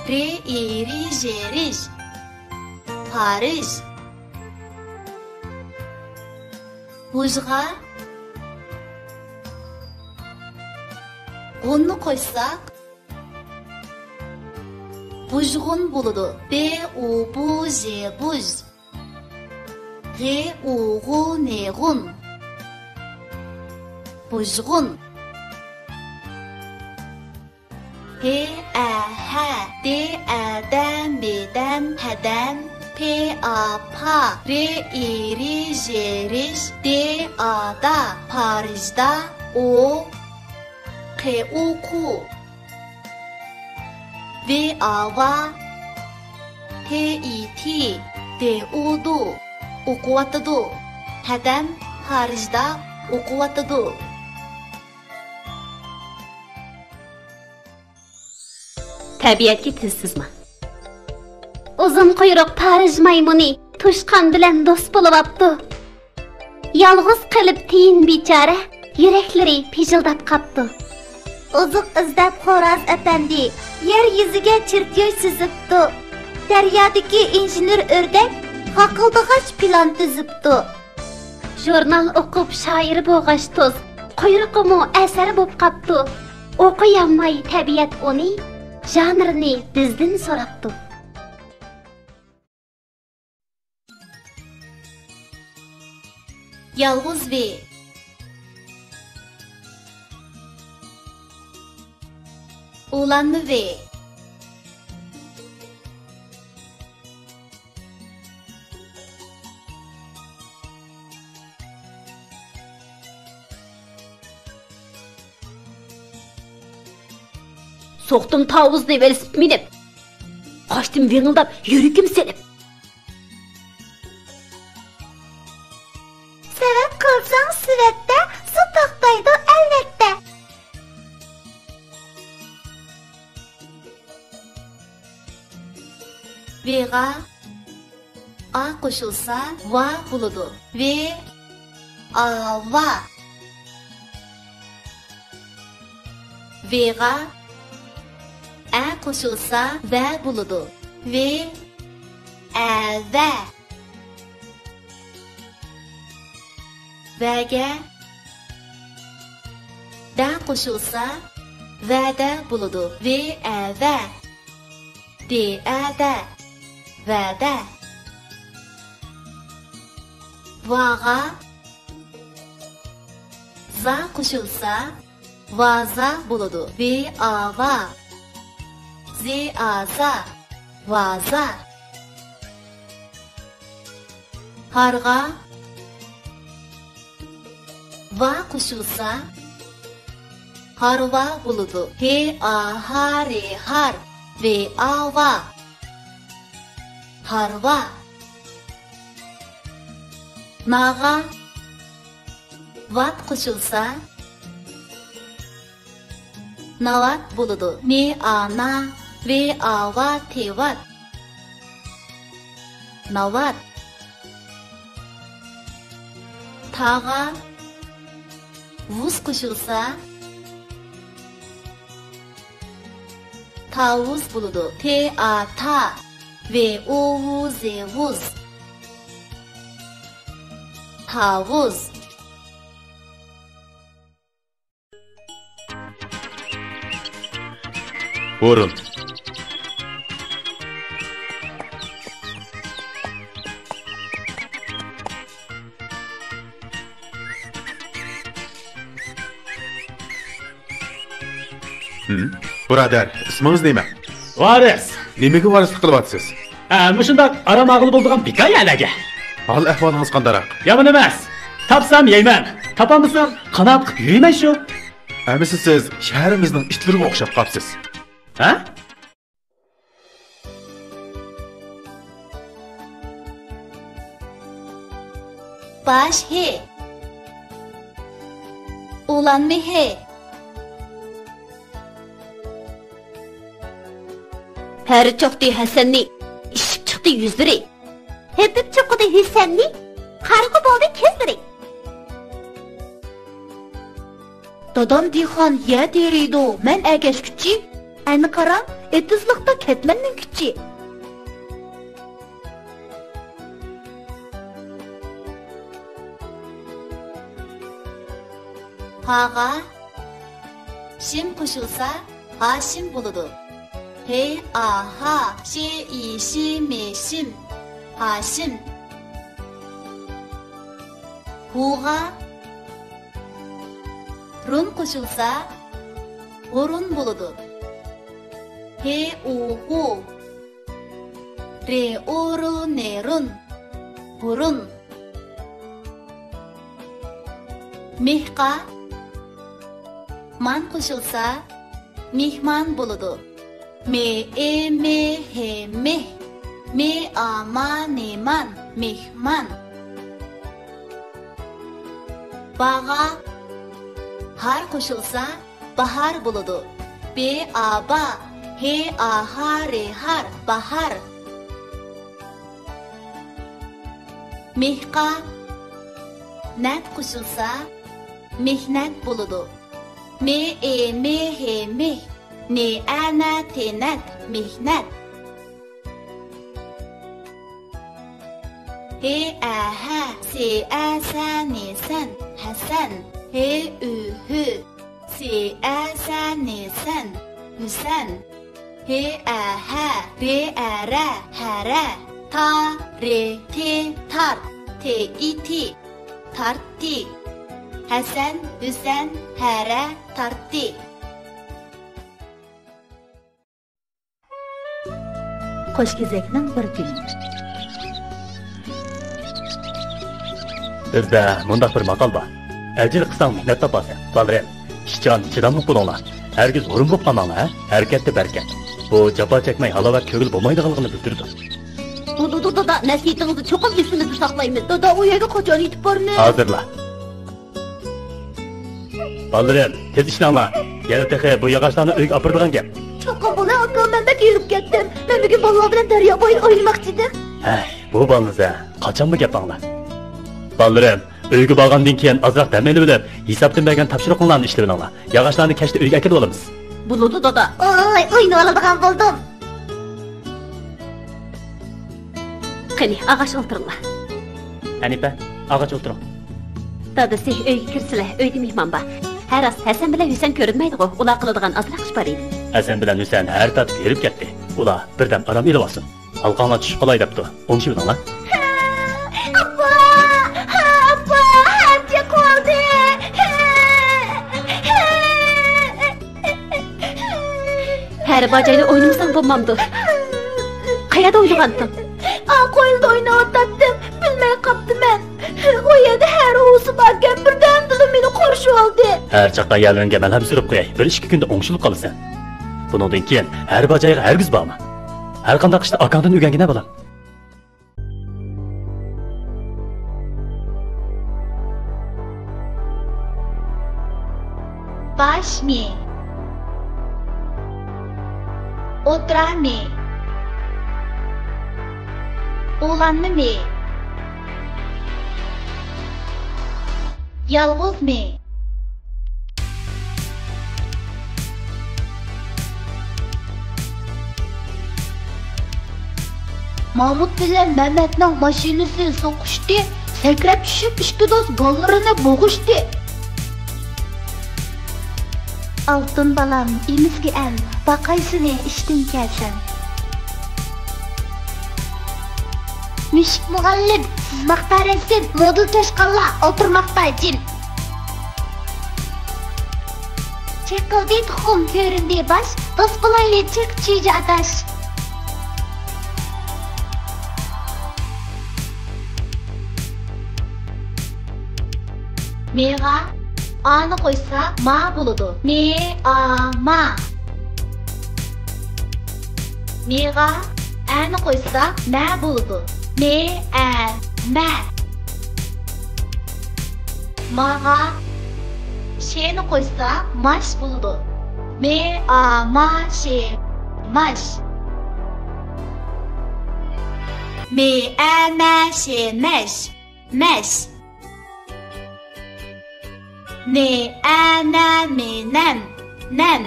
رې ئې رى ژې رىژ. پارىژ. ۋۇژغا غۇننى قوشساق، بۇژغۇن بولىدۇ. بې ئۇ بۇ ژې بۇژ. غې ئۇ غۇ نې غۇن. بۇژغۇن. ھې ئە ھە، دې ئە دە، مې دەم، ھەدەم، پې ئا پا، رې ئې رى ژې رىژ، دې ئا دا، پارىژدا، ئو، قې ئۇ قۇ، ۋې ئا ۋا، تې ئى تى، دې ئۇ دۇ، ئوقۇۋاتىدۇ. ھەدەم پارىژدا ئوقۇۋاتىدۇ. تەبىئەتكە تىز سىزما. ئۇزۇن قۇيرۇق پارىژ مايمۇنى توشقان بىلەن دوست بولۇۋاپتۇ. يالغۇز قېلىپ تىيىن بىچارە، يۈرەكلىرى پىژىلداپ قاپتۇ. ئوزۇق ئىزدەپ خوراز ئەپەندى يەر يۈزىگە چېرتياژ سىزىپتۇ. دەريادىكى ئىنژېنېر ئۆردەك غاقىلدىغاچ پىلان تۈزۈپتۇ. ژۇرنال ئوقۇپ شائىر بولغاچ توز، قۇيرۇقىمۇ ئەسەر بوپ قاپتۇ. ئوقۇيالماي تەبىئەت ئۇنى، ژانىرنى بىزدىن سوراپتۇ. يالغۇز ۋې. ئۇلانما ۋې. سوقتۇم تاۋۇزنى ۋېلىسىپىت مىنىپ، قاچتىم ۋىڭىلداپ يۈرىكىم سېلىپ. سەۋەب قىلساڭ سېۋەتتە، سۇ توختايدۇ ئەلۋەتتە. ۋېغا ئا قوشۇلسا ۋا بولىدۇ. ۋې ئا ۋا. ۋېغا ئە قوشۇلسا ۋە بولىدۇ. ۋې ئە ۋە. ۋەگە دە قوشۇلسا ۋەدە بولىدۇ. ۋې ئە ۋە. دې ئە دە. ۋەدە. ۋاغا زا قوشۇلسا ۋازا بولىدۇ. ۋې ئا ۋا. زې ئا زا. ۋازا. ھارغا ۋا قوشۇلسا ھارۋا بولىدۇ. ھې ئا ھا رې ھار. ۋې ئا ۋا. ھارۋا. ناغا ۋات قوشۇلسا ناۋات بولىدۇ. نې ئا نا، ۋې ئا ۋا تېۋات. ناۋات. تاغا ۋۇز قوشۇلسا تاۋۇز بولىدۇ. تې ئا تا، ۋې ئۇ ۋۇ زې ۋۇز. تاۋۇز. ھۇرۇن. ھىم؟ بۇرادەر، ئىسمىڭىز نېمە؟ ۋارىس. نېمىگە ۋارىسلىق قىلىۋاتىسىز؟ ھە، مۇشۇنداق ئارام ئالغىلى بولىدىغان بىكار يەرلەرگە. ھال ئەھۋالىڭىز قانداقراق؟ يامان ئەمەس. تاپسام يەيمەن، تاپالمىسام قانائەت قىلىپ يۈرىمەن شۇ. ئەمىسە سىز شەھىرىمىزنىڭ ئىتلىرىگە ئوخشاپ قاپسىز. ھە؟ باش ھې. ئۇلانما ھې. پەرى چاقتى ھەسەننى، ئىششىپ چىقتى يۈزلىرى. ھېپىپ چوقۇدى ھۈسەننى، قارىغۇ بولدى كۆزلىرى. دادام دېھقان يەر تېرىيدۇ، مەن ئەگەشكۈچى. ئەنە قاراڭ، ئېتىزلىقتا كەتمەننىڭ كۈچى. ھاغا شىم قوشۇلسا، ھاشىم بولىدۇ. ھې، ئا، ھا، شې، ئى، شى، مې، شىم. ھاشىم. ھۇغا رۇن قوشۇلسا، ھۇرۇن بولىدۇ. ھې، ئۇ، ھۇ. رې، ئۇ، رۇ، نې، رۇن. ھۇرۇن. مېھقا مان قوشۇلسا، مېھمان بولىدۇ. مې، ئې، مې، ھې، مېھ. مې، ئا، ما، نې، مان. مېھمان. باغا ھار قوشۇلسا، باھار بولىدۇ. بې، ئا، با. ھې، ئا، ھا، رې، ھار. باھار. مېھقا نەت قوشۇلسا، مېھنەت بولىدۇ. مې، ئې، مې، ھې، مېھ. نې، ئە، نە، تې، نەت. مېھنەت. ھې، ئە، ھە، سې، ئە، سە، نې، سەن، ھەسەن. ھې، ئۈ، ھۈ، سې، ئە، سە، نې، سەن، ھۈسەن. ھې، ئە، ھە، رې، ئە، رە، ھەرە. تا، رې، تې، تار، تې، ئى، تى، تارتتى. ھەسەن، ھۈسەن، ھەرە، تارتتى. قوش كېزەكنىڭ بىر كۈنى. بىزدە مۇنداق بىر ماقال بار: «ئەجىر قىلساڭ مېھنەت تاپارسەن.» بالىلىرىم، ئىشچان، چىداملىق بولۇڭلار. ھەرگىز ھۇرۇن بولۇپ قالماڭلار، ھە؟ ھەرىكەتتە بەرىكەت. بۇ جاپا چەكمەي ھالاۋەت كۆرگىلى بولمايدىغانلىقىنى بىلدۈرىدۇ. بولىدۇ، دادا، نەسىھىتىڭىزنى چوقۇم ئېسىمىزدە ساقلايمىز. دادا، ئۇ يەرگە قاچان يېتىپ بارىمىز؟ ھازىرلا. بالىلىرىم، تېز ئىشلەڭلار. يەنە تېخى بۇ ياغاچلارنى ئۆيگە ئاپىرىدىغان گەپ. چوقۇن بولە، ئاكا، مەن بەك ھېرىپ كەتتىم. مەن بۈگۈن بالىلار بىلەن دەريا بويىدا ئوينىماقچىدىم. ھەي، بۇ بالىنىز ھە، قاچانمۇ گەپ ئاڭلاپ؟ بالىلىرىم، ئۆيگە بارغاندىن كېيىن ئازراق دەم ئېلىۋېلىپ، ھېسابتىن بەرگەن تاپشۇرۇقۇڭلارنى ئىشلىۋېلىڭلار. ياغاچلارنى كەچتە ئۆيگە ئەكېلىۋالىمىز. بولىدۇ، دادا. ئاي، ئوينىۋالىدىغان بولدۇم. قېنى، ئاغاچ ئولتۇرۇڭلار. ھەنىپە، ئاغاچ ئولتۇرۇڭ. دادىسى، ئۆيگە كىرسىلە، ئۆيدە مېھمان بار. ھە، راست، ھەسەن بىلەن ھۈسەن كۆرۈنمەيدىغۇ، ئۇلار قىلىدىغان ئازراق ئىش بار ئىدى. ھەسەن بىلەن ھۈسەن ھەر تارتىپ ھېرىپ كەتتى. ئۇلار بىردەم ئارام ئېلىۋالسۇن. ھالقاڭلار چۈشۈپ قالاي دەپتۇ. ئوڭشىۋېلىڭلار. ئاپا! ھە، ئاپا! ھەر چىقىۋالدى! ھەر باجايدا ئوينىمىساڭ بولمامدۇ؟ قەيەردە ئوينىغانتىڭ؟ ئا، قويلىدا ئويناۋاتاتتىم. بىلمەي قاپتىمەن. ئۇ يەردە ھەر ئۇۋىسى باركەن، بىردەمدىلا مېنى قورشىۋالدى. ھەر چاققان يەرلىرىڭگە مەلھەم سۈرۈپ قوياي، بىر ئىككى كۈندە ئوڭشىلىپ قالىسەن. بۇنىڭدىن كېيىن ھەر باجايغا ھەرگىز بارما. ھەر قانداق ئىشتا ئاكاڭدىن ئۆگەنگىنە، بالام. باش مى. ئوتتۇرا مى. ئۇلانما مى. يالغۇز مى. مامۇت بىلەن مەمەتنىڭ ماشىنىسى سوقۇشتى، سەكرەپ چۈشۈپ ئىككى دوست بالىلىرىنى بوغۇشتى. ئالتۇن بالام، ئېمىزگە ئەل، باقاي سېنى ئىشتىن كەلسەم. مۈشۈك مۇغەللىم، سىزماقتا رەسىم، مودېل چاشقانلار ئولتۇرماقتا جىم. چېقىلدى تۇخۇم، كۆرۈندى باش، دوست بولايلى چىق چۈجە ئاداش. مېغا ئانى قوشسا ما بولىدۇ. مې، ئا، ما. مېغا ئەنى قوشسا مە بولىدۇ. مې، ئە، مە. ماغا شېنى قوشسا ماش بولىدۇ. مې، ئا، ما، شې، ماش. مې، ئە، مە، شې، مەش. مەش. نې ئە نە مې نەم، نەم.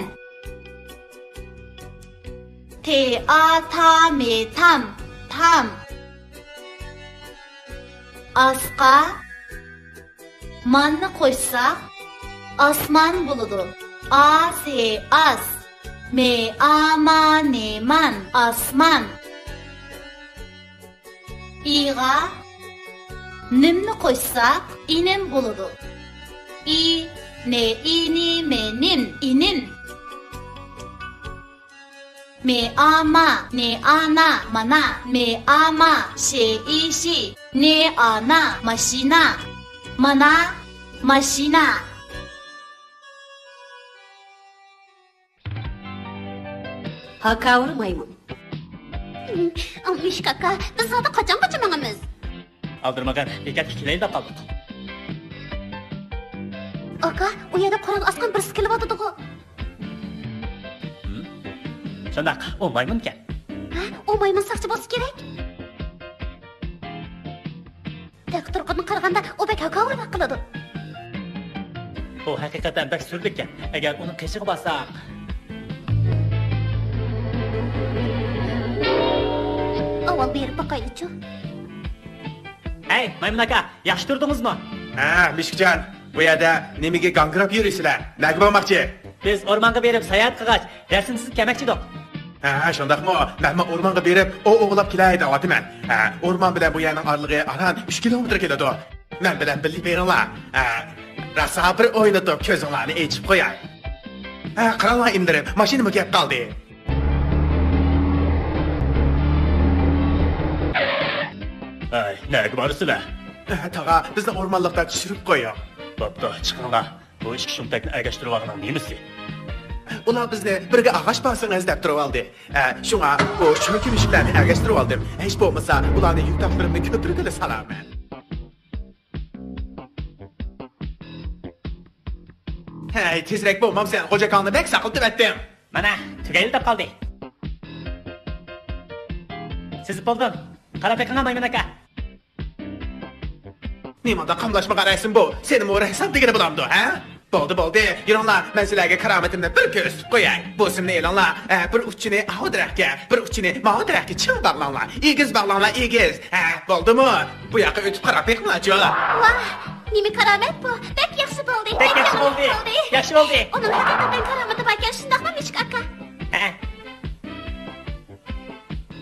تې ئا تا مې تام، تام. ئاسقا ماننى قوشساق، ئاسمان بولىدۇ. ئا سې ئاس، مې ئا ما نې مان، ئاسمان. ئىغا نىمنى قوشساق، ئىنىم بولىدۇ. ئى نې ئى نى مې نىم، ئىنىم. مې ئا ما، نې ئا نا، مانا. مې ئا ما، شې ئى شى، نې ئا نا، ماشىنا. مانا، ماشىنا. ھاكاۋۇر مايمۇن. مۈشۈك ئاكا، بىز زادى قاچانغىچە ماڭىمىز؟ ئالدىرىمىغىن، بېكەتكە كېلەيلى دەپ قالدۇق. ئاكا، ئۇ يەردە قورال ئاسقان بىرسى كېلىۋاتىدىغۇ. ھىم؟ شۇنداق، ئۇ مايمۇنكەن. ھە، ئۇ مايمۇن ساقچى بولسا كېرەك. بەك تۇرقىدىن قارىغاندا، ئۇ بەك ھاكاۋۇرراق قىلىدۇ. ئۇ ھەقىقەتەن بەك سۈرلۈككەن. ئەگەر ئۇنىڭ قېشىغا بارساق. ئاۋۋال بېرىپ باقايلىچۇ. ھەي، مايمۇن ئاكا، ياخشى تۇردىڭىزمۇ؟ ھە، مۈشۈكجان، بۇ يەردە نېمىگە گاڭگىراپ يۈرىسىلەر؟ نەگە بارماقچى؟ بىز ئورمانغا بېرىپ ساياھەت قىلغاچ، رەسىم سىزىپ كەلمەكچىدۇق. ھە، شۇنداقمۇ؟ مەنمۇ ئورمانغا بېرىپ ئوۋ ئوۋلاپ كېلەي دەۋاتىمەن. ھە، ئورمان بىلەن بۇ يەرنىڭ ئارىلىقى ئاران ئۈچ كىلومېتىر كېلىدۇ. مەن بىلەن بىللە بېرىڭلار. ھە، راسا بىر ئوينىتىپ كۆزۈڭلارنى ئېچىپ قوياي. ھە، قاراڭلار ئىنىملىرىم، ماشىنىمۇ كەپ قالدى. ھەي، نەگە بارىسىلەر؟ ھە، تاغا، بىزنى ئورمانلىقتا چۈشۈرۈپ قويۇڭ. بوپتۇ، چىقىڭلار. بۇ ئىككى شۇمتەكنى ئەگەشتۈرۈۋالغىنىڭ نېمىسى؟ ئۇلار بىزنى بىرگە ئاغاچ باسىڭىز دەپ تۇرۇۋالدى. ھە، شۇڭا بۇ شۇنىڭ كىمىشىكلەرنى ئەگەشتۈرۈۋالدىم. ھېچ بولمىسا، ئۇلارنى يۈك تاقلىرىمنى كۆتۈرگىلى سالارمەن. ھەي، تېزرەك بولمامسەن؟ غوجا ئاكاڭنى بەك ساقلىتىۋەتتىم. مانا، تۈگەيلى دەپ قالدى. سىزىپ بولدۇم. قاراپ بېقىڭا، مايمۇن ئاكا. نېمانداق قاملاشمىغان رەسىم بۇ؟ سېنىمۇ رەسسام دېگىلى بولامدۇ، ھە؟ بولدى، بولدى، يۈرۈڭلار، مەن سىلەرگە كارامىتىمنى بىر كۆرسىتىپ قوياي. بۇ سىمنى ئېلىڭلار، ھە، بىر ئۇچىنى ئاۋۇ دەرەخكە، بىر ئۇچىنى ماۋۇ دەرەخكە چىڭ باغلاڭلار. ئېگىز باغلاڭلار، ئېگىز. ھە، بولدىمۇ؟ بۇ ياققا ئۆتۈپ قاراپ بېقىڭلارچۇ. ۋاھ، نېمە كارامەت بۇ؟ بەك ياخشى بولدى، بەك بەك ياخشى كۆڭۈللۈك بولدى. بولدى. ياخشى بولدى. ئۇنىڭ ھەقىقەتەن كارامىتى باركەن، شۇنداقمۇ، مۈشۈك ئاكا؟ ھە.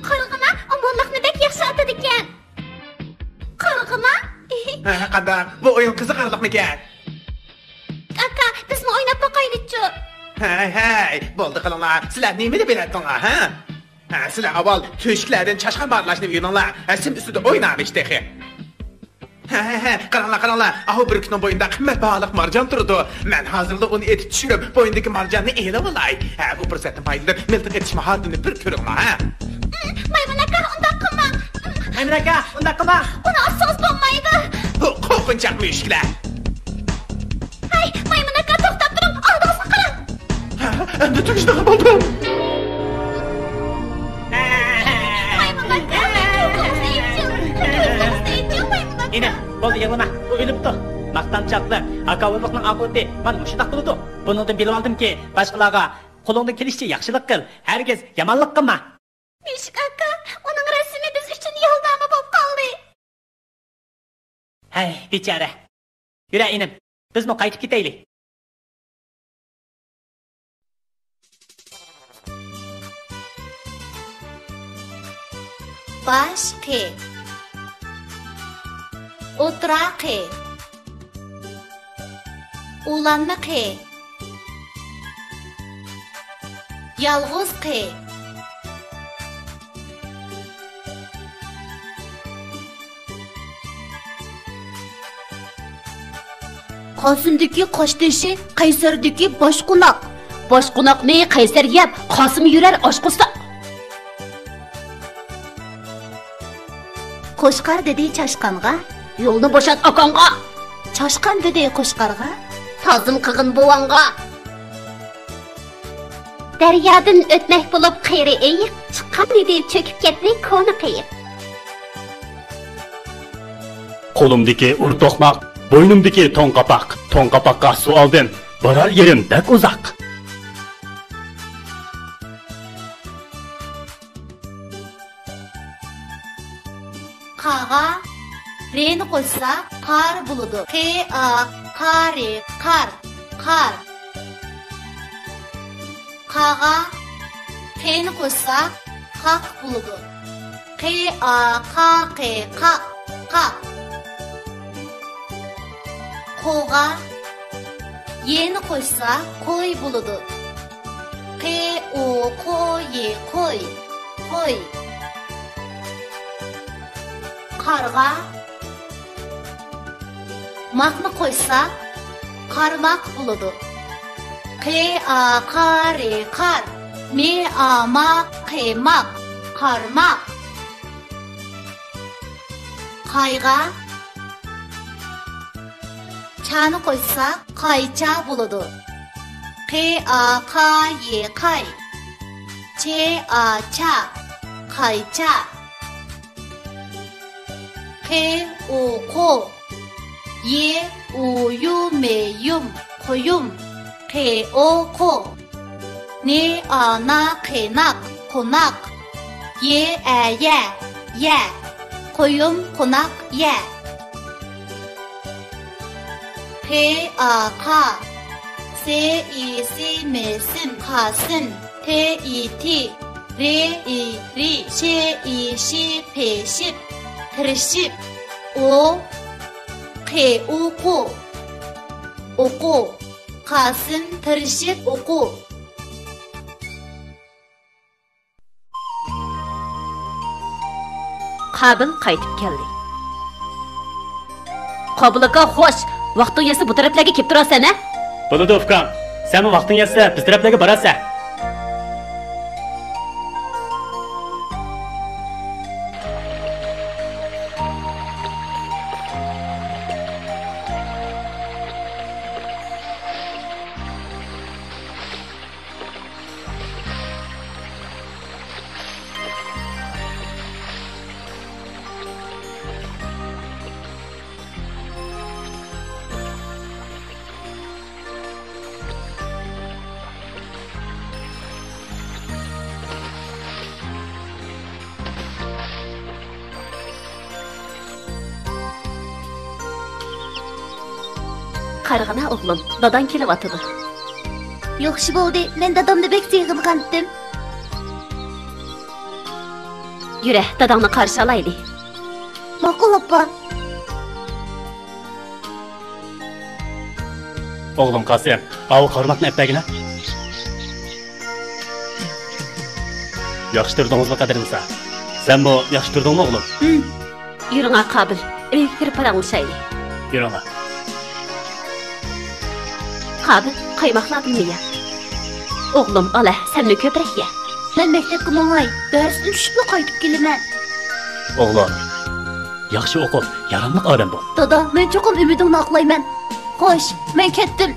قارىغىنا، ئۇ موللاقنى بەك ياخشى ئاتىدىكەن. قارىغىنا. ھە، قانداق؟ بۇ ئويۇن قىزىقارلىقمىكەن؟ ئاكا، بىزمۇ ئويناپ باقايلىچۇ. ھەي، ھەي، بولدى قىلىڭلار. سىلەر نېمىنى بىلەتتىڭلار، ھە؟ ھە، سىلەر ئاۋۋال تۆشۈكلەردىن چاشقان مارىلاشنى ئۆگىنىڭلار. ھە، سىم ئۈستىدە ئوينامىش تېخى. ھە، ھە، ھە، قاراڭلار، قاراڭلار. ئاھۇ بۈركۈتنىڭ بوينىدا قىممەت باھالىق مارجان تۇرىدۇ. مەن ھازىرلا ئۇنى ئېتىپ چۈشۈرۈپ، بوينىدىكى مارجاننى ئېلىۋالاي. ھە، بۇ پۇرسەتتىن پايدىلىنىپ، مىلتىق ئېتىش ماھارىتىنى بىر كۆرۈڭلار، ھە. مايمۇن ئاكا، ئۇنداق قىلماڭ. مايمۇن ئاكا، ئۇنداق قىلماڭ. ئۇنى ئاتسىڭىز بولمايدۇ. بۇ قورقۇنچاق مۈشۈكلەر. ھەي، مايمۇن ئاكا، توختاپ تۇرۇڭ، ئالدىڭىزغا قاراڭ. ھە، ئەمدى تۈگىشىدىغان بولدۇم. مايمۇن ئاكا، كۆزىڭىزنى ئېچىڭ، كۆزىڭىزنى ئېچىڭ، مايمۇن ئاكا. ئىنىم، بولدى، يىغلىما، ئۇ ئۆلۈپتۇ. ماختانچاقلىق، ھاكاۋۇرلۇقنىڭ ئاقىۋىتى مانا مۇشۇنداق بولىدۇ. بۇنىڭدىن بىلىۋالدىمكى، باشقىلارغا قولۇڭدىن كېلىشىچە ياخشىلىق قىل، ھەرگىز يامانلىق قىلما. مۈشۈك ئاكا، ئۇنىڭ رەسىمى بىز ئۈچۈن يولنامە بولۇپ قالدى. ھەي، بىچارە. يۈرە، ئىنىم، بىزمۇ قايتىپ كېتەيلى. باشقى. ئوتراقى. ئۇلانمىقى. يالغۇزقى. قاسىمدىكى قاشتېشى، قەيسەردىكى باشقوناق. باشقوناقنى قەيسەر يەپ، قاسىم يۈرەر ئاچ قورساق. قوچقار دېدى چاشقانغا، يولنى بوشات ئاكاڭغا. چاشقان دېدى قوچقارغا، تازىم قىلغىن بوۋاڭغا. دەريادىن ئۆتمەك بولۇپ قېرى ئېيىق، چىققان ئىدى چۆكۈپ كەتتى كونا قېيىق. قولۇمدىكى ئۇر توقماق، بوينۇمدىكى توڭ قاپاق، توڭ قاپاققا سۇ ئالدىم، بارار يېرىم بەك ئۇزاق. قاغا رېنى قوشسا، قار بولىدۇ. ق، ئا، قا، رې، قار، قار. قاغا قېنى قوشسا، قاق بولىدۇ. ق، ئا، قا، قې، قاق، قاق. قوغا يېنى قوشسا، قوي بولىدۇ. ق، ئو، قو، يې، قوي، قوي. قارغا ماقنى قوشسا، قارماق بولىدۇ. ق، ئا، قا، رې، قار. م، ئا، ما، ق، ماق، قارماق. قايغا چانى قوشسا، قايچا بولىدۇ. ق، ئا، قا، يې، قاي. چ، ئا، چا، قايچا. ق، ئو، قو. ي، ئۇ، يۇ، م، يۇم، قويۇم. ق، ئو، قو. ن، ئا، نا، ق، ناق، قوناق. ي، ئە، يە، يە. قويۇم، قوناق، يە. ق، ئا، قا. س، ئى، س، م، سىم، قاسىم. ت، ئى، ت. ر، ئى، ر. ش، ئى، ش، پېشىپ، تىرىشىپ. ئو، ق، ئۇ، قۇ، ئوقۇ. قاسىم تىرىشىپ ئوقۇ. قابىل قايتىپ كەلدى. قابىل ئاكا، خوش! ۋاقتىڭ يەتسە بۇ تەرەپلەرگە كېلىپ تۇرارسەن، ھە؟ بولىدۇ، ئۇكام. سەنمۇ ۋاقتىڭ يەتسە بىز تەرەپلەرگە بارارسەن. قارىغىنا ئوغلۇم، داداڭ كېلىۋاتىدۇ. ياخشى بولدى، مەن دادامنى بەك سېغىنغانتىم. يۈرە، داداڭنى قارشى ئالايلى. ماقۇل، ئاپا. ئوغلۇم قاسىم، ئاۋۇ قارماقنى ئەپ بەرگىنە. ياخشى تۇردىڭىزمۇ قەدىرنىسا؟ سەنمۇ ياخشى تۇردۇڭمۇ ئوغلۇم؟ ھىم. يۈرۈڭە قابىل، ئۆيگە كىرىپ پاراڭلىشايلى. يۈرۈڭە. قابىل، قايماقلاردىنمۇ يە. ئوغلۇم، ئالە، سەنمۇ كۆپرەك يە. مەن مەكتەپكە ماڭاي، دەرستىن چۈشۈپلا قايتىپ كېلىمەن. ئوغلۇم، ياخشى ئوقۇپ، ياراملىق ئادەم بول. دادا، مەن چوقۇم ئۈمىدىڭنى ئاقلايمەن. خوش، مەن كەتتىم.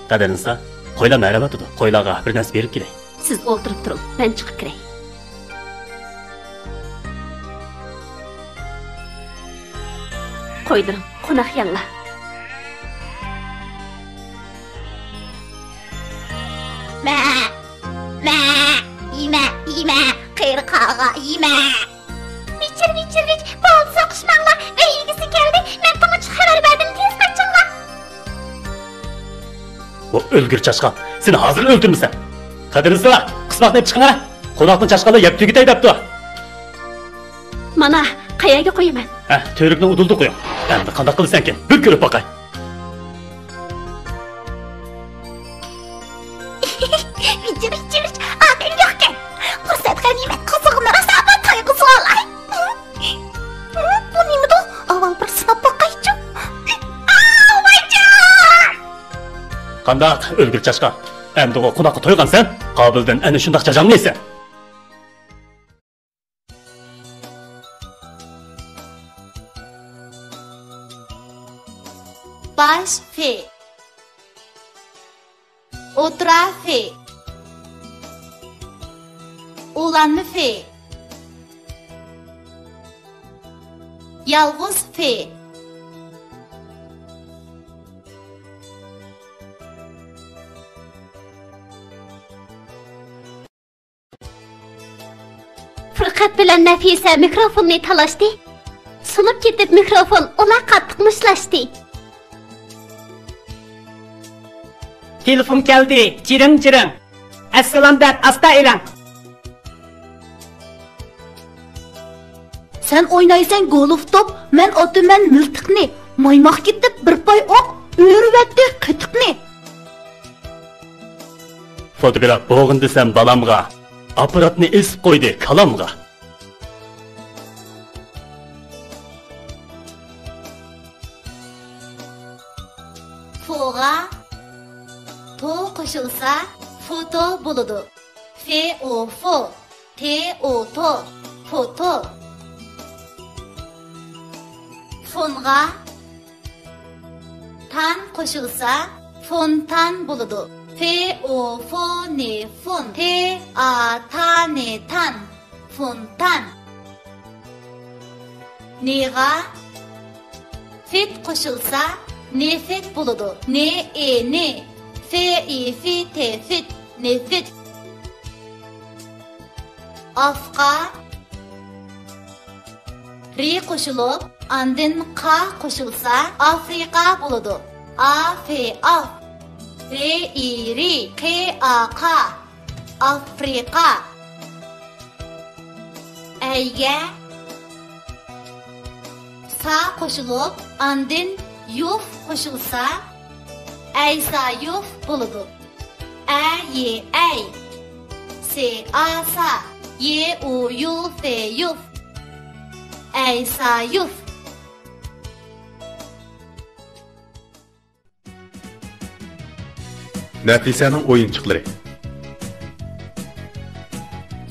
قەدىرنىسا، قويلار مەرەۋاتىدۇ، قويلارغا بىر نەرسە بېرىپ كېلەي. سىز ئولتۇرۇپ تۇرۇڭ، مەن چىقىپ كىرەي. قويلىرىم، قوناق يەڭلار. مە، مە، يېمە، يېمە، قېرى قاغا، يېمە. ۋىچىر، ۋىچىر، ۋىچ، بالدۇر قىسماڭلار، ئۆي ئىگىسى كەلدى، مەن تۇڭىچىغا خەۋەر بەردىم، تېز قاچىڭلار. ۋو ئۆلگۈر چاشقان، سېنى ھازىر ئۆلتۈرمىسەم. قەدىرلىسىلا، قىسماقنى ئېلىپ چىقىڭ ھە. قوناقنى چاشقانلار يەپ تۈگىتەي دەپتۇ. مانا، قەيەرگە قويىمەن؟ ھە، تۈۋرۈكنىڭ ئۇدۇلىدا قويۇڭ. ئەمدى قانداق قىلىسەنكىن؟ بىر كۆرۈپ باقاي. ۋىچىر، ۋىچىر، ۋىچ، ئادەم يوقكەن. پۇرسەت غەنىيمەت، قازىغىنى راسا تويغۇزۇۋالاي. بۇ نېمىدۇ؟ ئاۋۋال بىر سىناپ باقايچۇ. ئاۋايجان! قانداق، ئۆلگۈر چاشقان؟ ئەمدىغۇ قوناققا تويغانسەن؟ قابىلدىن ئەنە شۇنداق جاجاڭنى يەيسەن. باش فې. ئوتتۇرا فې. ئۇلانما فې. يالغۇز ف. پۇرقەت بىلەن نەفىسە مىكروفوننى تالاشتى. سۇنۇپ كېتىپ مىكروفون ئۇلار قاتتىق مۇشتلاشتى. تېلېفون كەلدى، جىرىڭ جىرىڭ. ئەسسالام دەپ ئاستا ئېلىڭ. سەن ئوينايسەن گولف توپ، مەن ئاتىمەن مىلتىقنى. مايماق كېتىپ بىر پاي ئوق، ئۆرۈۋەتتى قېتىقنى. فوتوگراف بوغىن دېسەم بالامغا، ئاپپاراتنى ئېسىپ قويدى كالامغا. فوغا تو قوشۇلسا، فوتو بولىدۇ. ف ئو فو، ت ئو تو، فوتو. فونغا تان قوشۇلسا، فونتان بولىدۇ. ف ئو فو نې فون، ت ئا تا نې تان، فونتان. نېغا فىت قوشۇلسا، نېفىت بولىدۇ. نې ئې نې، ف ئى فى تې فىت، نېفىت. ئافقا رى قوشۇلۇپ، ئاندىن قا قوشۇلسا، ئافرىقا بولىدۇ. ئا ف ئاف، رې ئى رى، قې ئا قا، ئافرىقا. ئەيگە سا قوشۇلۇپ، ئاندىن يۇف قوشۇلسا، ئەيسا يۇف بولىدۇ. ئە ي ئەي، س ئا سا، ي ئۇ يۇ ف يۇف، ئەيسا يۇف. نەفىسەنىڭ ئويۇنچۇقلىرى.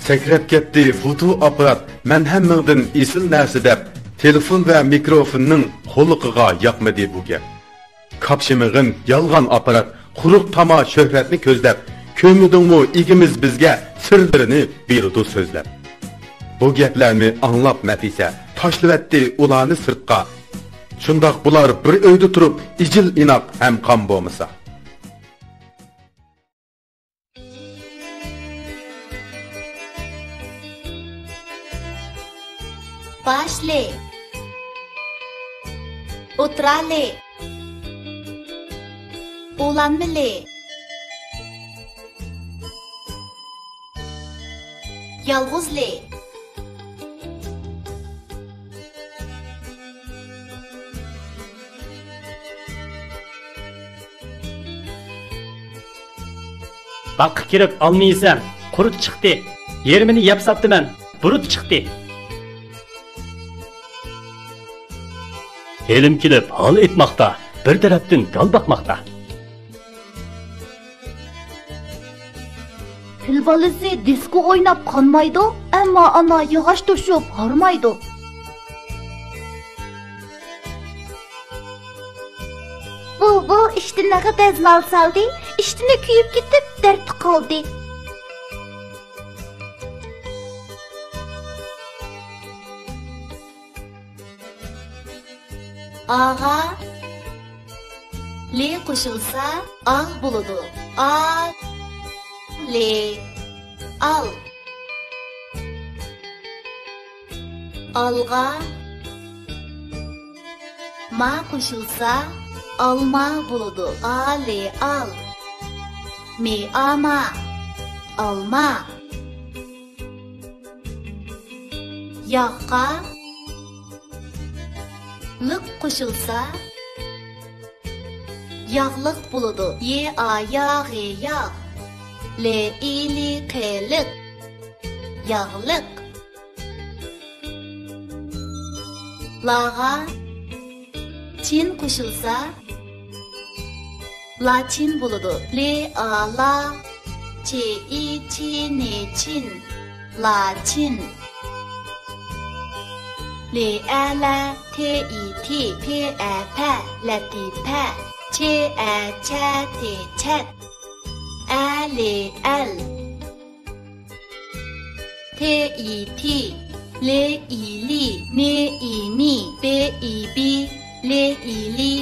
سەكرەپ كەتتى فوتو ئاپپارات، مەن ھەممىڭدىن ئېسىل نەرسە دەپ، تېلېفون ۋە مىكروفوننىڭ قۇلىقىغا ياقمىدى بۇ گەپ. كاپشىمىغىن يالغان ئاپپارات، قۇرۇق تاما شۆھرەتنى كۆزلەپ، كۆرمىدىڭمۇ ئىگىمىز بىزگە سىرلىرىنى بېرىدۇ سۆزلەپ. بۇ گەپلەرنى ئاڭلاپ نەپىسە، تاشلىۋەتتى ئۇلارنى سىرتقا. شۇنداق بۇلار بىر ئۆيدە تۇرۇپ، ئىجىل ئىناق ھەم قان بولمىسا. باشلى، ئوتتۇرالى، ئۇلانمىلى، يالغۇزلى. باغقا كىرىپ ئالما يېسەم، قۇرت چىقتى. يېرىمىنى يەپ ساپتىمەن، بۇرۇت چىقتى. ھېلىم كېلىپ ھال ئېيتماقتا، بىر تەرەپتىن گال باقماقتا. پىل بالىسى دىسكو ئويناپ قانمايدۇ، ئەمما ئانا ياغاچ توشۇپ ھارمايدۇ. بۇلبۇل ئىشتىنىغا دەزمال سالدى، ئىشتىنى كۆيۈپ كېتىپ دەردتە قالدى. ئاغا لى قوشۇلسا، ئال بولىدۇ. ئا لى ئال. ئالغا ما قوشۇلسا، ئالما بولىدۇ. ئا لى ئال. مى ئا ما. ئالما. ياغقا لىق قوشۇلسا، ياغلىق بولىدۇ. ي ئا يا غ ياغ. ل ئى ل ق لىق. ياغلىق. لاغا چىن قوشۇلسا، لاچىن بولىدۇ. ل ئا لا، چ ئى چ ن چىن، لاچىن. ل ئە لە، ت ئى ت، پ ئە پە، لەتىپە. چ ئە چە، ت چەت. ئە ل ئەل. ت ئى ت، ل ئى لى، ن ئى نى، ب ئى بى، ل ئى لى،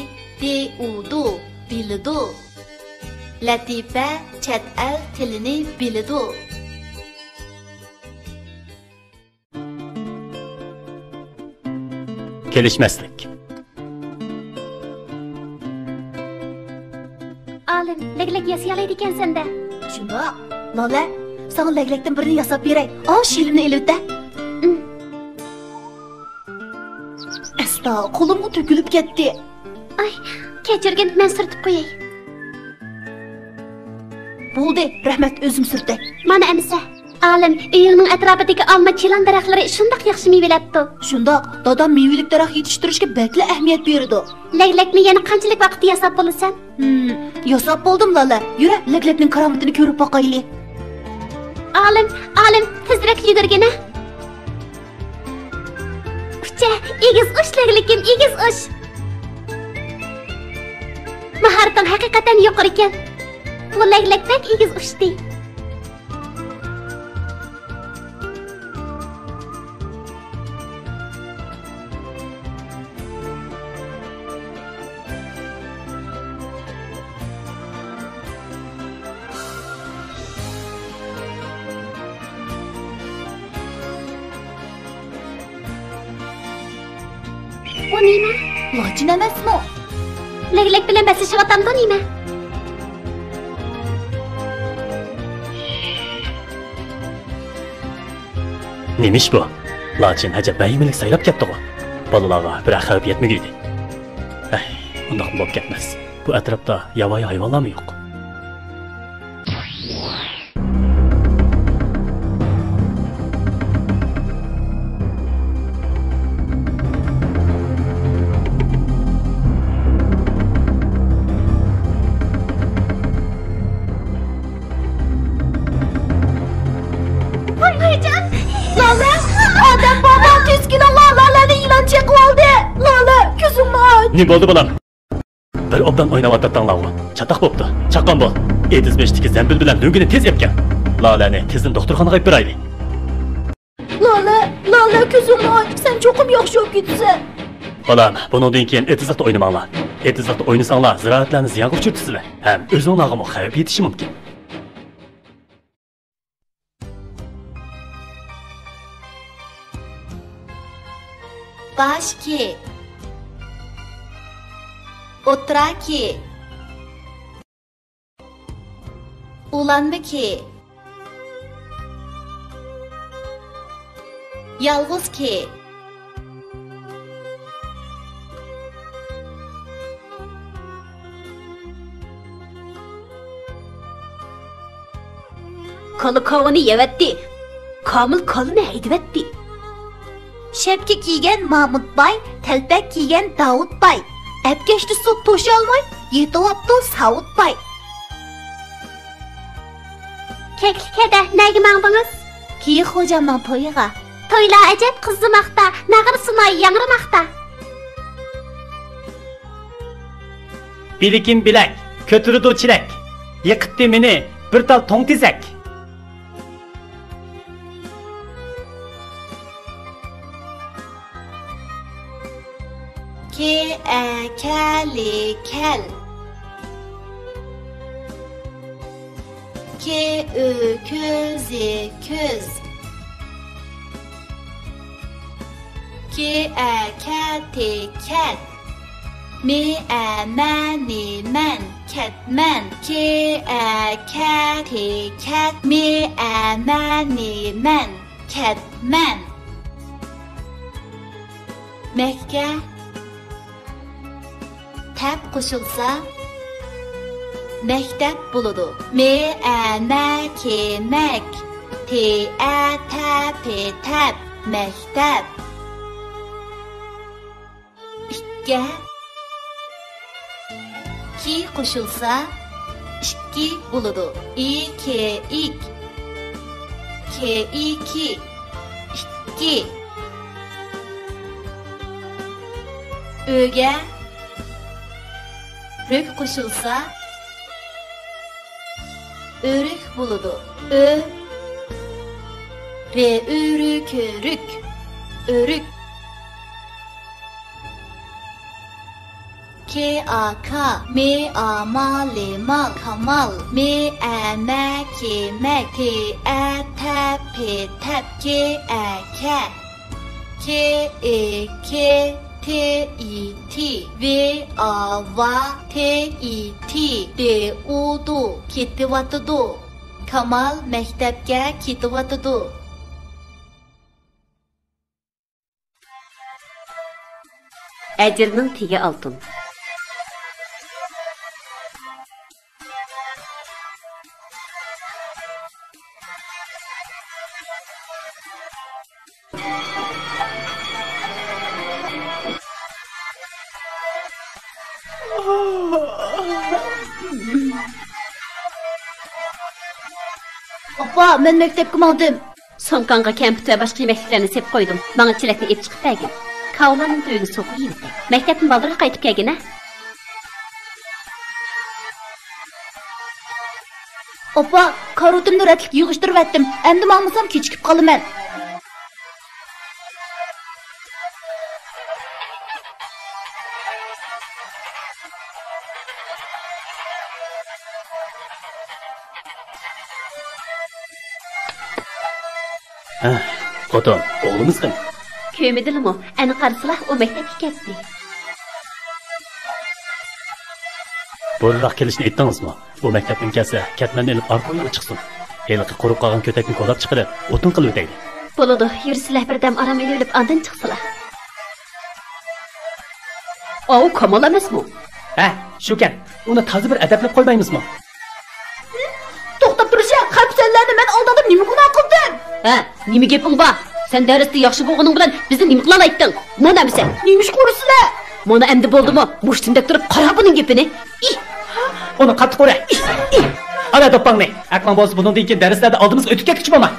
د ئۇ دۇ، بىلىدۇ. لەتىپە چەت ئەل تىلىنى بىلىدۇ. كېلىشمەسلىك. ئالىم، لەگلەك ياسىيالايدىكەنسەن-دە. شۇنداق. لالە، ساڭا لەگلەكتىن بىرنى ياساپ بېرەي. ئاۋۇ شىلىمنى ئېلىۋېتە. ئەستا، قولۇمغا تۆكۈلۈپ كەتتى. ئاي، كەچۈرگىن، مەن سۈرتۈپ قوياي. بولدى، رەھمەت، ئۆزۈم سۈرتەي. مانا ئەمىسە. ئالىم، ئۆيۈڭنىڭ ئەتراپىدىكى ئالما، چىلان دەرەخلىرى شۇنداق ياخشى مېۋىلەپتۇ. شۇنداق، دادام مېۋىلىك دەرەخ يېتىشتۈرۈشكە بەكلا ئەھمىيەت بېرىدۇ. لەگلەكنى يەنە قانچىلىك ۋاقىتتا ياساپ بولىسەن؟ ھىم، ياساپ بولدۇم، لالە. يۈرە، لەگلەكنىڭ كارامىتىنى كۆرۈپ باقايلى. ئالىم، ئالىم، تېزرەك يۈگۈرگىنە. ئۇچە، ئېگىز ئۇچ، لەگلىكىم، ئېگىز ئۇچ. ماھارىتىڭ ھەقىقەتەن يۇقىرىكەن. بۇ لەگلەك بەك ئېگىز ئۇچتى. بۇ نېمە؟ لاچىن ئەمەسمۇ؟ لەگلەك بىلەن بەسلىشىۋاتامدۇ نېمە؟ نېمە ئىش بۇ؟ لاچىن ئەجەب ۋەھىمىلىك سايراپ كەتتىغۇ. بالىلارغا بىرەر خەۋپ يەتمىگۈيدى. ھەي، ئۇنداقمۇ بولۇپ كەتمەس. بۇ ئەتراپتا ياۋايى ھايۋانلارمۇ يوق. ۋاي، ۋايجان! لالە! ئادەم بابا، تېز كېلىڭلار، لالەنى يىلان چېقىۋالدى! لالە، كۆزۈڭنى ئاچ! نېمە بولدى، بالام؟ بىر ئوبدان ئويناۋاتاتتىڭلارغۇ. چاتاق بوپتۇ. چاققان بول. ئېتىز بېشىدىكى زەمبىل بىلەن لۆڭگىنى تېز ئېلىپ كەل. لالەنى تېزدىن دوختۇرخانىغا ئېلىپ بېرەيلى. لالە، لالە، كۆزۈڭنى ئاچ، سەن چوقۇم ياخشى بولۇپ كېتىسەن. بالام، بۇنىڭدىن كېيىن ئېتىزلىقتا ئوينىماڭلار. ئېتىزلىقتا ئوينىساڭلار، زىرائەتلەرنى زىيانغا ئۇچرىتىسىلەر ھەم ئۆزۈڭلارغىمۇ خەۋپ يېتىشى مۇمكىن. باش كېيىك، ئوتتۇرا كېيىك، ئۇلانما كېيىك، يالغۇز كېيىك. كالا كاۋىنى يەۋەتتى. كامىل كالىنى ھەيدىۋەتتى. شەپكە كىيگەن مامۇت باي، تەلپەك كىيگەن داۋۇت باي. ئەپكەشتە سوت توشۇيالماي، يېتىۋاپتۇ ساۋۇت باي. كەكلىك ھەدە، نەگە ماڭدىڭىز؟ كېيىك خوجامنىڭ تويىغا. تويلار ئەجەب قىزىماقتا، ناغرا سۇناي ياڭرىماقتا. بىلىكىم بىلەك، كۆتۈرىدۇ چېلەك. يىقىتتى مېنى بىر تال توڭ تېزەك. كە، ئە، كەلى، كەل. كې، ئۆ، كۆزى، كۆز. كې، ئە، كەتى، كەت. مې، ئە، مەنى، مەن، كەتمەن. كې، ئە، كەتى، كەت. مې، ئە، مەنى، مەن، كەتمەن. مەككە. تەپ قوشۇلسا، مەكتەپ بولىدۇ. مې، ئە، مە، كې، مەك. تې، ئە، تە، پې، تەپ. مەكتەپ. ئىككە. كى قوشۇلسا، ئىككى بولىدۇ. ئى، كې، ئىك. كې، ئى، كى. ئىككى. ئۆگە رۆك قوشۇلسا، ئۆرۈك بولىدۇ. ئۆ، رې، ئۆرۈك، ئۆرۈك. ئۆرۈك. كا، كا، ما، ما، لە، مال، كامال. ما، ئە، مە، كا، مەك. تا، ئە، تە، پە، تەپ. كە، ئە، كە. كا، ئا، كا، تا، ئا، تى. ۋا، ئا، ۋا، تا، ئا، تى. دا، ئۇ، دۇ. كېتىۋاتىدۇ. كامال مەكتەپكە كېتىۋاتىدۇ. ئەجىرنىڭ تېگى ئالتۇن. ئاپا، مەن مەكتەپكە ماڭدىم. سومكاڭغا كەمپۈت ۋە باشقا يېمەكلىكلەرنى سېلىپ قويدۇم. ماڭا چېلەكنى ئېلىپ چىقىپ بەرگىن. كاۋىلارنىڭ تۆگىنى سوغۇق يېمىسەك. مەكتەپتىن بالدۇرراق قايتىپ كەلگىنە. ئاپا، كارىۋىتىمنى رەتلىك يىغىشتۇرۇۋەتتىم. ئەمدى ماڭمىسام كېچىكىپ قالىمەن. ھە، خوتۇن، ئوغلىمىز قېنى؟ كۆرمىدىلىمۇ؟ ئەنە قارىسىلا، ئۇ مەكتەپكە كەتتى. بۇرۇنراق كېلىشنى ئېيتتىڭىزمۇ؟ ئۇ مەكتەپتىن كەلسە، كەتمەننى ئېلىپ ئارقا ئويۇنغا چىقسۇن. ھېلىقى قۇرۇپ قالغان كۆتەكنى كولاپ چىقىرىپ، ئوتۇن قىلىۋېتەيلى. بولىدۇ، يۈرسىلە بىر دەم ئارام ئېلىۋېلىپ ئاندىن چىقسىلا. ئاۋۇ كامال ئەمەسمۇ؟ ھە، شۇكەن. ئۇنى تازا بىر ئەدەپلەپ قويمايمىزمۇ؟ توختاپ تۇرۇشە، خەپ سەنلەرنى مەن ئالدىڭدا نېمە گۇناھ قىلدىم؟ ھە، نېمە گېپىڭ بار؟ سەن دەرستە ياخشى بولغىنىڭ بىلەن بىزنى نېمە قىلالايتتىڭ؟ مانا ئەمىسە. نېمىشقا ئۇرىسىلە؟ مانا ئەمدى بولدىمۇ؟ مۇشتۇمدەك تۇرۇپ قارا بۇنىڭ گېپىنى. ئىھ! ئۇنى قاتتىق ئۇرە. ئىھ! ئىھ! ئالا دوپپاڭنى. ئەقلىڭ بولسا بۇنىڭدىن كېيىن دەرسلەردە ئالدىمىزغا ئۆتۈپ كەتكۈچى بولما.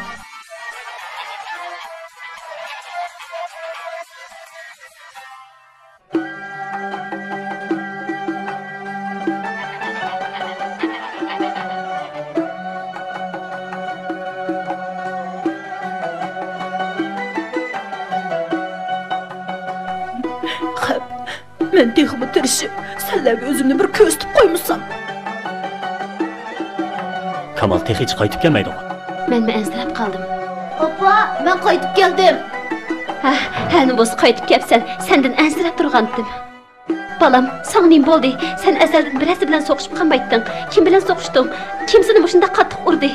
خەپ، مەن تېخىمۇ تىرىشىپ، سەنلەرگە ئۆزۈمنى بىر كۆرسىتىپ قويمىسام. كامال تېخىچە قايتىپ كەلمەيدىغۇ؟ مەنمۇ ئەنسىرەپ قالدىم. ئاپا، مەن قايتىپ كەلدىم. ھە، ھەنە بولسا قايتىپ كەپسەن، سەندىن ئەنسىرەپ تۇرغانتىم. بالام، ساڭا نېمە بولدى؟ سەن ئەزەلدىن بىرەرسى بىلەن سوقۇشۇپ قالمايتتىڭ. كىم بىلەن سوقۇشتۇڭ؟ كىم سېنى مۇشۇنداق قاتتىق ئۇردى؟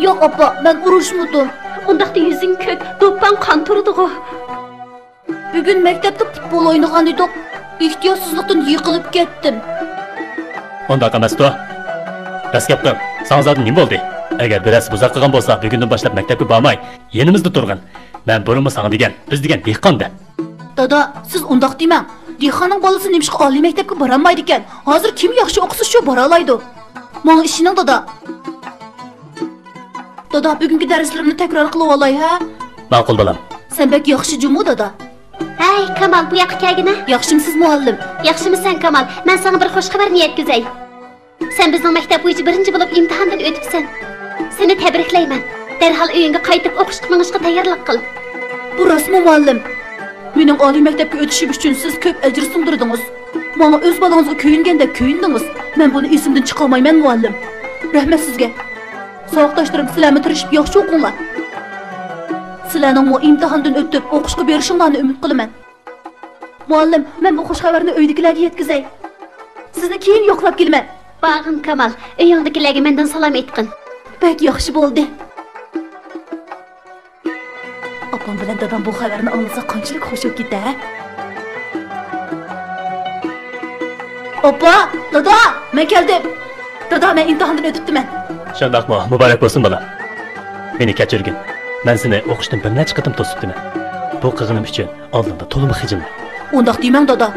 ياق، ئاپا، مەن ئۇرۇشمىدىم. ئۇنداقتا يۈزۈڭ كۆك، دوپپاڭ قان تۇرىدىغۇ. بۈگۈن مەكتەپتە پۇتبول ئوينىغان ئىدۇق. ئېھتىياتسىزلىقتىن يىقىلىپ كەتتىم. ئۇنداق ئەمەستۇ. راست گەپ قىل. ساڭا زادى نېمە بولدى؟ ئەگەر بىرەرسى بۇزاق قىلغان بولسا، بۈگۈندىن باشلاپ مەكتەپكە بارماي، يېنىمىزدا تۇرغىن. مەن بۇرۇنمۇ ساڭا دېگەن، بىز دېگەن دېھقان دەپ. دادا، سىز ئۇنداق دېمەڭ. دېھقاننىڭ بالىسى نېمىشقا ئالىي مەكتەپكە بارالمايدىكەن؟ ھازىر كىم ياخشى ئوقۇسا، شۇ بارالايدۇ. ماڭا ئىشىنىڭ، دادا. دادا، بۈگۈنكى دەرسلىرىمنى تەكرار قىلىۋالاي، ھە؟ ماقۇل، بالام. سەن بەك ياخشى جۇمۇ، دادا. ھەي، كامال، بۇ ياققا كەلگىنە. ياخشىمسىز، مۇئەللىم؟ ياخشىمىسەن، كامال؟ مەن ساڭا بىر خۇش خەۋەرنى يەتكۈزەي. سەن بىزنىڭ مەكتەپ بويىچە بىرىنچى بولۇپ ئىمتىھاندىن ئۆتۈپسەن. سېنى تەبرىكلەيمەن. دەرھال ئۆيۈڭگە قايتىپ ئوقۇشقا مېڭىشقا تەييارلىق قىل. بۇ راستمۇ، مۇئەللىم؟ مېنىڭ ئالىي مەكتەپكە ئۆتۈشۈم ئۈچۈن سىز كۆپ ئەجىر سىڭدۈردىڭىز. ماڭا ئۆز بالىڭىزغا كۆيۈنگەندەك كۆيۈندىڭىز. مەن بۇنى ئېسىمدىن چىقارمايمەن، مۇئەللىم. رەھمەت سىزگە. ساۋاقداشلىرىم، سىلەرمۇ تىرىشىپ ياخشى ئوقۇڭلار. سىلەرنىڭمۇ ئىمتىھاندىن ئۆتۈپ، ئوقۇشقا بېرىشىڭلارنى ئۈمىد قىلىمەن. مۇئەللىم، مەن بۇ خۇش خەۋەرنى ئۆيدىكىلەرگە يەتكۈزەي. سىزنى كېيىن يوقلاپ كېلىمەن. بارغىن، كامال. ئۆيۈڭدىكىلەرگە مەندىن سالام ئېيتقىن. بەك ياخشى بولدى. ئاپام بىلەن دادام بۇ خەۋەرنى ئاڭلىسا قانچىلىك خۇش بولۇپ كېتەر، ھە؟ ئاپا، دادا، مەن كەلدىم. دادا، مەن ئىمتىھاندىن ئۆتۈپتىمەن. شۇنداقمۇ؟ مۇبارەك بولسۇن، بالام. مېنى كەچۈرگىن. مەن سېنى ئوقۇشتىن بىر نەچچە قېتىم توسۇپتىمەن. بۇ قىلغىنىم ئۈچۈن ئالدىڭدا تولىمۇ خىجىلمەن. ئۇنداق دېمەڭ، دادا.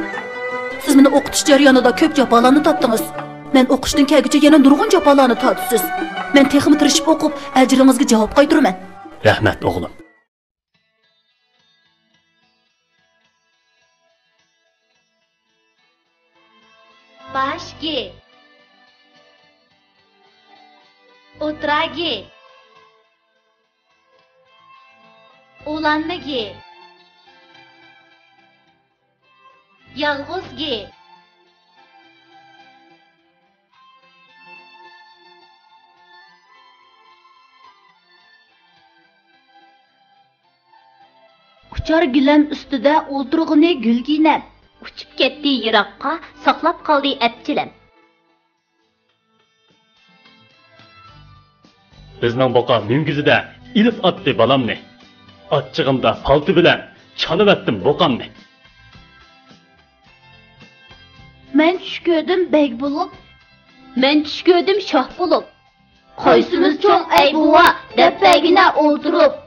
سىز مېنى ئوقۇتۇش جەريانىدا كۆپ جاپالارنى تارتتىڭىز. مەن ئوقۇشتىن كەلگۈچە يەنە نۇرغۇن جاپالارنى تارتىسىز. مەن تېخىمۇ تىرىشىپ ئوقۇپ، ئەجرىڭىزگە جاۋاب قايتۇرىمەن. رەھمەت، ئوغلۇم. باش گى. ئوتتۇرا گى. ئۇلانما گى. يالغۇز گ. ئۇچار گىلەم ئۈستىدە ئولتۇرغىنى گۈلگىنەم. ئۇچۇپ كەتتى يىراققا، ساقلاپ قالدى ئەپچىلەم. بىزنىڭ بۇقا مۈڭگۈزىدە ئېلىپ ئاتتى بالامنى. ئاچچىقىمدا پالتا بىلەن چالىۋەتتىم بۇقامنى. مەن چۈش كۆردۈم بەگ بولۇپ. مەن چۈش كۆردۈم شاھ بولۇپ. قايسىمىز چوڭ ئەي بوۋا، دەپ بەرگىنە ئولتۇرۇپ.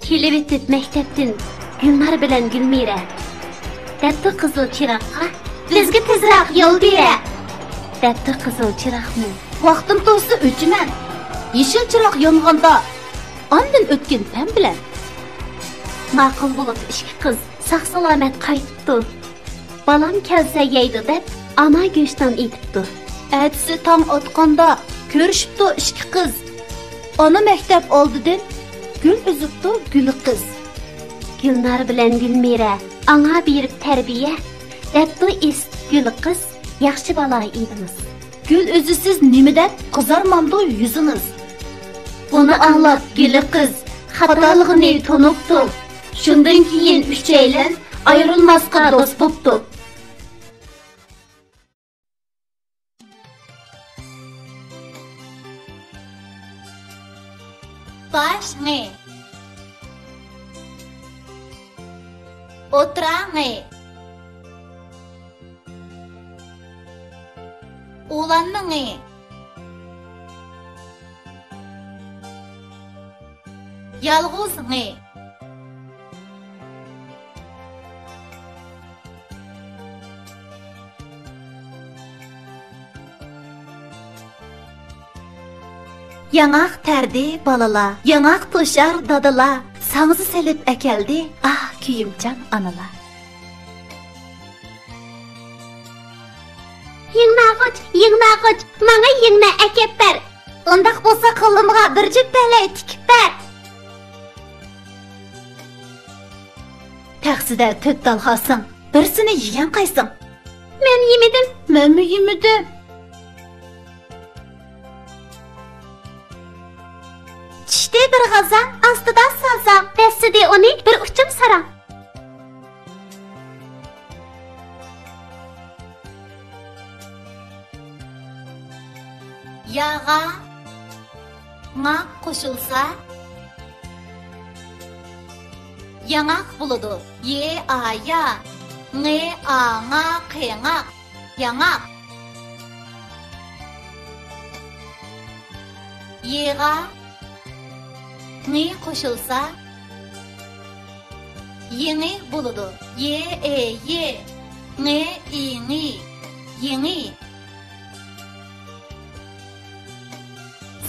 كېلىۋېتىپ مەكتەپتىن گۈلنار بىلەن گۈلمىرە، دەپتۇ قىزىل چىراغقا، بىزگە تېزراق يول بېرە، دەپتۇ قىزىل چىراغمۇ. ۋاقتىم تولسا ئۆچىمەن، يېشىل چىراغ يانغاندا، ئاندىن ئۆتكىن پەم بىلەن. ماقۇل بولۇپ ئىككى قىز ساق-سالامەت قايتىپتۇ. بالام كەلسە يەيدۇ دەپ، ئانا گۆشنان ئېتىپتۇ. ئەتىسى تاڭ ئاتقاندا كۆرۈشۈپتۇ ئىككى قىز. ئانا مەكتەپ ئالدىدىن گۈل ئۈزۈپتۇ گۈل قىز. گۈلنار بىلەن گۈلمىرە ئاڭا بېرىپ تەربىيە، دەپتۇ ئېسىپ گۈل قىز، ياخشى بالا ئىدىڭىز. گۈل ئۆزى سىز نېمە دەپ قىزارمامدۇ يۈزىڭىز؟ بۇنى ئاڭلاپ گۈلى قىز خاتالىقىنى تونۇپتۇ. شۇندىن كېيىن ئۈچەيلەن ئايرىلماسقا دوست بوپتۇ. باش ڭ. ئوتتۇرا ڭ. ئۇلانما ڭ. يالغۇز ڭ. ياڭاق تەردى بالىلار، ياڭاق توشار دادىلار، ساڭزا سېلىپ ئەكەلدى، ئاھ، كۆيۈمچان ئانىلار. يىڭناغۇچ، يىڭناغۇچ، ماڭا يىڭنە ئەكەپ بەر. ئۇنداق بولسا قولۇمغا بىر جۈپ بەلەي تىكىپ بەر. تەخسىدە تۆت تال خاسىڭ، بىرسىنى يېگەن قايسىڭ؟ مەن يېمىدىم. مەنمۇ يېمىدىم. چۈشتى بىر غازاڭ، ئاستىدا سازاڭ، بەسلىدى ئۇنى بىر ئۇچۇم ساراڭ. ياغا ڭا قوشۇلسا، ياڭاق بولىدۇ. ي ئا يا، ڭ ئا ڭا قېڭاق، ياڭاق. يېغا ڭ قوشۇلسا، يېڭى بولىدۇ. ي ئې يې، ڭ ئى ڭى، يېڭى.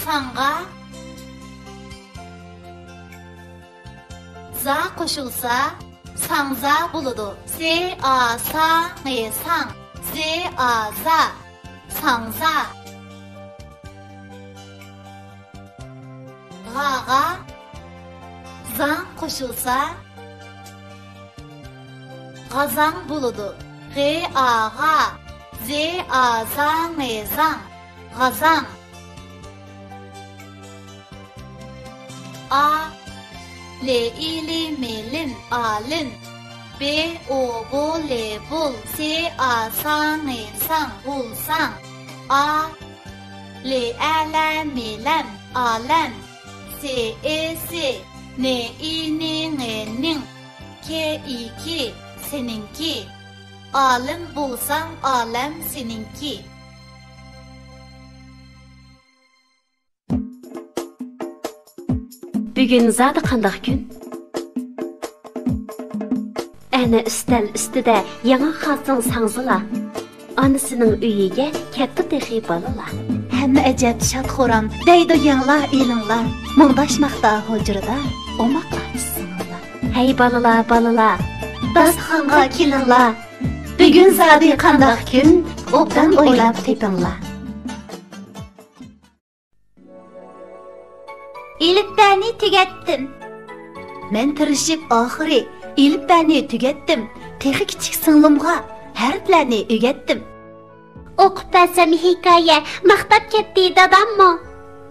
ساڭغا زا قوشۇلسا، ساڭزا بولىدۇ. س، ئا، سا، ڭ، ساڭ. ز، ئا، زا. ساڭزا. غاغا زاڭ قوشۇلسا، غازاڭ بولىدۇ. غ، ئا، غا. ز، ئا، زا، ڭ، زاڭ. غازاڭ. ئا، ل، ئى، ل، م، لم. ئالىم. ب، ئو، ب، ل، بول. س، ئا، سا، ڭ، ساڭ. بولساڭ. ئا، ل، ئە، ل، م، لەم. ئالەم. س، ئې، س، ن، ئى، ن، ڭ، نىڭ. ك، ئى، ك، سېنىڭكى. ئالىم بولساڭ، ئالەم سېنىڭكى. بۈگۈن زادى قانداق كۈن؟ ئەنە ئۈستەل ئۈستىدە ياڭاق خاسنىڭ ساڭزىلا. ئانىسىنىڭ ئۆيىگە كەپتۇ تېخى بالىلار. ھەممە ئەجەب شاد-خۇرام، دەيدۇ يەڭلار، ئېلىڭلار. مۇڭداشماقتا ھۇجرىدا ئوماق ئاچا-سىڭىللار. ھەي بالىلار، بالىلار، داستىخانغا كېلىڭلار. بۈگۈن زادى قانداق كۈن؟ ئوبدان ئويلاپ تېپىڭلار. ئېلىپبەنى تۈگەتتىم. مەن تىرىشىپ ئاخىرى ئېلىپبەنى تۈگەتتىم. تېخى كىچىك سىڭلىمغا ھەرپلەرنى ئۆگەتتىم. ئوقۇپ بەرسەم ھېكايە، ماختاپ كەتتى داداممۇ.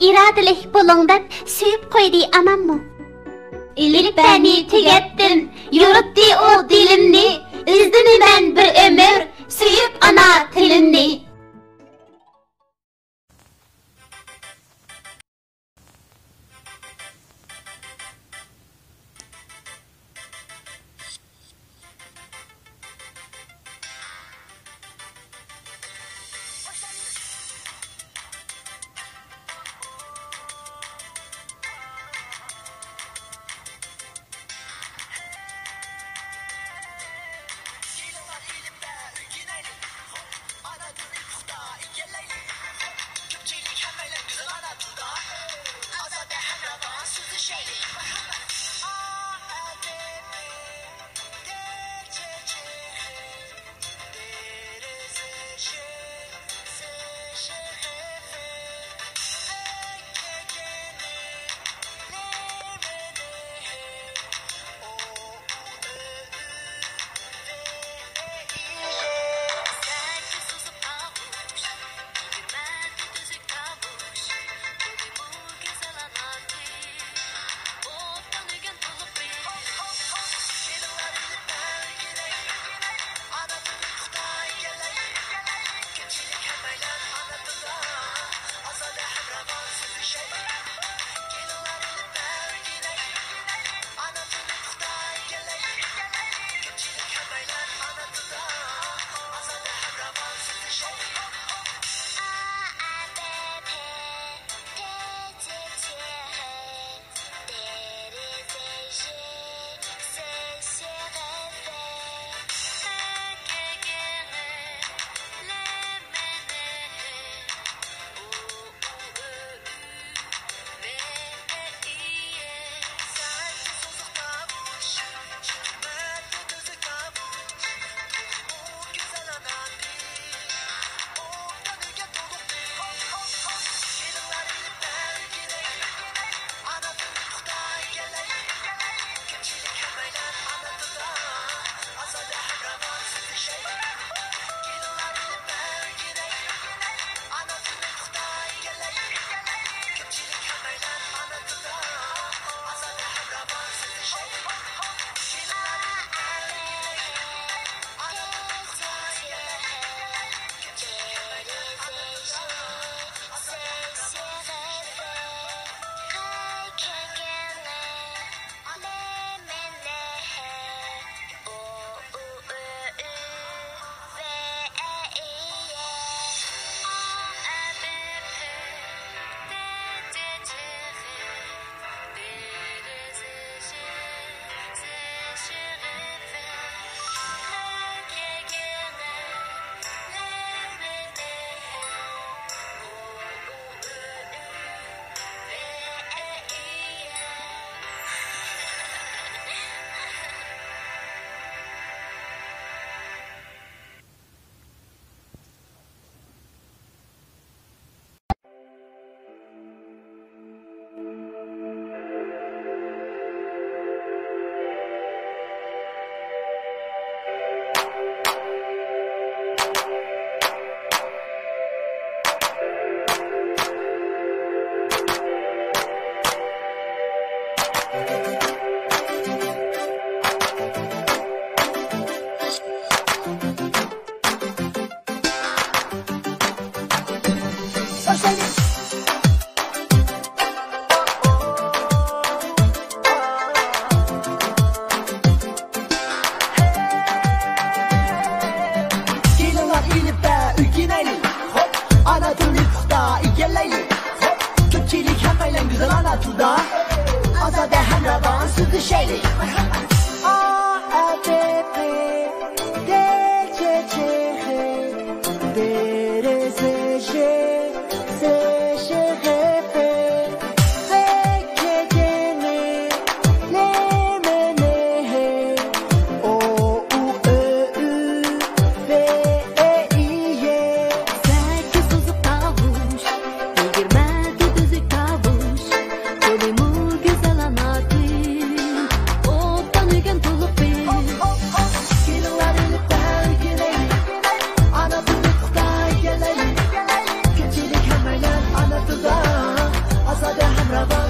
ئىرادىلىك بولۇڭ دەپ سۆيۈپ قويدى ئاناممۇ. ئېلىپبەنى تۈگەتتىم، يورۇتتى ئۇ دىلىمنى. ئىزدىنىمەن بىر ئۆمۈر، سۆيۈپ ئانا تىلىمنى. زالانا تودا، ئازادە ھەمراۋان سۆزلىشەيلى. ئا ئە بې پې، دې چې چې خې، دې رې زې ژې، زې شې غې پې، غې کې ګې نې، نې مې نې هې، ئو ئۇ ئۆ ئۈ، ۋې ئې ئى يې. سەككىز سوزۇق تاۋۇش، يىگىرمە تۆت ئۈزۈك تاۋۇش. تولىمۇ گۈزەل ئانا تىل، ئوتتان ئۆگەن تولۇق بىل. كېلىڭلار ئېلىپ بەلگىلەيلى، ئانا تىلنى خىتاي كېلەيلى. كۆپچىلىك ھەممەيلەن ئانا تىلدا، ئازادە ھەمراۋان